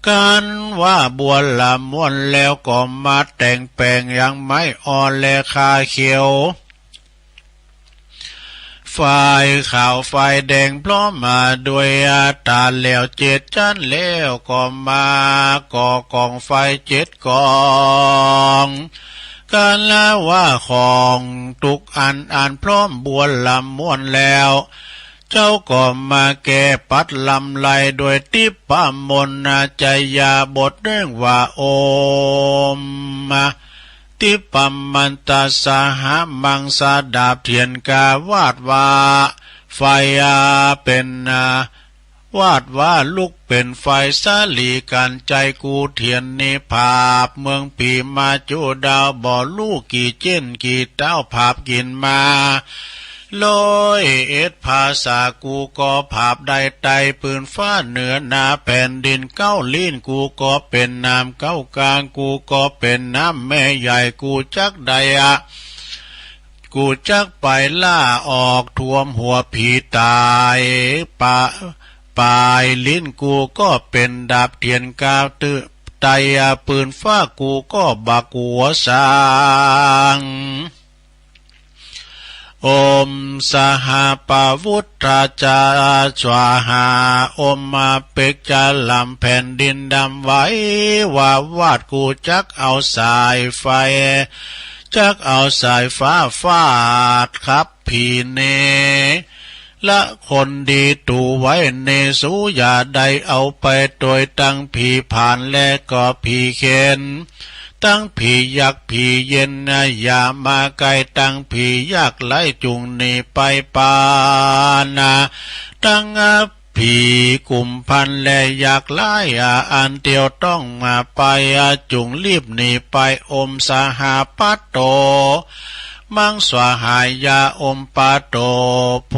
กันว่าบัวละม่วน แล้วก็มาแต่งแป๋งยังไม้อ่อนและคาเขียว ไฟขาวไฟแดงพร้อมมาด้วยตาแล้วเจ็ดชั้น แล้วก็มาก่อกองไฟเจ็ดกอง กันละว่าของทุกอันอันพร้อมบัวละม่วนแล้ว เจ้าก็มาแก้ปัดลำไรโดยทิพย์มนต์จยาบทหนึ่งว่า โอม ทิพย์มันตสหมัง สดับเถียนกาวาดว่า ไฟเป๋น วาดว่าลุกเป๋นไฟสาลีกัญไชย กูเถียนนิภาพเมืองผีมาจุดาว บ่ฮู้กี่เจ๊นกี่เต๊าผาบกิ๋นมา ร้อยเอ็ดภาษา กูก็ผาบได้ไต่ปืนฟ้าเหนือหน้าแผ่นดิน เก้าลิ้น กูก็เป็นน้ำเก้ากลาง กูก็เป็นน้ำแม่ใหญ่ กูจักได้อะ กูจักไปล่าออกท่วมหัวผีตาย ปะ ปลายลิ้น กูก็เป็นดาบเทียนกาวตื้อ ไต่ปืนฟ้า กูก็บักหัวช้าง โอมสหปวุทธาจาสวาหา โอมมาเปกจาลำแผ่นดินดำไหว วาวาด กูจักเอาสายไฟ จักเอาสายฟ้าฟาดขับผีเน ละคนดีตูไว้เน สูอย่าได้เอาไปโตย ตังผีผ่านและก็ผีเข็ญ ตังผียากผีเย็นนะ อย่ามาใกล้ ตังผียากไร้จุ่งหนีไปปานะ ตังผีกุมพันและยากไร้ อันเตียวต้องมาไป จุ่งรีบหนีไป โอมสหปะโต มังสวาหายะ โอมปะโต โพ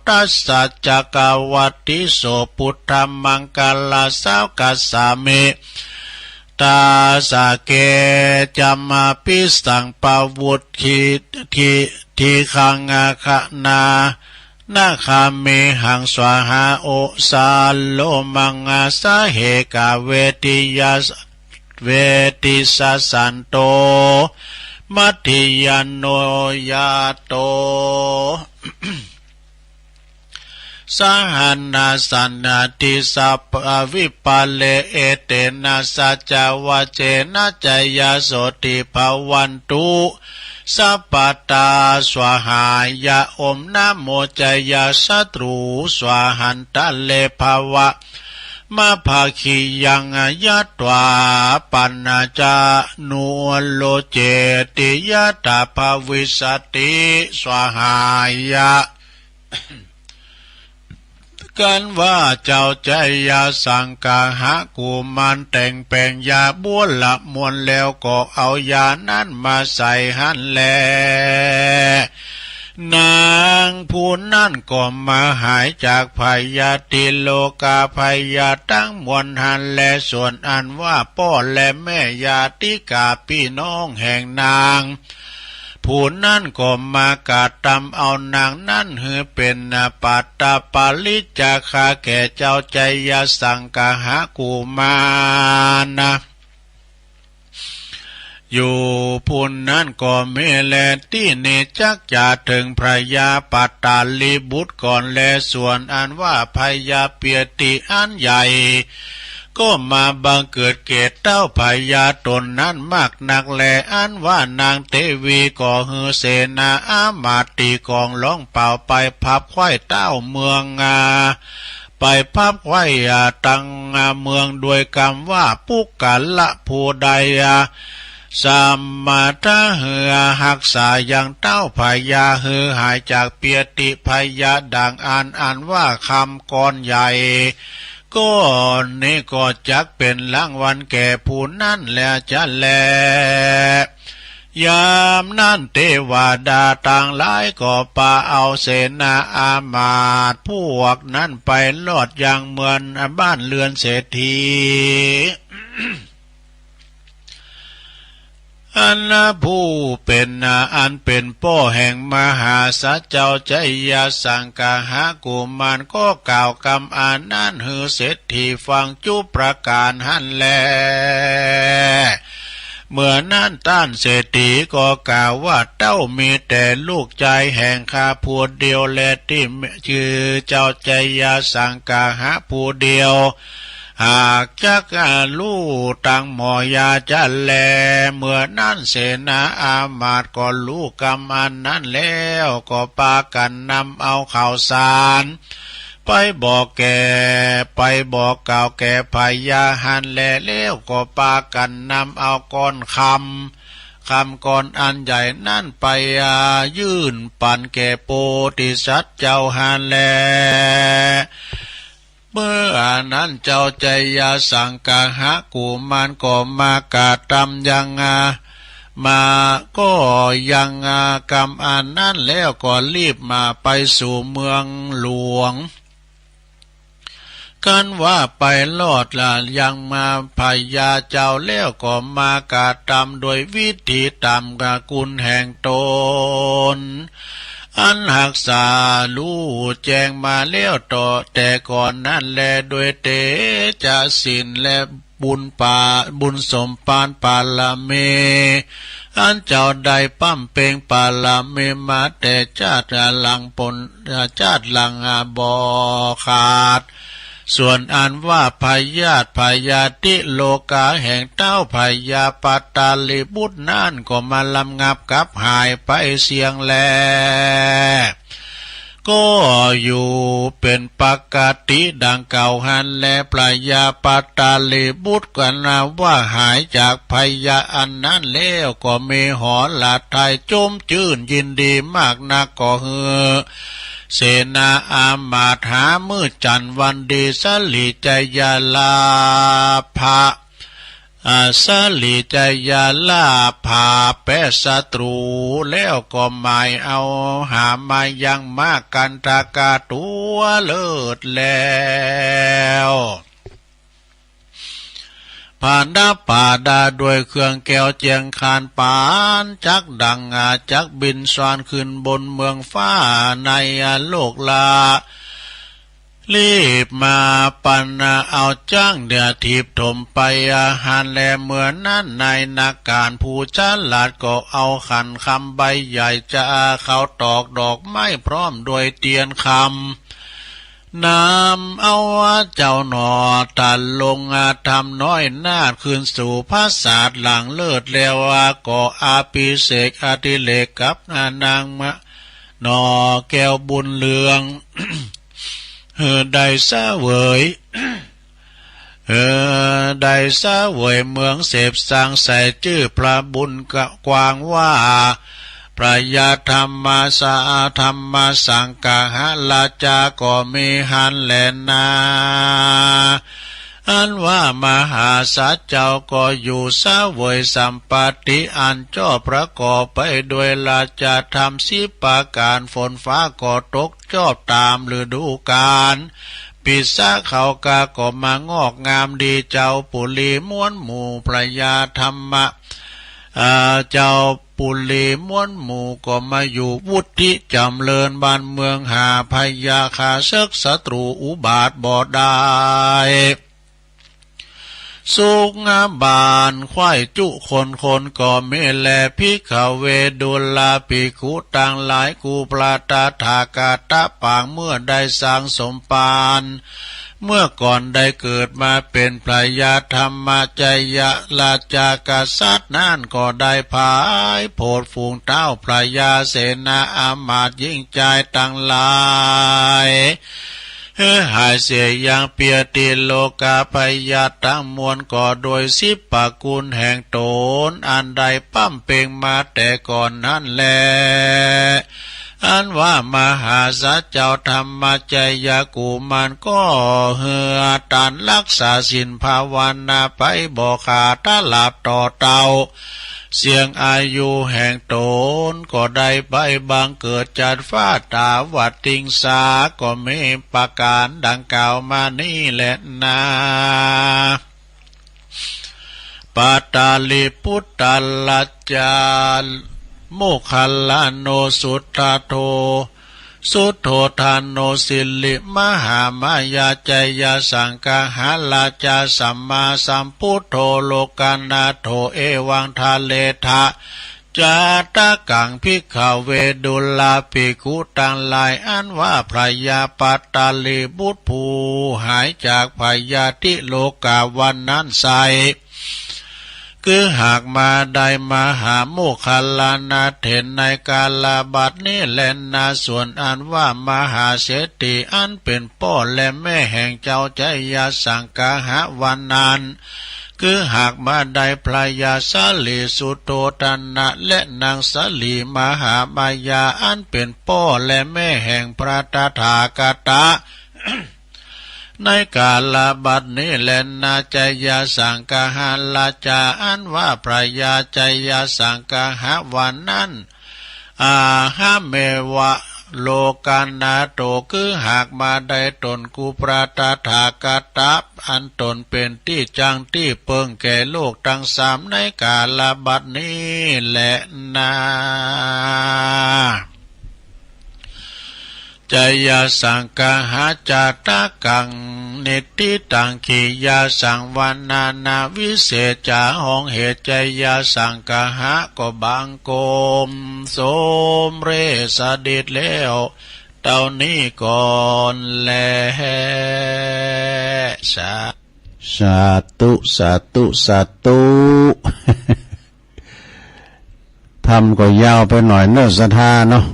ตัสสะจักกวัตติโส ปุทธัมมังคาราสาวกัสสามิ ตาสะเก จัมมาปิสังปะวุทธิ ทิ ทิคังอาคะนา นาคามิหังสวาหา โอสาโลมังอาสาเหกาเวทิยา เวทิสสันโต มัทธิยาโนยาโต สหันนาสันนาทิสัพพวิปาเล เอเตนะสัจจวาเจนะ จายโสติภวันตุ สัพพะตา สวาหายะ โอมนะโมจายาสัตรู สวาหันตะเลภวะ มะภาคียังยัตวา ปัญจานุโลเจติยะ ตาภวิสสติ สวาหายะ กันว่าเจ้าจายาสังกาหะกุมารแต่งแปลงยาบัวละมวลแล้วก็เอายานั้นมาใส่หั้นแล นางผู้นั้นก็มาหายจากพยาธิโรคาพยาธิทั้งมวลหั้นแล ส่วนอันว่าพ่อและแม่ญาติกาพี่น้องแห่งนาง ผู้นั้นก็มากระทำเอานางนั้นหื้อเป็นปัตตปาริจจาคาแก่เจ้าจายาสังกาหะกุมารนะ อยู่ผู้นั้นก็มีแล ตี้นี้จักจะเถิงพระยาปัตตาลีบุตรก่อนแล ส่วนอันว่าพญาเปียติอันใหญ่ ก็มาบังเกิดแก่เต้าพญาตนนั้นมากนักแล อันว่านางเทวีก็หื้อเสนาอามาตย์ตีกลองร้องเป่าไปพับไขว้เต้าเมืองอา ไปพับไขว้อาตังอาเมืองด้วยกำว่าปุคคละผู้ใดอา สามารถหื้อฮักษายังเต้าพญาหื้อหายจากเปียติพยาดังอันอันว่าคำก้อนใหญ่ ก้อนนี้ก็จักเป็นรางวัลแก่ผู้นั้นแลจะแล ยามนั้นเทวดาตังหลายก็ปาเอาเสนาอามาตย์พวกนั้นไปรอดยังเมืองบ้านเรือนเศรษฐี อันผู้เป็นอันเป็นพ่อแห่งมหาสัจเจ้าจายาสังกาหะกุมารก็กล่าวกำอันนั้นหื้อเศรษฐีฟังจุประการหั้นแล เมื่อนั้นต้านเศรษฐีก็กล่าวว่าเต้ามีแต่ลูกจายแห่งข้าผู้เดียวแลตี้จื่อเจ้าจายาสังกาหะผู้เดียว หากจักฮู้ตังหมอยาจะแล เมื่อนั้นเสนาอามาตย์ก็ฮู้กำอันนั้นแล้วก็ปากั๋นนำเอาข้าวสาร ไปบอกแก่ ไปบอกกล่าวแก่พญาหั้นแล แล้วก็ปากั๋นนำเอาก้อนคำ คำก้อนอันใหญ่นั้นไปยื่นปั๋นแก่โพธิสัตว์เจ้าหั้นแล เมื่อนั้นเจ้าจายาสังกาหะกุมารก็มากระทำยังอา มาก็ยังกำอันนั้นแล้วก็รีบมาไปสู่เมืองหลวง คันว่าไปรอดละยังมาพญาเจ้าแล้วก็มากระทำโดยวิธีตามกุณแห่งตน อันฮักษาฮู้แจ้งมาแล้วต่อแต่ก่อนนั้นแล โดยเตจะศีลและบุญปา บุญสมภารบารมี อันเจ้าได้บำเพ็ญบารมีมาแต่ชาติหลังปน ชาติหลังบ่ขาด ส่วนอันว่าพยาธิพยาธิโรคาแห่งเท้าพญาปัตตาลีบุตรนั้นก็มาระงับกับหายไปเสี้ยงแล ก็อยู่เป็นปกติดังเก่าหั้นแล พญาปัตตาลีบุตรก็นับว่าหายจากพยาธิอันนั้นแล้วก็มีหฤทัยชุ่มชื่นยินดีมากนัก ก็หื้อเสนาอามาตย์หามื้อจันทร์วันดี สลีจยาลาภะ อา สลีจยาลาภาแปะศัตรู แล้วก็หมายเอาหามายังมากกันทกาตัวเลิศแล้ว ผาดาปาดาด้วยเครื่องแก้วเจียงคานปานจักดังอาจักบินสวรรค์ขึ้นบนเมืองฟ้าในโลกละ รีบมาปันเอาจ้างเดือถีบถมไปอาหารแล เมื่อนั้นนายนาการผู้ฉลาดก็เอาขันคำใบใหญ่จะเขาตอกดอกไม้พร้อมด้วยเตียนคำ นำเอาเจ้าหน่อตันลงอาธรรมน้อยนาฏขึ้นสู่ปราสาทหลังเลิศแล้วก็อภิเษกอดิเรกกับนางมะ หน่อแก้วบุญเรือง เออ ได้เสวย เออ ได้เสวยเมืองเสพสังใส่ชื่อพระบุญกว้างว่า พระยาธรรมสา ธรรมสังคหราชาก็มีหั้นแลนา อันว่ามหาสัจเจ้าก็อยู่เสวยสัมปติอันชอบประกอบไปด้วยราชธรรมสิบประการ ฝนฟ้าก็ตกชอบตามฤดูกาล ปีสะเขากาก็มางอกงามดี เจ้าปุรีม้วนหมู่พระยาธรรมะ อ่า เจ้าปุรีม้วนหมู่ก็มาอยู่วุฒิจำเริญบ้านเมืองหาพยาข้าศึกศัตรูอุบาทบ่ได้ สุขบานไขว้จุคนคนก็มีแล ภิกขเว ดูราภิกขุตังหลาย กูพระตถาคตะปางเมื่อได้สร้างสมภาร เมื่อก่อนได้เกิดมาเป็นพระยาธรรมจยราชากษัตริย์นั้นก็ได้ผายโผดฝูงเท้าพระยาเสนาอามาตย์หญิงชายทั้งหลาย หื้อหายเสียยังเปียติโรคาพยาธิทั้งมวลก็โดยสิบประคุณแห่งตนอันได้บำเพ็ญมาแต่ก่อนนั้นแล อันว่ามหาสัจเจ้าธรรมจยกุมารก็หื้อตานรักษาศีลภาวนาไปบ่ขาดตลอดต่อเต้า เสี้ยงอายุแห่งตนก็ได้ไปบังเกิดจัดฟ้าตาวติงสา ก็มีประการดังกล่าวมานี้แลนา ปัตตาลีปุตตราชา โมคคัลลาโนสุทธาโท สุโธทาโนสิริมหามายาจยสังคหราชาสัมมาสัมพุทโธโลกนาโถ เอวังทะเลทะ จาตะกัง ภิกขเว ดูราภิกขุตังหลาย อันว่าพระยาปัตตาลีบุตรผู้หายจากพยาธิโรคาวันนั้นไซร้ คือหากมาได้มหาโมคคัลลานาเถรในกาลบัดนี้แลนา ส่วนอันว่ามหาเศรษฐีอันเป็นป้อและแม่แห่งเจ้าจยสังคหะวันนั้น คือหากมาได้พระยาสาลีสุโธทนะและนางสาลีมหามายาอันเป็นป้อและแม่แห่งพระตถาคตะ ในกาลบัดนี้แลนา ชัยสังคหราชา อันว่าพญาชัยสังคหะวันนั้น อาหะเมวะ โลกานาโถ คือหากมาได้ตนกูพระตถาคตะ อันตนเป็นตี้จั้งตี้เปิงแก่โลกตังสามในกาลบัดนี้แลนา ชัยสังคหะจาตะกัง นิทธิตัง ขียาสังวรรณานา วิเศษจ๋า ห้องเหตุชัยสังคหะก็บังคมสมเร็จสำเร็จแล้ว เต้านี้ก่อนแล สา สาธุ สาธุ สาธุ ธรรมก็ยาวไปหน่อยเนอะ ศรัทธาเนาะ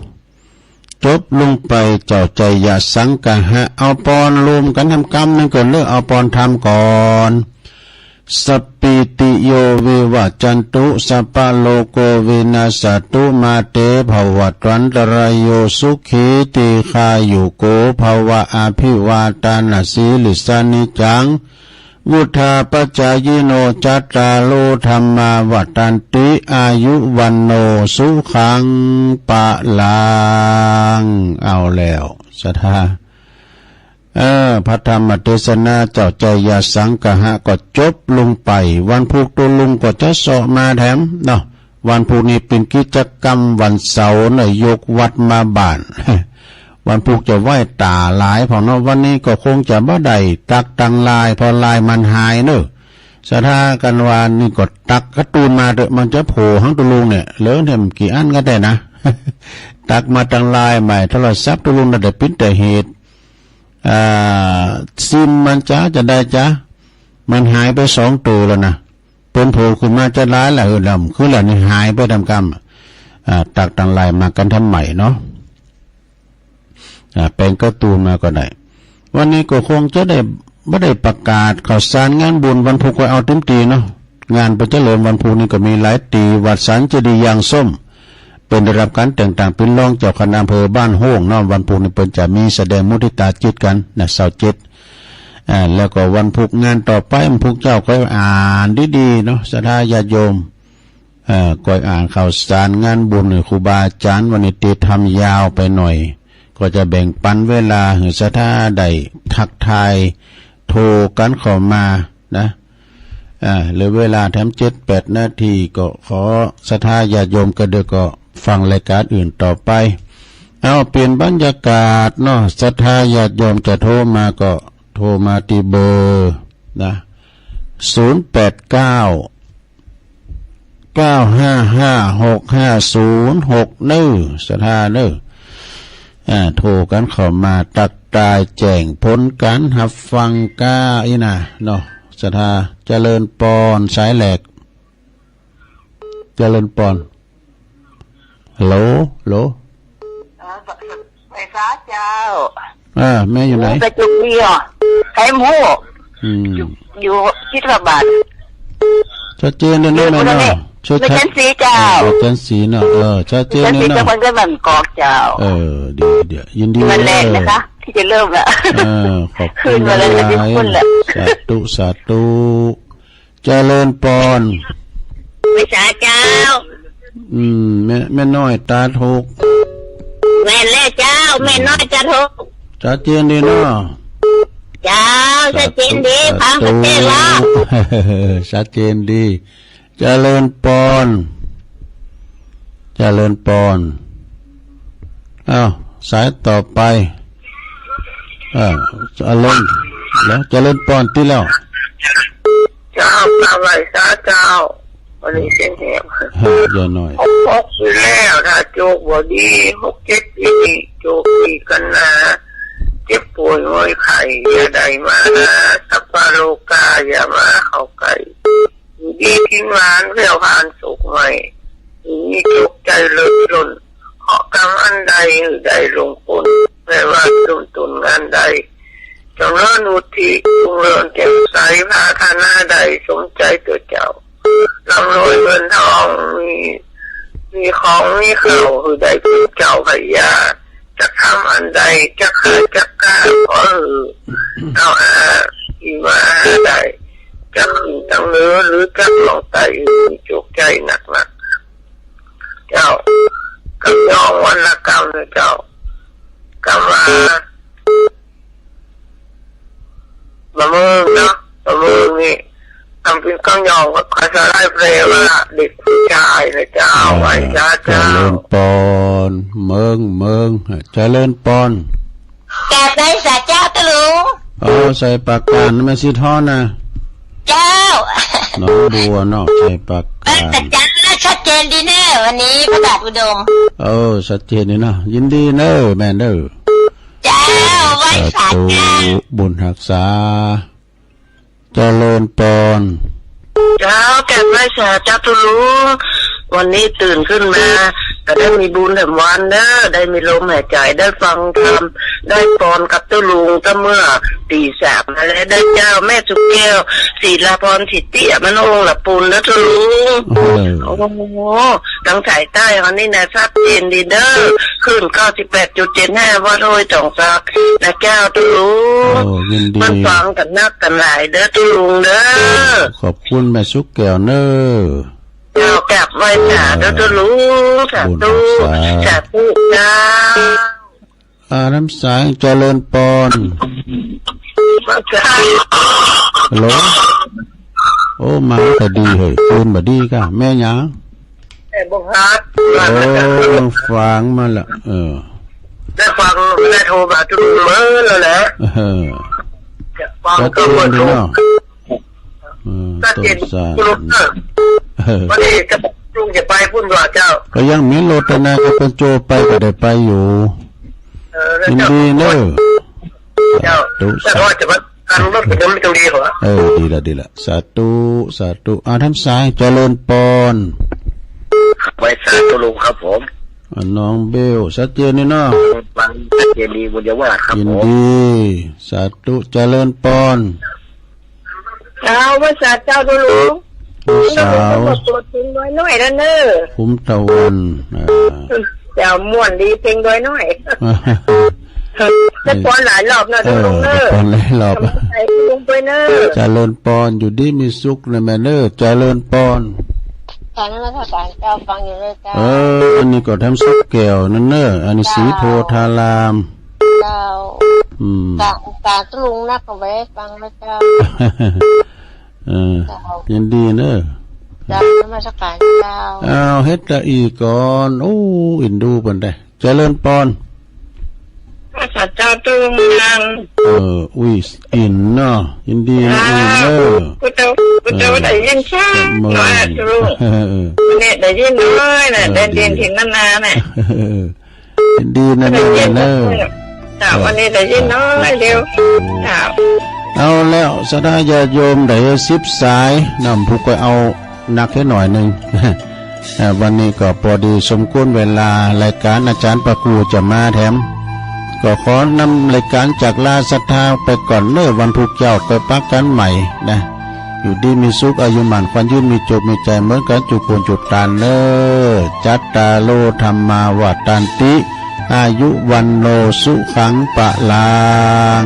จบลงไปเจ้าชัยสังคหะ เอาปอนรวมกันทำกำหนึ่งก่อนเนอะ เอาปอนธรรมก่อน สัพพีติโยวิวัชชันตุ สัพพะโรโควินัสสะตุ มาเตภวัตวันตรายโย สุขีทีฆายุโกภวะ อภิวาทานะสีลิสสะนิจจัง วุฑฒาปะจายิโน จัตตาโรธัมมาวัฑฒันติ อายุวัณโณสุขังพะลัง เอาแล้ว ศรัทธา เออ พระธรรมเทศนาเจ้าชัยสังคหะก็จบลงไป วันพุธตุ๊ลุงก็จะเซาะมาแถมเนาะ วันพุธนี้เป็นกิจกรรมวันเสาร์เนอะ ยกวัตรมาบ้าน วันพุธจะไหว้ต๋าหลายพอเนาะ วันนี้ก็คงจะบ่ได้ตักตังลาย เพราะลายมันหายเนอะ ศรัทธากันว่านี่ก็ตักการ์ตูนมาเถอะ มันจะโผล่หังตุ๊ลุงเนี่ย เหลือเนี่ยกี่อันก็ได้นะ ตักมาตังลายใหม่ โทรศัพท์ตุ๊ลุงน่ะแต่ปิดแต่เหตุ อ่า ซิมมันจะ จะได้จ๊ะ มันหายไปสองตัวแล้วนะ เปิ้นโผล่ขึ้นมาจะหลายละ เออ ลำ คือละนี่หายไปตามกำ อ่า ตักตังลายมากันทำใหม่เนาะ อ่า แปลงการ์ตูนมาก็ได้ วันนี้ก็คงจะได้ บ่ได้ประกาศข่าวสารงานบุญวันพุธ ก็เอาเต็มตี้เนาะ งานประเจริญวันพุธนี้ก็มีหลายตี้ วัดสันเจดีย์ยางส้ม เปิ้นได้รับการแต่งตั้งเป็นรองเจ้าคณะอำเภอบ้านโฮ่งเนาะ วันพุธนี้เปิ้นจะมีแสดงมุทิตาจิตกันนะ ซาวเจ็ด อ่า แล้วก็วันพุธงานต่อไป วันพุธเจ้าก็อ่านดีๆ เนาะ ศรัทธาญาติโยม เอ่อ ก็อ่านข่าวสารงานบุญครูบาอาจารย์ วันนี้เตรียมทำยาวไปหน่อย ก็จะแบ่งปันเวลาหื้อศรัทธาได้ทักทาย โทรกันเข้ามานะ อ่า เหลือเวลาแถมเจ็ดแปดนาที ก็ขอศรัทธาญาติโยมก็เดี๋ยวก็ฟังรายการอื่นต่อไป เอาเปลี่ยนบรรยากาศเนาะ ศรัทธาญาติโยมจะโทรมาก็โทรมาที่เบอร์นะ ศูนย์แปดเก้า เก้าห้าห้า หกห้าศูนย์หก เนอะ ศรัทธาเนอะ อ่า โทรกันเข้ามาตักทายแจ้งผลการรับฟังก้าอี้นะเนาะ ศรัทธา เจริญปอน สายแหลก เจริญปอน ฮัลโหล ฮัลโหล เออ ไหว้สาเจ้า อ่า แม่อยู่ไหน โอ้ ไปจุกนี่อ่ะ ใครหมู่ อืม อยู่ อยู่ที่ตลาด ชัดเจนเลยเนาะ อยู่ แม่เนาะ ตรงนี้ ชัด แม่จันสีเจ้า เออ แม่จันสีเนาะ เออ ชัดเจนเลยเนาะ แม่จันสีเจ้า คนก็บ้านกอกเจ้า เออ เดี๋ยว เดี๋ยว ยินดี วันแรก เลย นะคะ ที่จะเริ่มละ เออ ขอบคุณ ขึ้นมาเลย หลายๆ ขอบคุณแหละ สาธุ สาธุ เจริญปอน ไหว้สาเจ้า อืม แม่ แม่น้อยตาถูก แม่นแล้วเจ้า แม่น้อยตาถูก ชัดเจนดีเนาะ เจ้า สาธุ ชัดเจนดี สาธุ ฟังชัดเจนแล้ว ชัดเจนดี เจริญปอน เจริญปอน อ้าว สายต่อไป เออ เจริญ แล้ว เจริญปอนตี้แล้ว เจ้า กราบไหว้สาเจ้า วันนี้เสียงแหบ ฮะ อย่าหน่อย หกหกปีแล้ว ถ้าโจกบ่ดี หกเจ็ดปีนี้ โจกดีกันนะ เจ็บป่วยง่อยไข้ อย่าได้มานะ สัพพะโรคา อย่ามาเข้าใกล้ อยู่ดีกินหวาน แคล้วผ่านโศกไม้ อยู่มีโชคใหญ่เลิศล้น เคราะห์กรรมอันใด หื้อได้ล่วงพ้น แม้ว่าจุ่มต้นงานใด จงเริญวุฒิ รุ่งเรืองแจ่มใส ปรารถนาใด สมใจตัวเจ้า ร่ำรวยเงินทอง มี มีของมีข้าว หื้อได้เป็นเจ้าพญา จักทำอันใด จักฆ่าจักฆ่าก็หือ เอาอาชีวะได้ จักขึ้นตังเหนือหรือจักลงใต้ มีจุกใจหนักหนัก เจ้า กำยองวันละกำนะเจ้า กำว่า มะเมิงเนาะ มะเมิงนี่ ทำเป็นเครื่องยองก็ขอสไลด์เพลงว่าเด็กผู้ชายนะเจ้า อ่า ไหว้พระเจ้า เจริญปอน เมิง เมิง เจริญปอน กราบไหว้สาเจ้าตุ๊ลุง อ๋อ ไซปราการ แม่สีทองนะ เจ้า หนองบัวเนาะ ไซปราการ เออ แต่จำได้ชัดเจนดีเนอะ วันนี้พระบาทอุดม เออ ชัดเจนดีเนาะ ยินดีเนอะ แม่เนอะ เจ้า ไหว้สาเจ้า สาธุ บุญฮักษา เจริญปอน เจ้า กราบไหว้สาเจ้าตุ๊ลุง วันนี้ตื่นขึ้นมา ก็ได้มีบุญแถมวันเนอะ ได้มีลมหายใจ ได้ฟังธรรม ได้ปอนกับตุ๊ลุง ก็เมื่อตีสามมาแล้ว ได้เจ้าแม่สุแก้ว ศิลาพร สิทธิอมโนองค์ละปูนนะตุ๊ลุง เออ โอ้โห ทางสายใต้เขานี่นะ ชัดเจนดีเด้อ คลื่น เก้าสิบแปดจุดเจ็ดห้า วัดห้วยสองซอกนะเจ้าตุ๊ลุง โอ้ ยินดี มันฟังกันนักกันหลายเด้อตุ๊ลุงเด้อ ขอบคุณแม่สุแก้วเนอะ เจ้า กราบไหว้สาเด้อตุ๊ลุง สาธุ บุญสา สาธุเจ้า อาน้ำสายเจริญปอน ฮัลโหล โอ้ มาแต่ดีเฮ้ย ปืนบ่ดีก้า แม่หยัง แม่บ่ฮัด โอ้ ฟังมาละ เออ ได้ฟัง ได้โทรมาทุกมื้อแล้วแหละ เออ ฟังก็บ่จบ เออ ชัดเจน ต้นสาย ตุ๊ลุงเออ เออ พอดีจะลุงจะไปพุ่นว่าเจ้า ก็ยังมีรถนะ ก็เป็นโจไปก็ได้ไปอยู่ เออ แล้ว ยิน เจ้า ดีเนอะ เจ้า สาธุ แต่ว่าจะมาทางรถไปยังไม่ต้องดีกว่า เออ ดีละ ดีละ สาธุ สาธุ อ่า ท่านสาย เจริญปอน ไหว้สาตุ๊ลุงครับผม อ่า น้องเบล ชัดเจนนี่เนาะ ฟังชัดเจนดี บุญญาวาสครับผม ยินดี สาธุ เจริญปอน เอา ไหว้สาเจ้าตุ๊ลุง ลูกสาว เปิดเพลงน้อยๆ นั่นเนอะ คุ้มตะวัน อ่า เจ้าม่วนดีเพลงน้อยๆ แต่ปอนหลายรอบเนอะ เออ ตุ๊ลุงเนอะ แต่ปอนหลายรอบ ทำใจตุ๊ลุงด้วยเนอะ เจริญปอน อยู่ดีมีสุขนะแม่เนอะ เจริญปอน การนมัสการเจ้า ฟังอยู่เลยเจ้า เออ อันนี้ก็แถมสักแก้วนั่นเนอะ อันนี้สีโพธาราม เจ้า อืม ตา ตาตุ๊ลุงนักก็ไว้ฟังนะเจ้า เออ เจ้า ยินดีเนอะ เจ้า นมัสการเจ้า อ้าว เฮ็ดละอีก่อน โอ้ อินดูเปิ้นได้ เจริญปอน พระสาเจ้าตุ๊ลุงนัง เออ อุ้ย อินเนาะ ยินดีนะ อ่า อินเนอะ กูเจ้า กูเจ้า เออ ได้ยินชัด เสมอ เนาะตุ๊ลุง เออ วันนี้ได้ยินน้อยนะ เออ ได้ยิน ดี ถึงนานๆ น่ะ เออ ยินดีนะ ได้ยิน แม่เนอะ เจ้า วันนี้ได้ยินน้อยเดียว เจ้า เอาแล้ว ศรัทธาญาติโยมได้สิบสาย น้ำผู้ก็เอาหนักแค่หน่อยหนึ่ง เอ่อ วันนี้ก็พอดีสมควรเวลา รายการอาจารย์พระครูจะมาแถม ก็ขอนำรายการจากลาศรัทธาไปก่อนเนอะ วันพุธเจ้าก็ปะกันใหม่นะ อยู่ดีมีสุข อายุหมั้นขวัญยืน มีโจคมีชัยเหมือนกันจุคนจุตานเนอะ จัตตาโร ธัมมา วัฑฒันติ อายุ วัณโณ สุขัง พลัง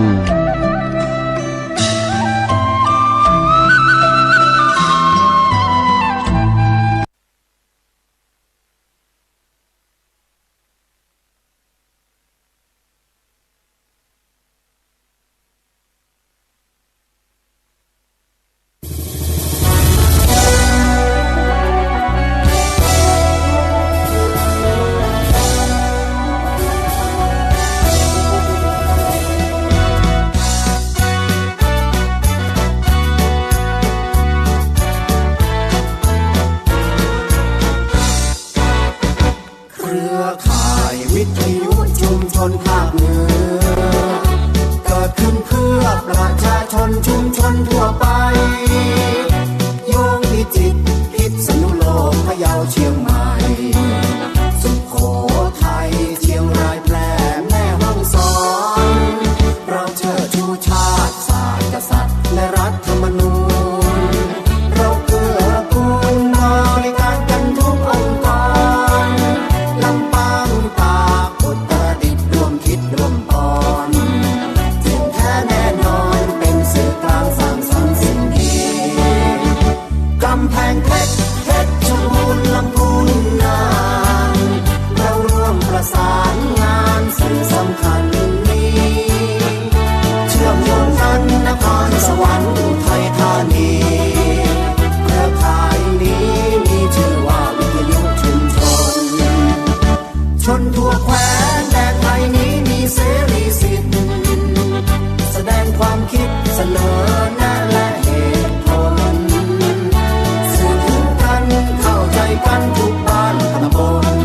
เครือข่ายวิทยุชุมชนภาคเหนือ เกิดขึ้นเพื่อประชาชนชุมชนทั่วไป โยงพิจิตร พิษณุโลก พะเยา เชียงใหม่ สุโขทัย เชียงราย แพร่ แม่ฮ่องสอน เราเชิดชูชาติ ศาสตร์กษัตริย์และรัฐธรรมนูญ เราเกื้อกูลบริการกันทุกองค์กร ลำปาง ตาก อุตรดิตถ์ ร่ว ทั่วแคว้นแดนไทยนี้มีเสรีสิทธิ์ แสดงความคิดเสนอแนะและเหตุผล สื่อถึงกันเข้าใจกันทุกบ้านตำบล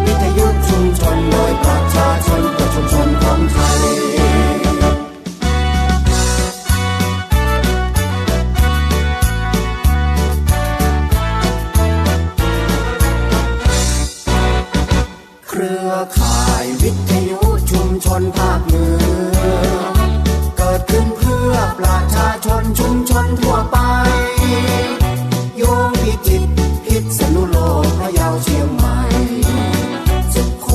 วิทยุชุมชนโดยประชาชนเพื่อชุมชนของไทย เครือข่ายวิทยุชุมชนภาคเหนือ เกิดขึ้นเพื่อประชาชนชุมชนทั่วไป โยงพิจิตรพิษณุโลกพะเยาเชียงใหม่สุโข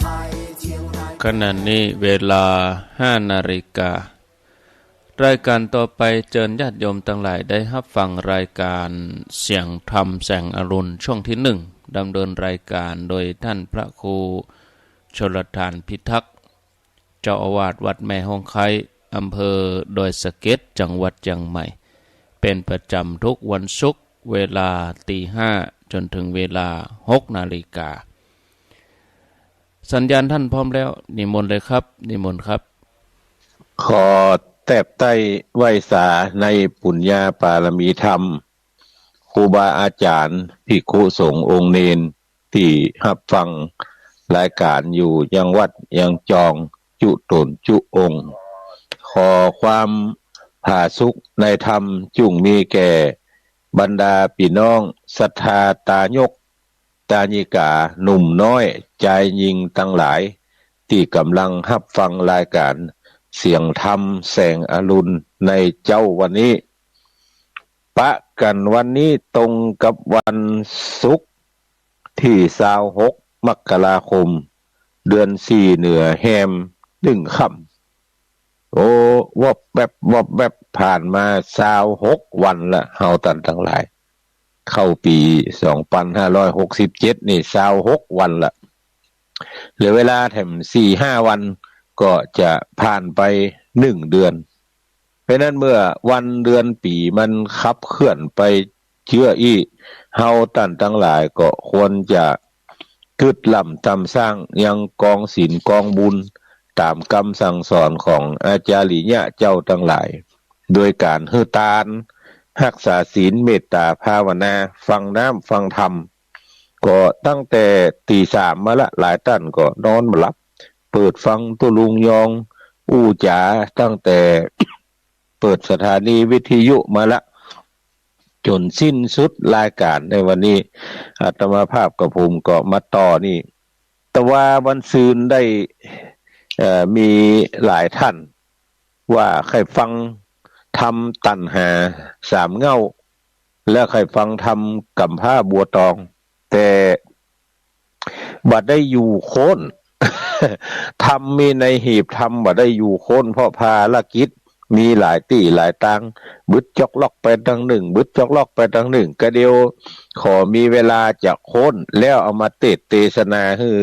ทัยเชียงราย ขณะนี้เวลาห้านาฬิกา รายการต่อไปเจิญญาติโยมตังหลายได้ฮับฟังรายการเสียงธรรมแสงอรุณช่วงที่หนึ่ง ดำเนินรายการโดยท่านพระครูชลทานพิทักษ์ เจ้าอาวาสวัดแม่ฮ่องไคร้ อำเภอดอยสะเก็ด จังหวัดเชียงใหม่ เป็นประจำทุกวันศุกร์เวลาตีห้าจนถึงเวลาหกนาฬิกา สัญญาณท่านพร้อมแล้ว นิมนต์เลยครับ นิมนต์ครับ ขอแทบไต้ไหว้สาในปุญญาปารมีธรรม ครูบาอาจารย์ ภิกขุสงฆ์องค์เณร ตี้ฮับฟังรายการอยู่ยังวัดยังจองจุตนจุองค์ ขอความผาสุกในธรรมจุ่งมีแก่บรรดาพี่น้องศรัทธาตายก ตายิกา หนุ่มน้อย จายญิงตังหลาย ตี้กำลังฮับฟังรายการเสียงธรรมแสงอรุณในเจ๊าวันนี้ ปะกั๋นวันนี้ตรงกับวันศุกร์ตี้ซาวหกมกราคม เดือนสี่เหนือแฮมหนึ่งค่ำ โอ้ วบแวบ วบแวบ ผ่านมาซาวหกวันละ เฮาตันตังหลาย เข้าปี๋สองปันห้าร้อยหกสิบเจ็ดนี่ซาวหกวันละ เหลือเวลาแถมสี่ห้าวัน ก็จะผ่านไปหนึ่งเดือน เพราะนั้นเมื่อวันเดือนปี๋มันขับเคลื่อนไปเจื้ออี้ เฮาตันตังหลายก็ควรจะกึ๊ดลำตำสร้างยังกองศีลกองบุญ ต๋ามกำสั่งสอนของอาจาริยะเจ้าตังหลาย โดยก๋านหื้อตาน ฮักษาศีล เมตต๋า ภาวนา ฟังน้ำฟังธรรม ก็ตั้งแต่ตี๋สามมาละ หลายตันก็นอนบ่หลับ เปิดฟังตุ๊ลุงยองอู้จ๋า ตั้งแต่เปิดสถานีวิทยุมาละ จ๋นสิ้นสุดรายก๋านในวันนี้ อาตมาภาพกับผมก็มาต่อนี่ แต่ว่าวันซืนได้ เอ่อ มีหลายตัน ว่าใค่ฟังธรรมตัณหาสามเหง้า และใค่ฟังธรรมกำพร้าบัวตอง แต่บ่ได้อยู่โค้น ธรรมมีในหีบธรรมบ่ได้อยู่โค้น เพราะภารกิจมีหลายตี้หลายตาง บึดจอกลอกไปตางนึ่ง บึดจอกลอกไปตางนึ่ง ก็เดี๋ยวขอมีเวลาจะโค้น แล้วเอามาเตสน์เตสนาหื้อ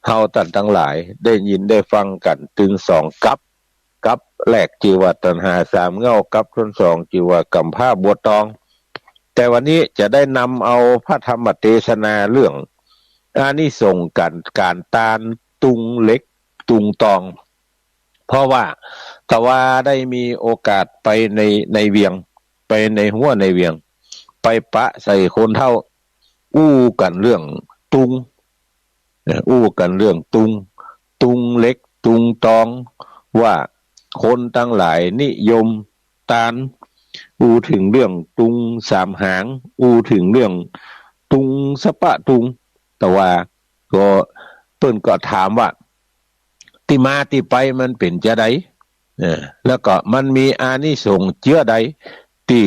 เฮาตันตังหลายได้ยินได้ฟังกั๋นตึงสองกัป กัปแรกจื้อว่าตัณหาสามเหง้า กัปต้นสองจื้อว่ากำพร้าบัวตอง แต่วันนี้จะได้นำเอาพระธรรมเตสนาเรื่องอานิสงส์ก๋าน ก๋านตานตุงเหล็กตุงตอง เพราะว่าแต่ว่าได้มีโอกาสไปใน ในเวียง ไปในฮั้วในเวียง ไปปะใส่คนเฒ่า อู้กั๋นเรื่องตุง นะ อู้กั๋นเรื่องตุง ตุงเหล็กตุงตอง ว่าคนตังหลายนิยมตาน อู้เถิงเรื่องตุงสามหาง อู้เถิงเรื่องตุงสะปะตุง แต่ว่าก็เปิ้นก็ถามว่า ตี้มาตี้ไปมันเป๋นจาใด เออ แล้วก็มันมีอานิสงส์เจื้อใด ตี้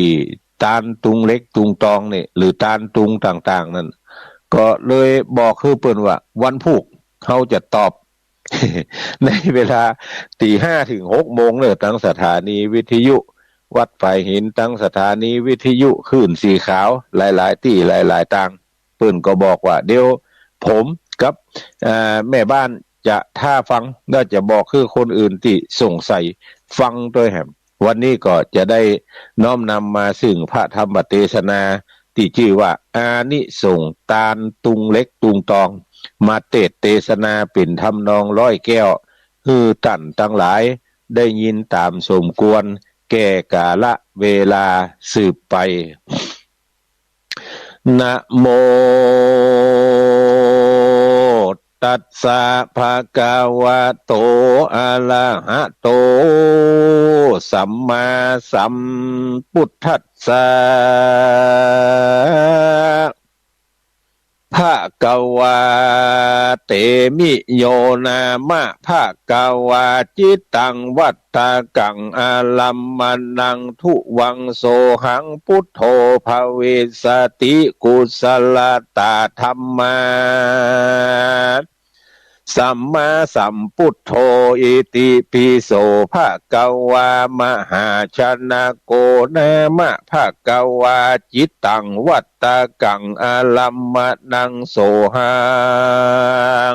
ตานตุงเหล็กตุงตองนี่ หรือตานตุงต่างๆ นั้น ก็เลยบอกหื้อเปิ้นว่าวันพูกเฮาจะตอบ ในเวลาตี๋ห้าเถิงหกโมงเน่อ ตังสถานีวิทยุวัดฝายหิน ตังสถานีวิทยุคลื่นสีขาว หลายๆ ตี้หลายๆ ตาง เปิ้นก็บอกว่าเดี๋ยวผมกับ เอ่อ แม่บ้านจะท่าฟัง แล้วจะบอกหื้อคนอื่นตี้สงสัยฟังตวยแหม วันนี้ก็จะได้น้อมนำมาซึ่งพระธรรมเตสนาตี้จื้อว่าอานิสงส์ตานตุงเหล็กตุงตอง มาเตสน์เตสนาเป๋นทำนองร้อยแก้ว หื้อต้านตังหลายได้ยินต๋ามสมควรแก่กาละเวลาสืบไป นะโม ตัสสะ ภะคะวะโต อะระหะโต สัมมาสัมพุทธัสสะ ภะคะวา เตมิโย นามะ ภะคะวา จิตตัง วัตตะกัง อารัมมะนัง ทุวัง โสหัง พุทโธ ภะวิสสะติ กุสะละตะ ธัมมา สัมมาสัมพุทโธ อิติปิโส ภะคะวา มหาชนะโก นามะ ภะคะวา จิตตัง วัตตะกัง อารัมมะนัง โสหั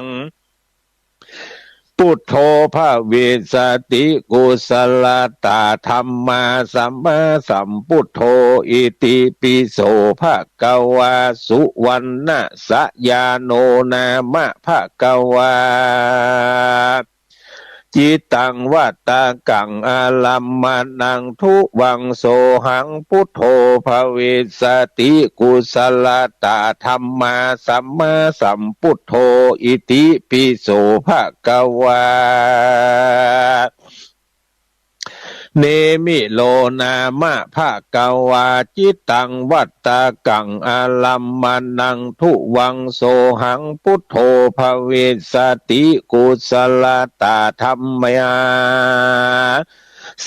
ง พุทโธ ภะวิสสะติ กุสะละตะ ธัมมา สัมมาสัมพุทโธ อิติปิโส ภะคะวา สุวัณณะสะยาโน นามะ ภะคะวา จิตตัง วัตตะกัง อารัมมะนัง ทุวัง โสหัง พุทโธ ภะวิสสะติ กุสะละตะ ธัมมา สัมมาสัมพุทโธ อิติปิโส ภะคะวา เนมิโล นามะ ภะคะวา จิตตัง วัตตะกัง อารัมมะนัง ทุวัง โสหัง พุทโธ ภะวิสสะติ กุสะละตะ ธัมมา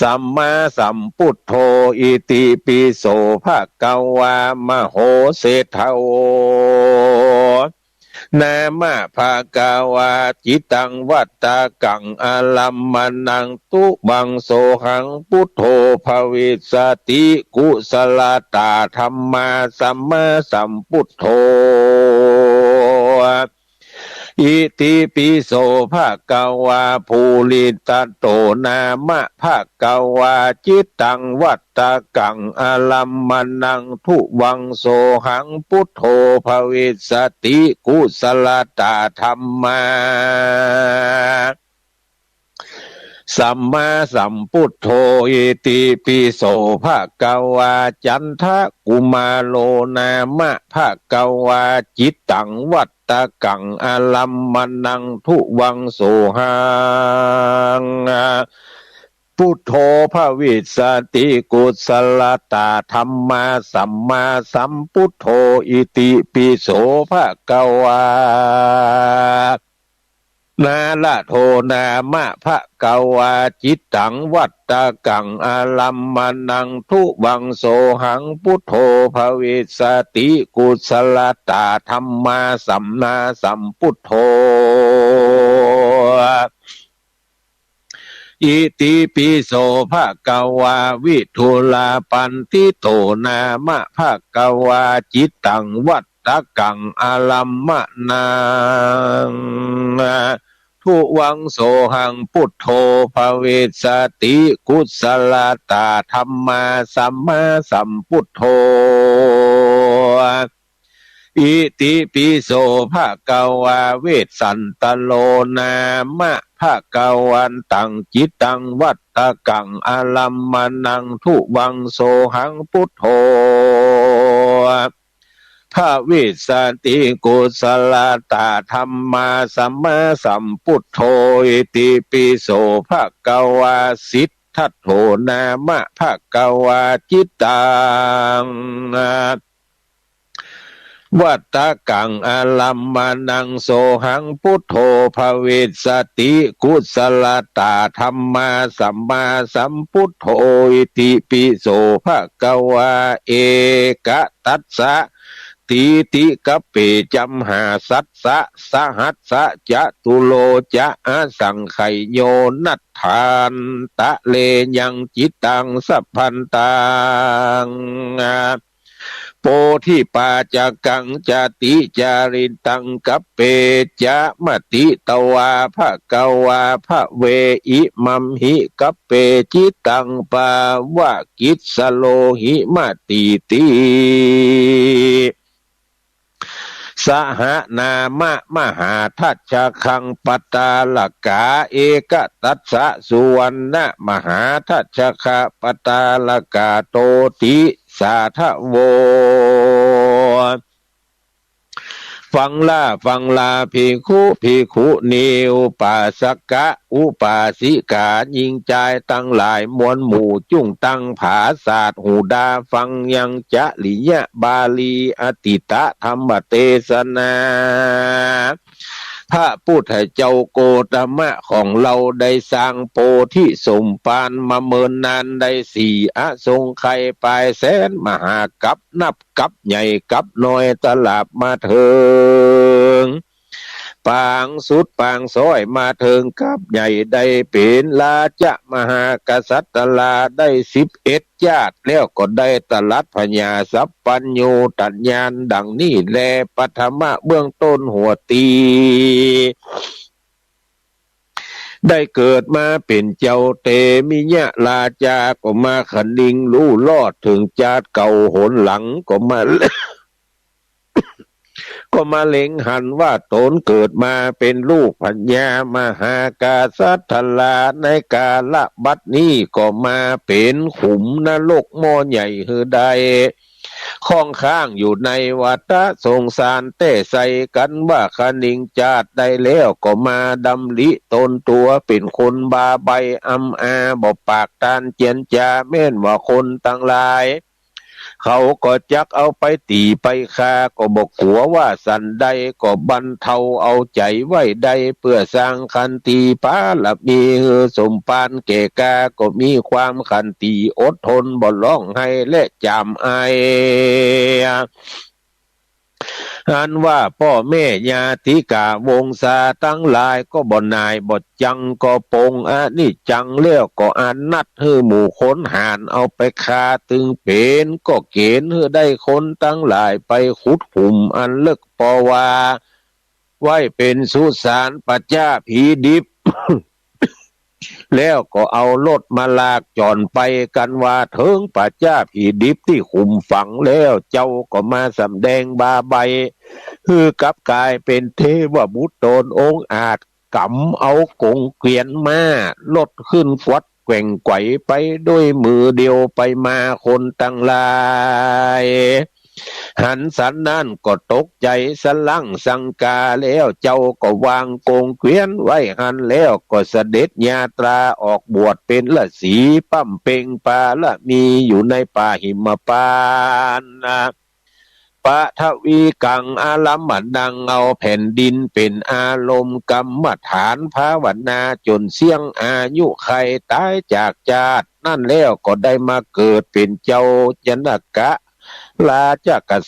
สัมมาสัมพุทโธ อิติปิโส ภะคะวา มโหเสถโธ นามะ ภะคะวา จิตตัง วัตตะกัง อารัมมะนัง ทุวัง โสหัง พุทโธ ภะวิสสะติ กุสะละตะ ธัมมา สัมมาสัมพุทโธ อิติปิโส ภะคะวา ภูริตะโต นามะ ภะคะวา จิตตัง วัตตะกัง อารัมมะนัง ทุวัง โสหัง พุทโธ ภะวิสสะติ กุสะละตะ ธัมมา สัมมาสัมพุทโธ อิติปิโส ภะคะวา จันทะกุมารโล นามะ ภะคะวา จิตตัง วัตตะกัง อารัมมะนัง ทุวัง โสหัง พุทโธ ภะวิสสะติ กุสะละตะ ธัมมา สัมมาสัมพุทโธ อิติปิโส ภะคะวา นาระโธ นามะ ภะคะวา จิตตัง วัตตะกัง อารัมมะนัง ทุวัง โสหัง พุทโธ ภะวิสสะติ กุสะละตะ ธัมมา สัมมาสัมพุทโธ อิติปิโส ภะคะวา วิทุลาปันทิโต นามะ ภะคะวา จิตตัง วัตตะกัง อารัมมะนัง ทุวัง โสหัง พุทโธ ภะวิสสะติ กุสะละตะ ธัมมา สัมมาสัมพุทโธ อิติปิโส ภะคะวา เวสสันตะโล นามะ ภะคะวันตัง จิตตัง วัตตะกัง อารัมมะนัง ทุวัง โสหัง พุทโธ ภะวิสสะติ กุสะละตะ ธัมมา สัมมาสัมพุทโธ อิติปิโส ภะคะวา สิทธัตโธ นามะ ภะคะวา จิตตัง วัตตะกัง อารัมมะนัง โสหัง พุทโธ ภะวิสสะติ กุสะละตะ ธัมมา สัมมาสัมพุทโธ อิติปิโส ภะคะวา เอคะตัสสะ ตีติ กัปเป จัมหาสัสสะ สหัสสะ จตุโล จะ อสังไขโย นัฏฐานตะเลยัง จิตตัง สัพพันตัง โพธิปาจะกัง จาติจาริตัง กัปเป จะ มะติตวา ภะคะวา ภะเว อิมัมหิ กัปเป จิตตัง ปาวะกิสสะโลหิ มะติติ สหนามะมหาทัชชังปตาลกา เอกตัสสะสุวรรณมหาทัชชะปตาลกาโตติสาทะโว ฟังลาฟังลาภิกขุภิกขุณี อุปาสกะอุปาสิกา ญิงจายตังหลายมวลหมู่ จุ่งตั้งผาสาทหูดาฟังยังจริยบาลีอติตะธรรมเตสนา พระพุทธเจ้าโกตมะของเราได้สร้างโพธิสมภารมาเมินนานได้สี่อสงไขยปลายแสนมหากัป นับกัปใหญ่กัปน้อยตลาบมาเถิง ปางสุดปางซ้อยมาเถิงกัปใหญ่ได้เป๋นราชมหากษัตริย์ได้สิบเอ็ด ชาติแล้วก็ได้ตรัสพญาสัพพัญญูตรัสญาณดังนี้แล ปฐมะเบื้องต้นหัวตี ได้เกิดมาเป๋นเจ้าเตมิยะราชา ก็มาคะนิงฮู้รอดเถิงชาติเก่าหนหลัง ก็มา ก็มาเล็งหันว่าตนเกิดมาเป๋นลูกพญามหากษัตริย์ ในกาลบัดนี้ก็มาเป๋นขุมนรกหม้อใหญ่หื้อได้ ข้องค้างอยู่ในวัฏสงสาร แต่ใส่กันว่าคะนิงชาติได้แล้ว ก็มาดำริตนตัวเป๋นคนบาใบ้อำอา บ่ปากตานเจียนจา แม้นว่าคนตังหลาย เขาก็จักเอาไปตี๋ไปฆ่า ก็บ่กั๋วว่าสันใด ก็บรรเทาเอาใจ๋ไว้ได้ เปื้อสร้างขันติบารมีหื้อสมภารแก่กล้า ก็มีความขันติอดทน บ่ฮ้องไห้และจ๋ามไอ อันว่าป้อแม่ญาติกาวงศาตังหลาย ก็บ่หน่ายบ่จัง ก็ปงอนิจจัง แล้วก็อนัต หื้อหมู่คนหาญเอาไปฆ่าตึงเป๋น ก็เก๋ณฑ์หื้อได้คนตังหลายไปขุดขุมอันเลิก ปอว่าไว้เป๋นสุสานป่าจ๊าผีดิบ แล้วก็เอารถมาลากจ่อนไป กันว่าเถิงป่าจ๊าผีดิบตี้ขุมฝังแล้ว เจ้าก็มาสำแดงบาใบ้ หื้อกลับก๋ายเป๋นเทพบุตรตนองอาจ ก๋ำเอากงเกวียนม้า รถขึ้นกวัดแกว่งไกวไปด้วยมือเดียว ไปมาคนตังหลาย หันสันนั้นก็ตกใจ๋สะหลั้งสังกา แล้วเจ้าก็วางกงเกวียนไว้หั้น แล้วก็เสด็จญาตราออกบวชเป๋นฤๅษี บำเพ็งบารมีอยู่ในป่าหิมพานต์ ปฐวีกังอารัมมณัง เอาแผ่นดินเป๋นอารมณ์กรรมฐานภาวนา จ๋นเสี้ยงอายุขัยต๋ายจากชาตินั้นแล้ว ก็ได้มาเกิดเป๋นเจ้าจนกะราชก